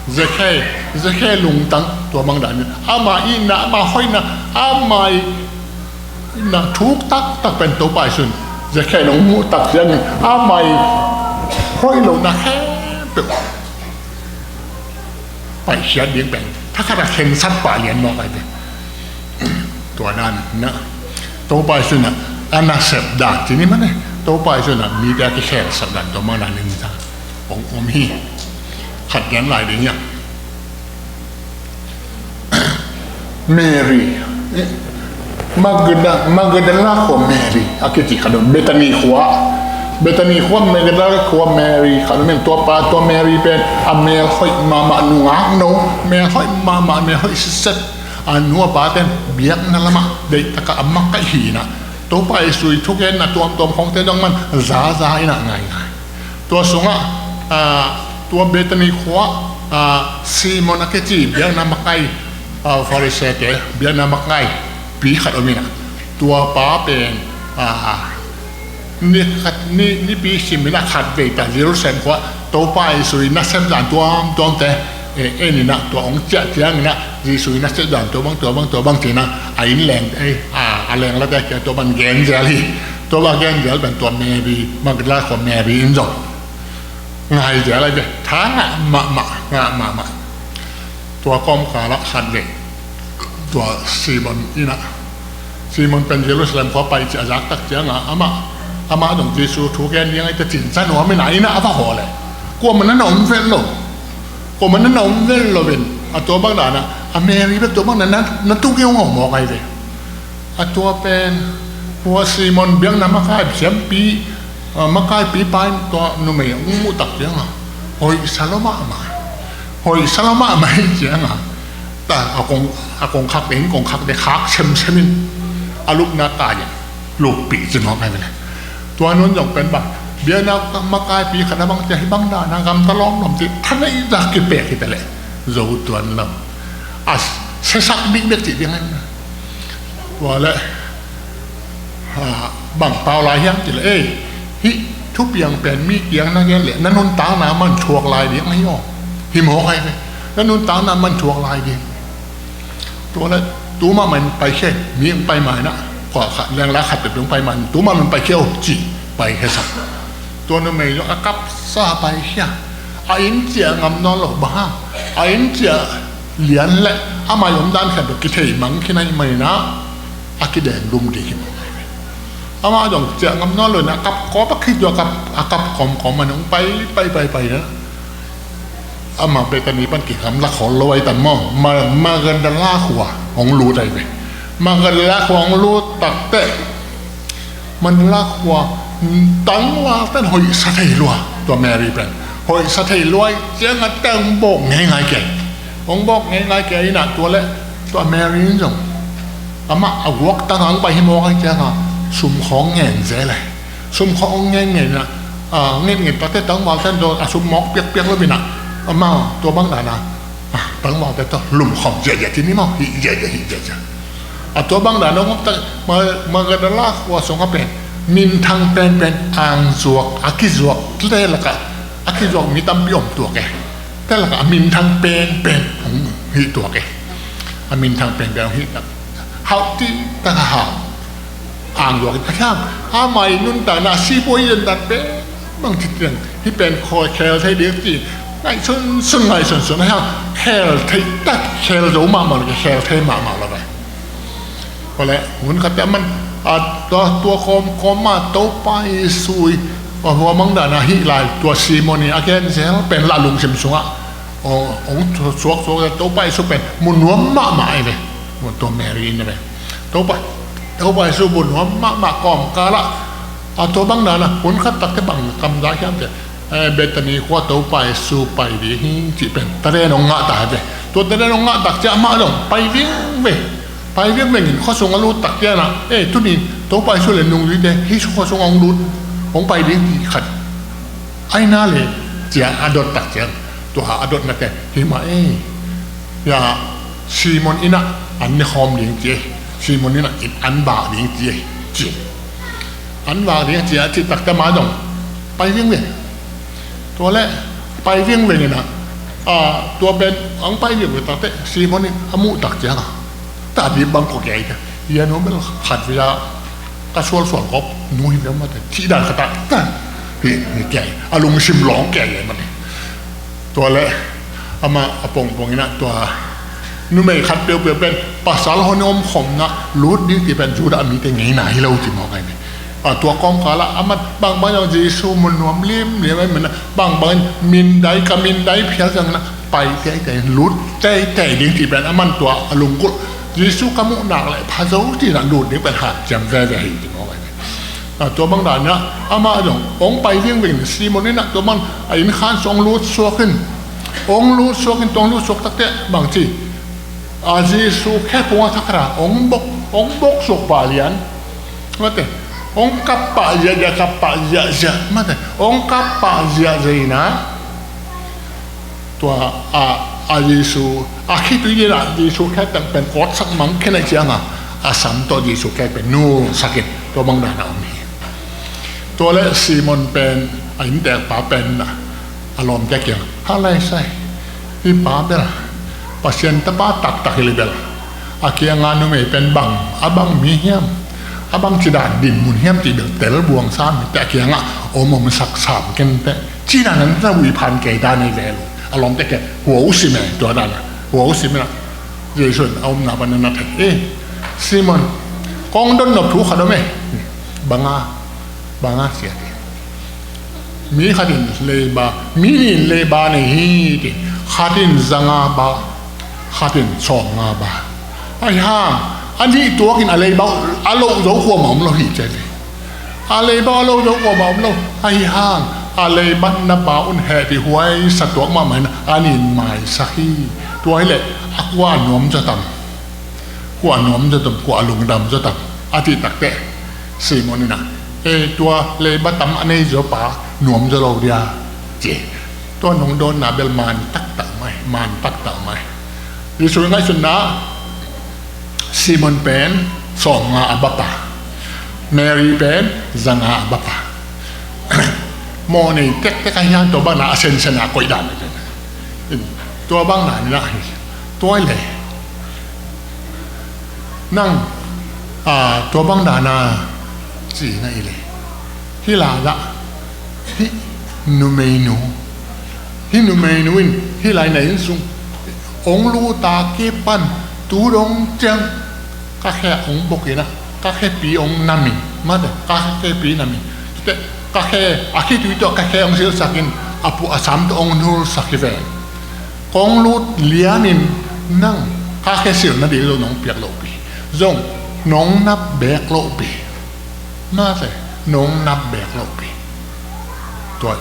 Zekhei, Zekhei lungtang tua bang danin ama itna, ama hoihna, ama itna thuk taktak pen Topa Jesu in Zekhei in hong muh tak ciangin ama i hoih lohna khempeuh paihkhiat ding pen thakhat a khensat pah lian mawk ai ve. Tua dan na Topa Jesu in a nasep dan ci ni mane, Topa Jesu in a mite a kikhelsak dan tua bang dan in ta hong om hi. Khat gen lai ding hiam? Mary, eh, Magda-, Magdala khua Mary a kici khat om, Bethany khua. Bethany khua, Magdala khua Mary khat om in, tua pa, tua Mary pen a mel hoih mahmah, nungak no, mel hoih mahmah, mel hoih sitset. A nu a paten biakna lamah deihtakah a makaih hi inah, Topa Jesu i thugenna tuamtuam khawngte dong man zaza inah ngaingai. Tua sungah, ah, tua Bethany khua, ah, Simon a kici biakna makai, ah, Pharisee-te biakna makai pi khat om inah, tua pa pen, ah, ni khat, ni, nipi sim inah khatvei ta Jerusalem khua Topa Jesu i nasep dan tuamtuamte, eh, en inah tua hong ciah ciang inah Jesu i nasep dan tua bang, tua bang, tua bang ci inah a inn leng, eh, a, a leng late kia tua bang gen zel hi. Tua bang gen zel pen tua Mary, Magdala khua Mary in zong ngai zel ai ve. Tha ngah mahmah, ngah mahmah. Tua kawmkal ah khat vei, tua Simon in ah, Simon pen Jerusalem khua pai cih a zak tak ciangah amah, amah dong Jesu thu gen ding a i ta cinca nuam in ah, in ah a va haw leh, kuamah na na om vet lo. Kuamah na na om vet lo in, a tua bang dan ah a Mary bek tua bang dan ah na, na tung kei hong haw mawk ai ve. A tua pen, tua Simon biakna makai siampi, ah, makaipi pa in tua numei hong muh tak ciangah hoihsa lo mahmah. Hoihsa lo mahmah hi ciangah, ta, a kong, a kong khakte in, kong khakte khak semsem in, a lupna kai in luppi ci mawk ai ve leh. Tua nun zong pen bang, biakna makaipi khat a bang ci a, hih bang dan ah gamta lawmlawm ci, tha neih zah kipek hi ta leh zo tuan lo. A siasak bikbek cih ding a, tua leh, ah, bang pau lai hiam cih leh, ei, hih thupiang pen mi kiang na gen leh na nuntakna man thuak lai ding ahi aw. Hi mawk ai ve. Na nuntakna man thuak lai ding. Tua leh tu mahmah in paikhia, mi hong pai ma in ah, khua khat, lengla khat peuhpeuh hong pai ma in, tu mahmah in paikhia aw ci, paikhia sak. Tua numei zong a kapsa paikhia. A inn ciah ngam nawn lo, bang hang, a inn ciah lian leh a mai omdan khempeuh kithei mang khin ahih manin ah a kideng lum ding hi mawk ai ve. Amah zong ciah ngam nawn lo in a kap kawm a, khit tua kap, a kap kawmkawm man hong pai, pai, pai, pai na, amah Bethany pan kigamla khawl lo ai tam maw, Ma-, Magdala khua hong lut ai ve. Magdala khua hong lut tak teh, Magdala khua tangvalte in hoihsa thei lua, tua Mary pen hoihsa thei lua ai ciangah teh hong bawk ngeingai kei. Hong bawk ngeingai kei in ah tua leh tua Mary in zong amah a guaktang a hong pai hi mawk ai ciangah sum khawng ngen zel ai. Sum khawng ngen ngen in ah, ah, ngen ngen tak teh tangvalte in zong a sum mawk piakpiak lo in ah, amah tua bang dan ah, ah, tangvalte tawh lumkhawm ziahziah ci ni maw, hih ziahziah, hih ziahziah. A tua bang dan a hong om tak, Ma-, Magdala khua sungah pen minthang penpen, angzuak, a kizuakte lakah a kizuak mi tampi om tuak e. Te lakah a minthang penpen hong hih tuak e. A minthang penpen hong hih tak, hauh ti tak a hau. Angzuak in a hiam, amah i nuntakna a sipuai i nuntak pen bangci tiang, hih pen khawi khel thei ding ci, ngaihsunsun, ngaihsunsun a hiam, khel thei tak, khel zo mahmah lo, khel thei mahmah lo ve. Tua leh hun khat teh a man, a, tua, tua kawmkawm ah Topa Jesu i, a, hua mang dan a hih lai, tua Simon i a gen zel pen lah lungsim sungah hong, hong suaksuak, Topa Jesu pen mu nuam mahmah ai ve. Tua Mary in a ve, Topa, Topa Jesu mu nuam mahmah kawmkal ah, a, tua bang dan a hun khat tak teh bang kam za hiam teh, eh, Bethany khua Topa Jesu pai ding hi cih pen talen hong ngah ta ve. Tua talen hong ngah tak ciang amah zong pai vingveng. Pai vingveng in khua sung a lut tak ciang ah, eh, tuni Topa Jesu leh nungzuite hih khua sung hong lut, hong pai ding cih khat ai na leh ci a a dot tak ciang, tua a dotna teh, hi mah ei, ya, Simon inn ah an ne khawm ding ci ei, Simon inn ah inn an vak ding ci ei, ci. An vak ding ci a, cih tak teh amah zong pai vingveng. Tua leh pai vingveng in ah, a, tua pen hong pai vingveng tak teh Simon in a muh tak ciang ah, ta di bang kua kia i ka, ya, no bel khat vei a, ka sualsual kawp nu hi bel mate, cih dan khat ah, ta, hi, hi kia i, a lungsim lawng kia i mate. Tua leh amah a pongpong in ah tua numei khat peuhpeuh pen pasal hong omkhawmna lut ding cih pen Judah mite ngeina hi lo ci mawk ai ve. A, tua kawmkal ah amah bangbang in Jesu mu nuam limlim ai man ah, bangbang in mindai, ka mindai phial ciang in ah pai teitei, lut teitei ding cih pen amah tua a lungkulh, Jesu ka muh nak leh pha zo ci in ah lut ding pen hanciam veve hi ci mawk ai ve. A, tua bang dan in ah amah zong hong pai vingveng, Simon in ah tua bang a inn khan sung hong lut suak in, hong lut suak in, tua hong lut suak tak teh bangci, a, Jesu khe pung a thakhat ah hong bok, hong bok suak pah lian. Mate, hong kap pah ziahziah, kap pah ziahziah, mate, hong kap pah ziahziah in ah, tua, a, a Jesu, a khitui in ah Jesu khe teng pen kawtsak mang khin ai ciang ah, a sam tawh Jesu khe pen nulsak in, tua bang dan a om hi. Tua leh Simon pen, a inntekpa pen, a lawmte kiang, ha lai sai, hih pa bel Pasian tapa taktak hi leh bel, a kianga numei pen bang, a bang mi hiam, a bangci dan dinmun hiam cih bel tel buang sam hi teh, a kiangah om om sak sam ken teh, ci dan an na vui phan kei dan hi ve lo. A lawmte kiang hua uh sim e, tua dan a Tua uh sim inah Jesu in a omna pan na thei. "Eh, Simon, kong dot nop thu khat om e." "Bang a, bang a, Sia?" "Mi khat in leiba, mi nih in leiba nei hi," ci. "Khat in za nga ba, khat in sawm nga ba. Ahi hang a nih tuak in a leiba a loh zo kuamah om lo hi," ci hi. "A leiba a loh zo kuamah om lo. Ahi hang a leibatna pa un hehpih huai sa tuak mahmah in a nih in maisak hi. Tua hileh a kua a nuam zaw tam? Kua a nuam zaw tam, kua a lungdam zaw tam?" a cih takteh Simon inah, "Eh, tua leiba tam a nei zaw pa nuam zaw lo dia," ci. Tua nungdawnna bel man taktak mai, man taktak mai. Jesu ngaihsutna, Simon pen sawm nga a bapa, Mary pen za nga a bapa. Mawh nei tektek ahi hang tua bangna a sensen a koih dan ahi. Tua bangna inah hi. Tua hileh nang, a, tua bangna na ci na hi leh, hih lai-ah hih numeinu, hih numeinu in hih lai na inn sung hong lut a kipan tu dong ciang ka khe hong bok inah, ka khepi hong nam in, mate, ka khepi nam in, te ka khe, a khitui tawh ka khe hong silhsak in, a pu a sam tawh hong nulsak hi ve. Kong lut lianin nang ka khe silh nading zong nong piak lohpi, zong nong nap beek lohpi. Mate, nong nap beek lohpi. Tua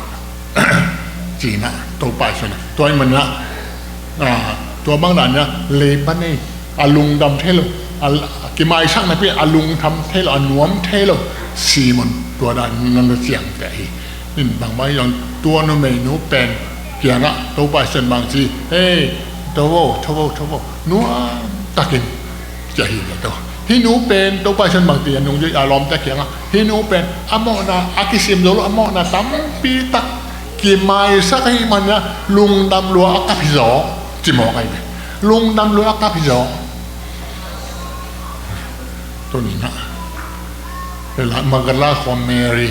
ci inah Topa Jesu inah, tua ahih manin ah, tua bangna inah leiba nei, a lungdam thei lo, a, a kimaisak napi a lungdam thei lo, a nuam thei lo Simon, tua dan na na ciamteh hi. In bangmah hi zong tua numeinu pen kiangah Topa Jesu in bang ci, "Hei, tho vo, tho vo, tho vo, nuam takin," ci hi ve tho. Hih nu pen Topa Jesu in bang ci a nungzui a lawmte kiangah, hih nu pen a mawhna a kisim zo lo, a mawhna tampi tak kimaisak ahih manin ah lungdam lua a kap hi zaw, ci mawk ahi ve. Lungdam lua a kap hi zaw. Tuni inah, Magdala khua Mary,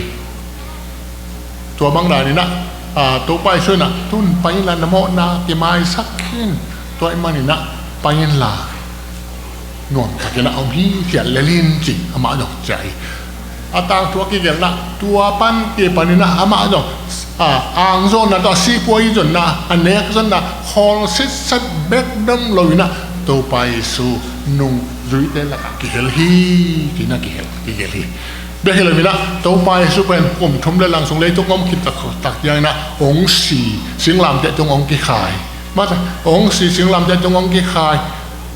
tua bang dan inah, a, Topa Jesu inah, "Tun pai inla, na mawhna kimaisak khin." Tua ahih manin ah pai inla, nuam takin ah om hithiat lel in, ci amah zong ci hi. A tangthu a kigelh inah, tua pan kipan inah amah zong, a, angzawhna tawh a sihpua i zonna, a nek zonna khawl sitset bek dong lo inah Topa Jesu nungzuite lakah kihel hi, ci inah kihel, kihel hi. Bek hi lo inah Topa Jesu pen kum thum le lang sung leitung om khit taktak ciang inah hong si, singlamteh tung hong kikhai. Mate, hong si, singlamteh tung hong kikhai.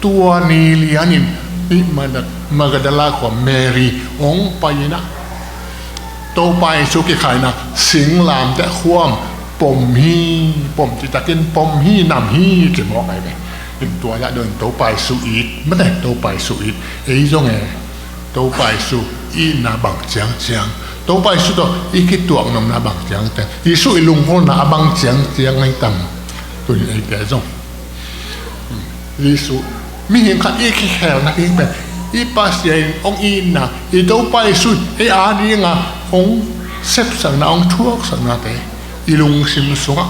Tua ni lianin hih Magda-, Magdala khua Mary hong pai inah Topa Jesu kikhaina singlamteh khuam pom hi, pom citakin pom hi, nam hi, ci mawk ahi ve. In tua zah dong in Topa Jesu it, mate, Topa Jesu it. Ei zong e, Topa Jesu itna bang ciangciang, Topa Jesu tawh i kituak nopna bang ciangciang, Jesu i lunghulna a bang ciangciang ahi tam? Tuni eite zong Jesu, mihing khat i kikhel nading pen i Pasian in hong itna, i Topa Jesu in ei adinga hong sepsakna, hong thuaksaknate i lungsim sungah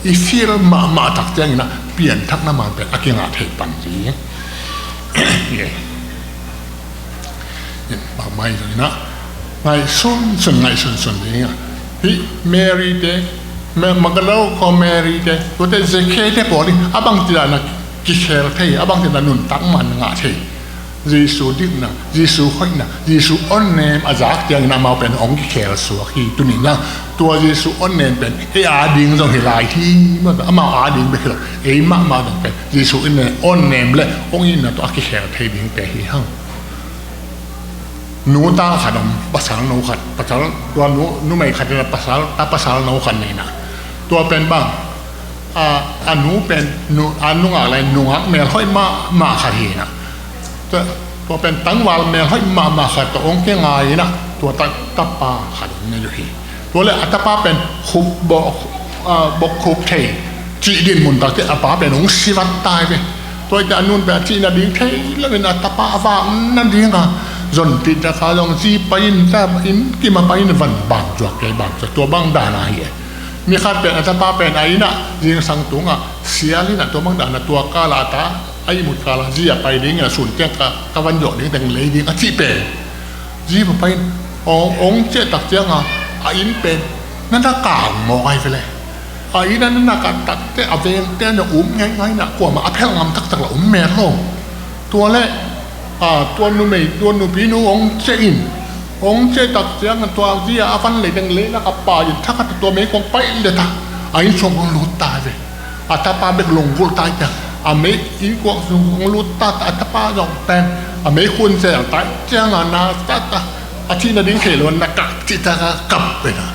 i feel mahmah tak ciangin ah pianthakna man pen a kingah thei pan ding. Bangmah hi zongin ah ngaihsunsun, ngaihsunsun ding a, hih Mary te, Ma-, Magdala khua Mary te, tuate Zakhe te pawl in a bangci dan a kikhel thei, a bangci dan a nuntak man ngah thei. Jesu dikna, Jesu hoihna, Jesu honnem a zak ciangin amau pen hong kikhel suak hi. Tuni in ah tua Jesu honnem pen ei ading zong hi lai hi. Amau ading bek hi lo, ei mahmah zong pen Jesu in honnem le hong itna tawh a kikhel thei dingte hi hang. Nu ta khat om, pasal no khat, pasal, tua nu, numei khat in a pasal, a pasal no khat nei in ah, tua pen bang, a, a nu pen, nu, a nungak lai, nungak melhoih mahmah khat hi in ah. Tua, tua pen tangval melhoih mahmah khat tawh hong kingai in ah, tua ta, tapa khat hong nei uh hi. Tua leh a tapa pen khup bawh, a, bokkhup thei, cih dinmun tak teh a pa pen hong sivat ta hi ve. Tua hi teh a nu'n pen a cih nading thei lo in a tapa a vak nading a zonpih tak a zong zi pai in, ta inn kim a pai in van bang zuak kei, bang zuak, tua bang dan a hi e. Mi khat pen a tapa pen a inn ah zingsang tungah sial in ah, tua bang dan a tua kal ah a ta a ihmut kal ah zi a pai ding in ah, sun tiang ka, ka van zawh ding teng lei ding a cih pen, zi va pai in, ong, ong ciah tak ciangah a inn pen na na kang mawk ai ve le. A inn ah na na kang tak teh a vengte na um ngaingai in ah, kuamah a phelh ngam taktak la um mel lo. Tua leh, a, tua numei, tua nupinu ong ciah in, ong ciah tak ciangah tua zi a van lei teng lei lak a pai in, thakhat tua meikuang pai leh ta, a inn sung ong lut ta ve. A tapa bek lunggulh ta ciang, a mei innkuan sung ong lut ta, a tapa zong pen a meikhun zel ta ciangah na ta ta, a cih nading thei lo na kap cih tak a kap pen a,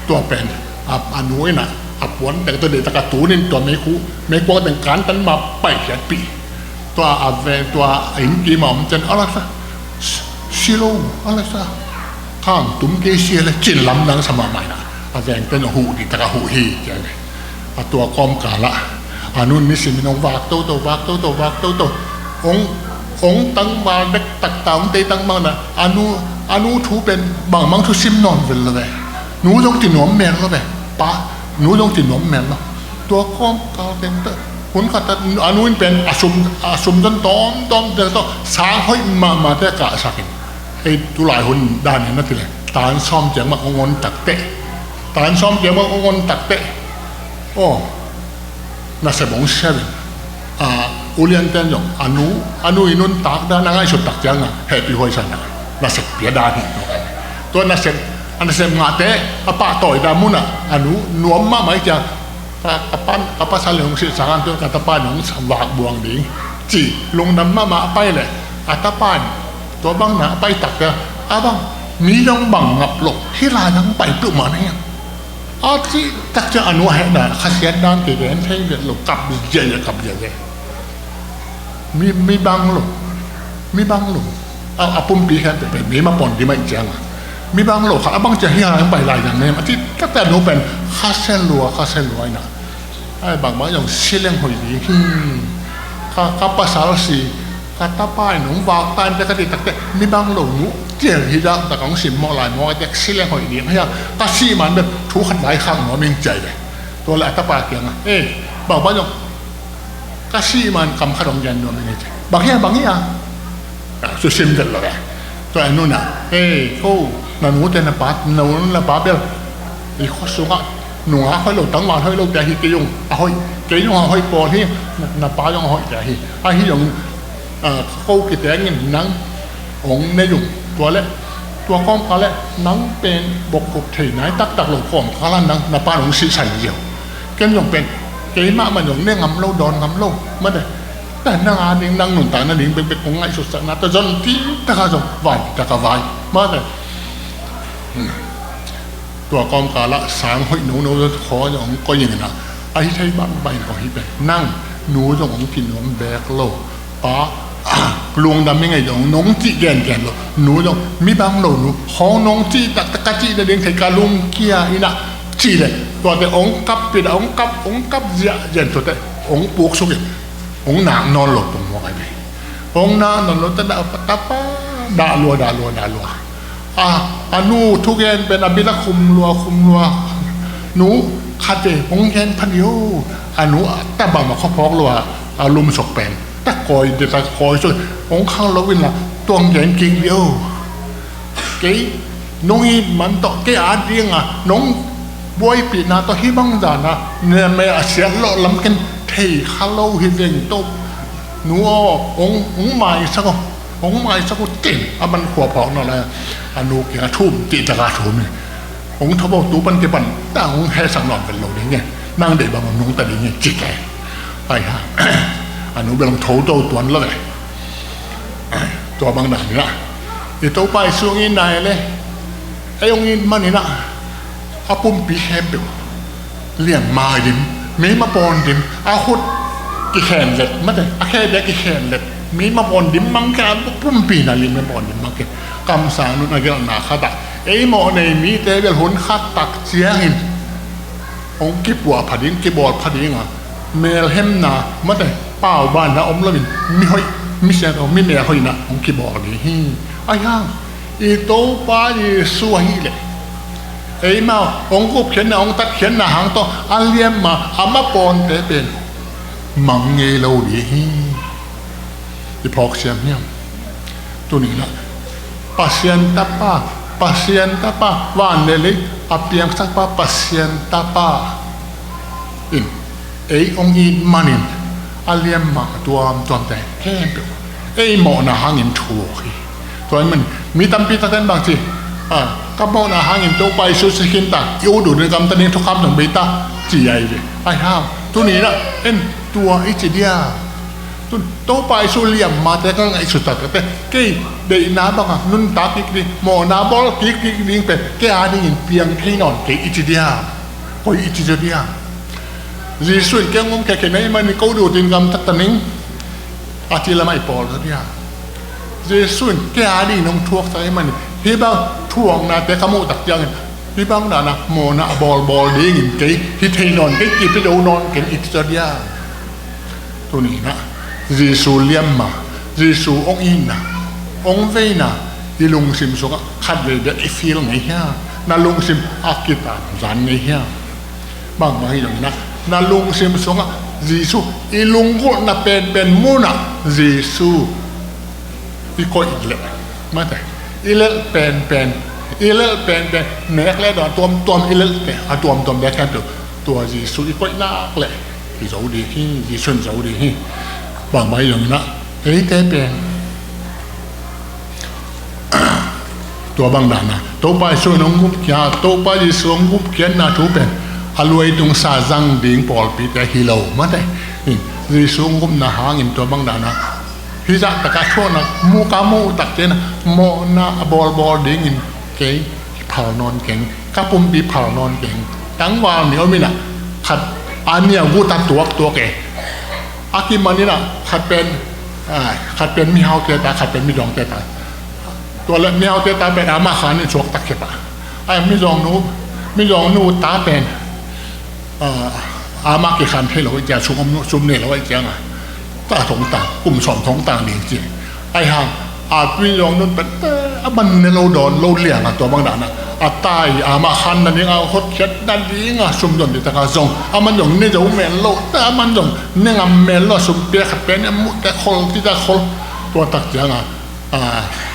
tua pen a, a nu in ah a puan teng tawh deih tak a tun in tua meikhu, meikuang teng kantan ma paikhiatpih. Tua a veng, tua a inn kim a om ciang, a la sa, si lo, a la sa, khang tum kei sia le, cin lamdang sa mahmah in ah, a vengte in ah huh dih tak a huh hi ciang. A tua kawmkal ah a nu in nisim in ong vak toto, vak toto, vak toto. Ong, ong tangval bek tak ta, ong tei tangval na, a nu, a nu thu pen bangbang thu sim nawn vel lo ve. Nu zong ci nuam mel lo ve. Pa, nu zong ci nuam mel lo. Tua kawmkal teng teh, hun khat ah a nu in pen a sum, a sum zon tawmtawm teng tawh sang hoih mahmah te kahsak in. Ei, tulai hun dan in a ti leh, tan sawm ciang mah ong on tak teh, tan sawm ciang mah ong on tak teh, aw, nasep ong sia ve. A, ulianten zong a nu, a nu i nuntak dan a ngaihsut tak ciangah hehpih huai sa na, nasep pia dan hi. Tua nasep, a nasep ngahte a pahtawi dan munah a nu nuam mahmah i ciang, ka, ka pan, ka pasal in hong sih sangan tu, ka tapa in hong vak buang ding ci lungdam mahmah a pai leh, a tapa in tua bang na a pai tak ciang, a bang, mi dong bang ngap lo, hih lai dang pai peuhmah na hiam? A cih tak ciang a nu a hehna, khasiat dan kigen thei vet lo, kap ziahziah, kap ziahziah. Mi, mi bang lo, mi bang lo. A, a pumpi khempeuh pen meima pawn dim ahih ciangah, mi bang lo khat a bang ciang hih hang pai lai dang nem a cih tak teh a nu pen khasia lua, khasia lua in ah, ai, bangbang zong si leng hoih ding hi. Ka, ka pasal si, ka tapa in hong vak ta in teh ka cih tak teh, mi bang lo nu ciang hi dak tak hong simmawh lai mawk a, tek si leng hoih ding hi a, ka sih man bek thu khat lai khak nuam ing ci ai ve. Tua leh a tapa kiangah, eh, bangbang zong ka sih man kam khat hong gen nuam ing ci. Bang hia, bang hia? A, su sim vet lo ve. Tua a nu in ah, eh, ko, na nu te na pa, na nu na pa bel i khua sungah nungak hoih lo, tangval hoih lo pia hi. Kei zong a hoih, kei zong a hoih pawl hi. Na, na pa zong a hoih pia hi. Ahi zong, a, ko kiteng in nang ong nei ung. Tua leh, tua kawmkal leh nang pen bokkhup thei nai taktak lo kawmkal ah nang, na pa in hong sihsan ziau. Ken zong pen, keimah man zong ne ngam lo, dawn ngam lo. Mate, nang a ding, nang nuntakna ding bekbek kong ngaihsutsakna tawh zon cih tak a zong vai, tak a vai. Mate. Tua kawmkal ah sang hoih nono khaw zong hong koih in ah, ahi thei bangbang in koih hi pen. Nang, nu zong hong kinuam beek lo. Pa, lungdam ing ei zong nong cih gengen lo. Nu zong, mi bang lo nu, hong nong cih taktak ka cih nading thei ka lungkia in ah, cih leh, tuate hong kap pit ah, hong kap, hong kap ziahziah in, tuate hong puksuk in, hong nak nawn lo tung mawk ai ve. Hong nak nawn lo, ta dah, tapa dah lua, dah lua, dah lua. A, a nu thugen pen a bil ah khum lua, khum lua. Nu, khat ve hong gen pha dih o. A nu a tabang a khuaphawk lua, a lumsok pen, ta kawi dih, ta kawi suk, hong khang lo in la, tua hong gen kik dih o. Kei nong it man tawh, kei a dingah nong buaipihna tawh hih bang zan ah na mei a siat lawh lam ken thei kha lo hi veng tawh. Nu aw, hong, hong maisak o, hong maisak o, ci-in a man khuaphawk nawn lai. A nu kiangah thum cih tak a thum hi. Hong tho bo, tu pan kipan ta hong hehsak nawn vet lo ding hi. Nang deih bang hong nungta ding hi, ci kei. Ai ha. A nu bel hong tho to tuan lo ve. Tua bang dan in ah, i Topa Jesu hong itna leh, ei hong it man in ah, a pumpi khempeuh liangmai dim, meima pawn dim, a khut kikhenlet, mate, a khe bek kikhenlet, meima pawn dim mang kei, a pumpi na liangmai pawn dim mang kei. Kamsang nun a gelhna khat ah, ei mawhnei mite bel hun khat tak ciangin hong kipuah pha ding, kibawl pha ding a, melhemna, mate, paubanna om loin, mi hoih, mi siangtho, mi melhoihna hong kibawl ding hi. Ahi hang, i Topa Jesu ahih leh, Eimau hong gupkhiatna, hong tatkhiatna hang tawh a liamma a mapawnte pen mang ngei lo ding hi. I phawk siam hiam? Tuni-in ah Pasian Tapa, Pasian Tapa, van le lei a piangsakpa Pasian Tapa in ei hong it manin a liamma a tuamtuamte khempeuh ei mawhna hangin thuak hi. Tua ahih manin mi tampi takte in bang ci, a, ka mawhna hangin Topa Jesu si khin ta, i ut ut in gamta ding, thukham dong bei ta, ci ahi ve. Ahi hang tuni-in ah en tua i ci dia. Tun Topa Jesu liammate ka ngaihsut taktakte, kei deihna banga nuntak kik ding, mawhna bawl kik ding pen kei a dingin piang thei nawn kei i ci dia. Koi i ci dia? Jesu in kei hong gupkhiat khin ahih manin ko ut ut in gamta ta ning, a ci lamah i pawl zaw dia? Jesu in kei a dingin hong thuaksak ahih manin hih bang thuaknate ka muh tak ciangin hih bang dana mawhna a bawlbawl dingin kei hi thei nawn kei, kipia zo nawn kei i ci zaw dia? Tuni-in ah Jesu liamma, Jesu hong itna, hong veina i lungsim sungah khatvei bek i feel ngei hia? Na lungsim a kitanzan ngei hia? Bangmah hi zongin ah na lungsim sungah Jesu, i lunggulhna penpen munah Jesu i koih leh, mate, i lelh penpen, i lelh penpen, nek le dawn a tuamtuam i lelhte a tuamtuam bek khempeuh tua Jesu i koih nak leh i zo ding hi. Jesu in zo ding hi. Bangmah hi zongin ah eite pen tua bang dana Topa Jesu in hong gupkhiat, Topa Jesu hong gupkhiatna thu pen a luaitungsa zang ding pawlpite hi lo, mate. Jesu hong gupna hangin tua bang dana hih zah taka thuakna mu ka muh tak ciangin mawhna a bawlbawl dingin kei phal nawn keng, ka pumpi phal nawn keng. Tangval nih om in ah khat a nih a gut a tuaktuak e. A kiman in ah khat pen, a, khat pen mihaute ta, khat pen mizawngte ta. Tua leh mihaute ta pen amah khan in suakta khia pah. A, mizawngnu, mizawngnu ta pen, a, amah kikhan thei lo i ciang, sum om, sum nei lo i ciang a, ta thong tang, kum sawm thong tang ding ci. Ahi hang a, mizawngnu pen a man ne lo dawn lo liang a, tua bang dana a tai amah khan nading a, hotkhiat nading a sum dawn ding taka zong a man zong ne zo mel lo, ta a man zong ne ngam mel lo, sum pia khat pen a muh te khol, ti ta khol. Tua tak ciang a, a,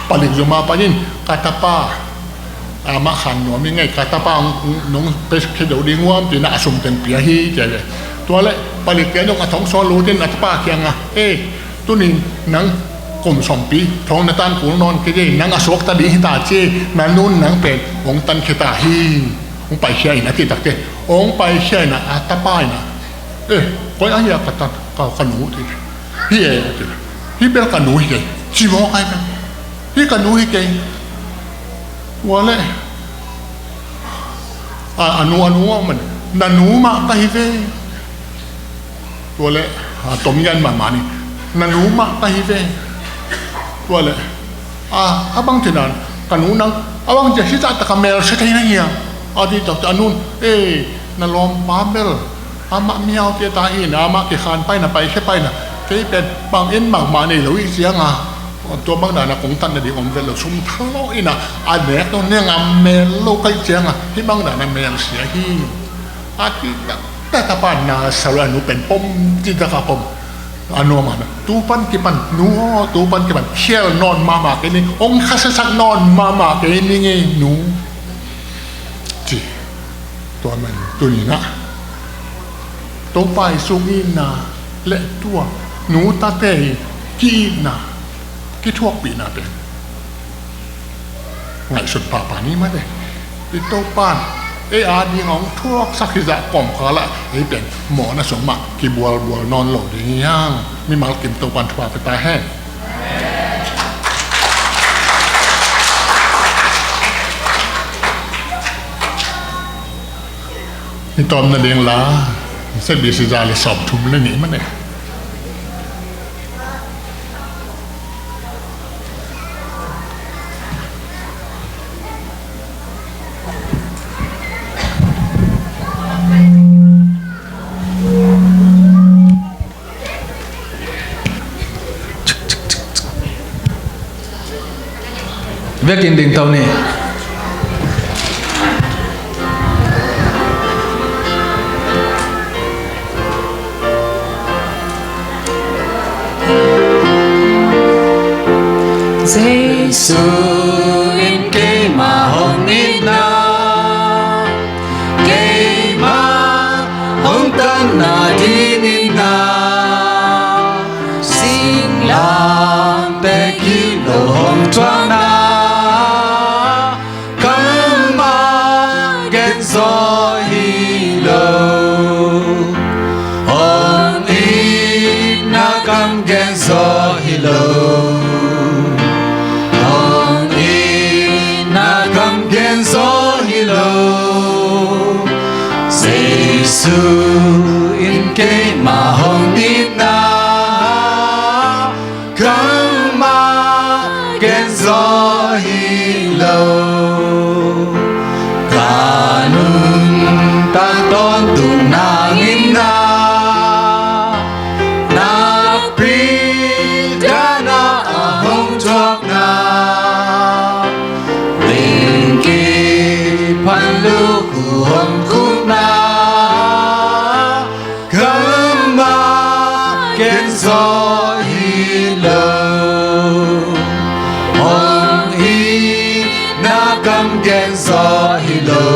palik zuma panin, ka tapa amah khan nuam ing ei, ka tapa nong pe khia zo ding uam, tina a sum teng pia hi, ci ve. Tua leh palik te zong a thong sawl lutin a tapa kiangah, ei, tunin nang kum sawmpi thong na tan kul nawn kei ei, nang a suakta ding hi ta ci, na nun nang pen hong tan khia ta hi, hong paikhia in a cih takte, hong paikhia in a, a tapa in a, eh, koi ahi a ka tan, ka, ka nu ti. Hi e, ti. Hi bel ka nu hi kei. Ci mawk ai bel. Hi ka nu hi kei. Tua leh a, a nu, a nu a man, na nu mah ka hi ve. Tua leh a tom ngian mahmah ni. Na nu mah ka hi ve. Tua leh a, a bang ci nan, ka nu nang a bang ci a, hih zah taka mel sia thei na hia? A cih takte a nun, ei, na lawmpa bel amah mihaute ta hi na, amah kikhan pai na, paikhia pai na, kei pen bang en mahmah nei lo i ciang a, tua bang dana kong tan nading om vet lo, sum tha lo in a, a nek lo, ne ngam mel lo ka hih ciang a, hih bang dana mel sia hi. A cih takte a tapa na sa lo, a nu pen pom, cih taka pom. A nu mah na, tu pan kipan nu aw, tu pan kipan khial nawn mahmah kei ning, hong khasiasak nawn mahmah kei ning ei nu, ci. Tua man tunin ah Topa Jesu itna leh tua nu tate i ki-itna, kithuakpihna pen ngaihsut pahpah ni mate. I Topa in ei a ding a hong thuaksak hih zah kawmkal ah ei pen mawhna sung mah kibualbual nawn lo ding hi hang. Mimal kim Topa in thupha pia ta hen. Hi tawm na ding la, Z B C za le sawm thum le nih mane. Vekin ding tau ni. Jesu in keima hong itna, keima hong tanna dingin na, singlamteh kilo hong thuakna, kanmah genzaw hi lo. Hong itna kam genzaw hi lo. Hong itna kam genzaw hi lo. Jesu in keima hong itna, kanmah genzaw hi lo. Ka nuntak tawntung nang in na, nakpi dana a hong thuakna, ringkiphan lukhu hong khukna, kanmah genzaw hi lo. Hong itna kam genzaw hi lo.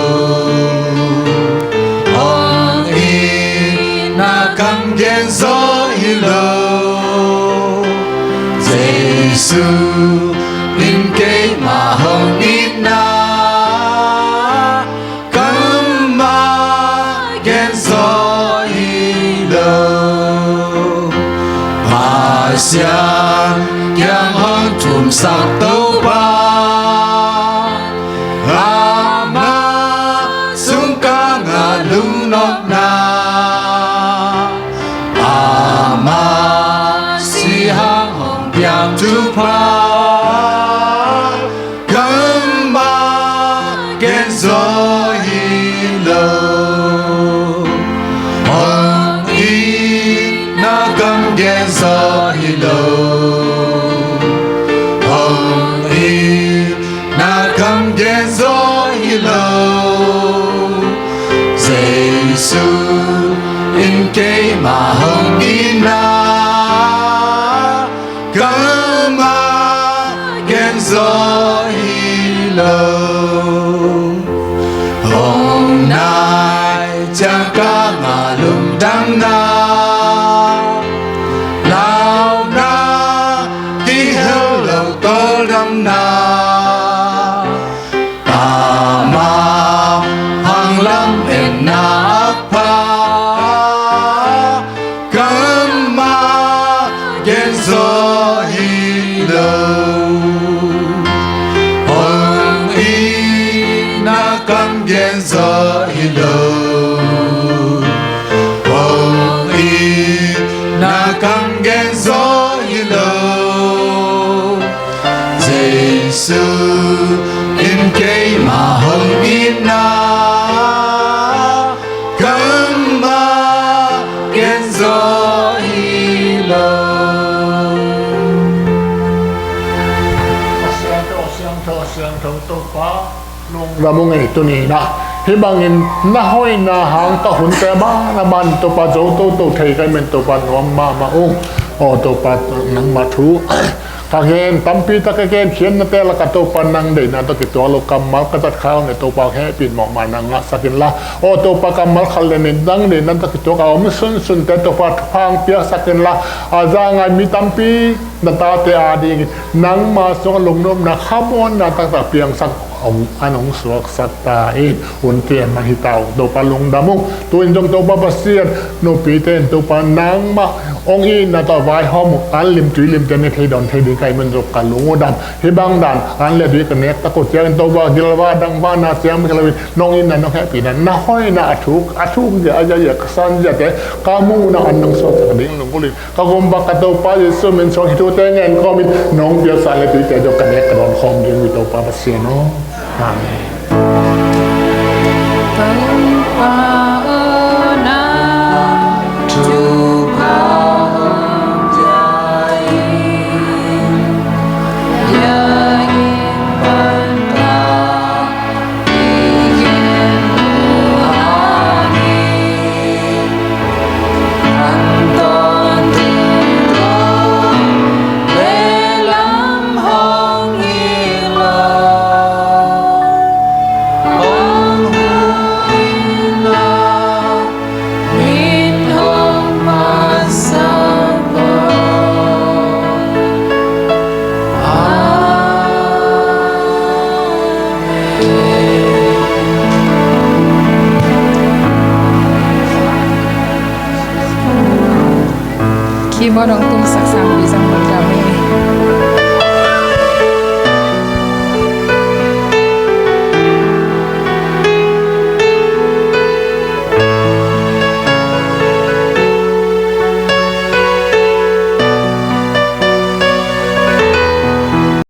Hong itna kam genzaw hi lo. Jesu in keima hong itna, kanmah genzaw hi lo. Pasian kiang hong thumsak Topa, amah sungkang a lungnopna, amah si hang hong piak thupha, kanmah genzaw hi lo. Hong itna kam genzaw hi lo. Hong itna kam genzaw hi lo. Jesu in keima hong itna, kanmah genzaw hi lo. Hong nai ciang ka ngah lungdamna, launa kihel lo tawldamna, amah hang lametna a pha, kanmah genzaw hi lo. Hong itna kam genzaw hi lo. Hong itna kam genzaw hi lo. Jesu in keima hong itna, kanmah genzaw hi lo. Siangtho, siangtho, siangtho Topa, lungdam ung ei tuni-in ah. Hih bangin na hoihna hang tawh hunte banah ban Topa zo toto thei ka hih manin Topa nuam mahmah ung. Aw Topa, nangmah thu ka gen, tampi tak ka gen, khiatnate lakah Topa nang deihna tawh kituak lo kammal ka zat khak leh Topa hehpihna mawhmawh nang ngahsak inla, aw Topa, kammal khat le nih nang deihna tawh kituak a om sunsunte Topa thupha hong piaksak inla, a za ngai mi tampi na tate adingin nangma sungah lungnopna, khamuanna taktak piangsak hong, an hong suaksak ta in. Hunte mah hi ta ung Topa, lungdam ung. Tu-in zong Topa Pasian, nupite in Topa nangmah hong itna tawh vaihawm uh, an lim tui limte ne thei dawn thei ding ka hih manin zong ka lung uh dam. Hih bang dan an le tui ka nek tak uh ciangin Topa, gilvah dangvahna ciang bek hi loin nong itna nong hehpihna, na hoihna a thuk, a thuk zia, a zia zia, ka san ziate ka muhna an nong suaksak ding lunggulh in, ka gumpa ka Topa Jesu min suang hih thute ngen kawmin nong piaksa le tuite zong ka nek ka dawn khawm ding uh hi Topa Pasian aw. Amen. Keyboard hong tumsak Sangpi zong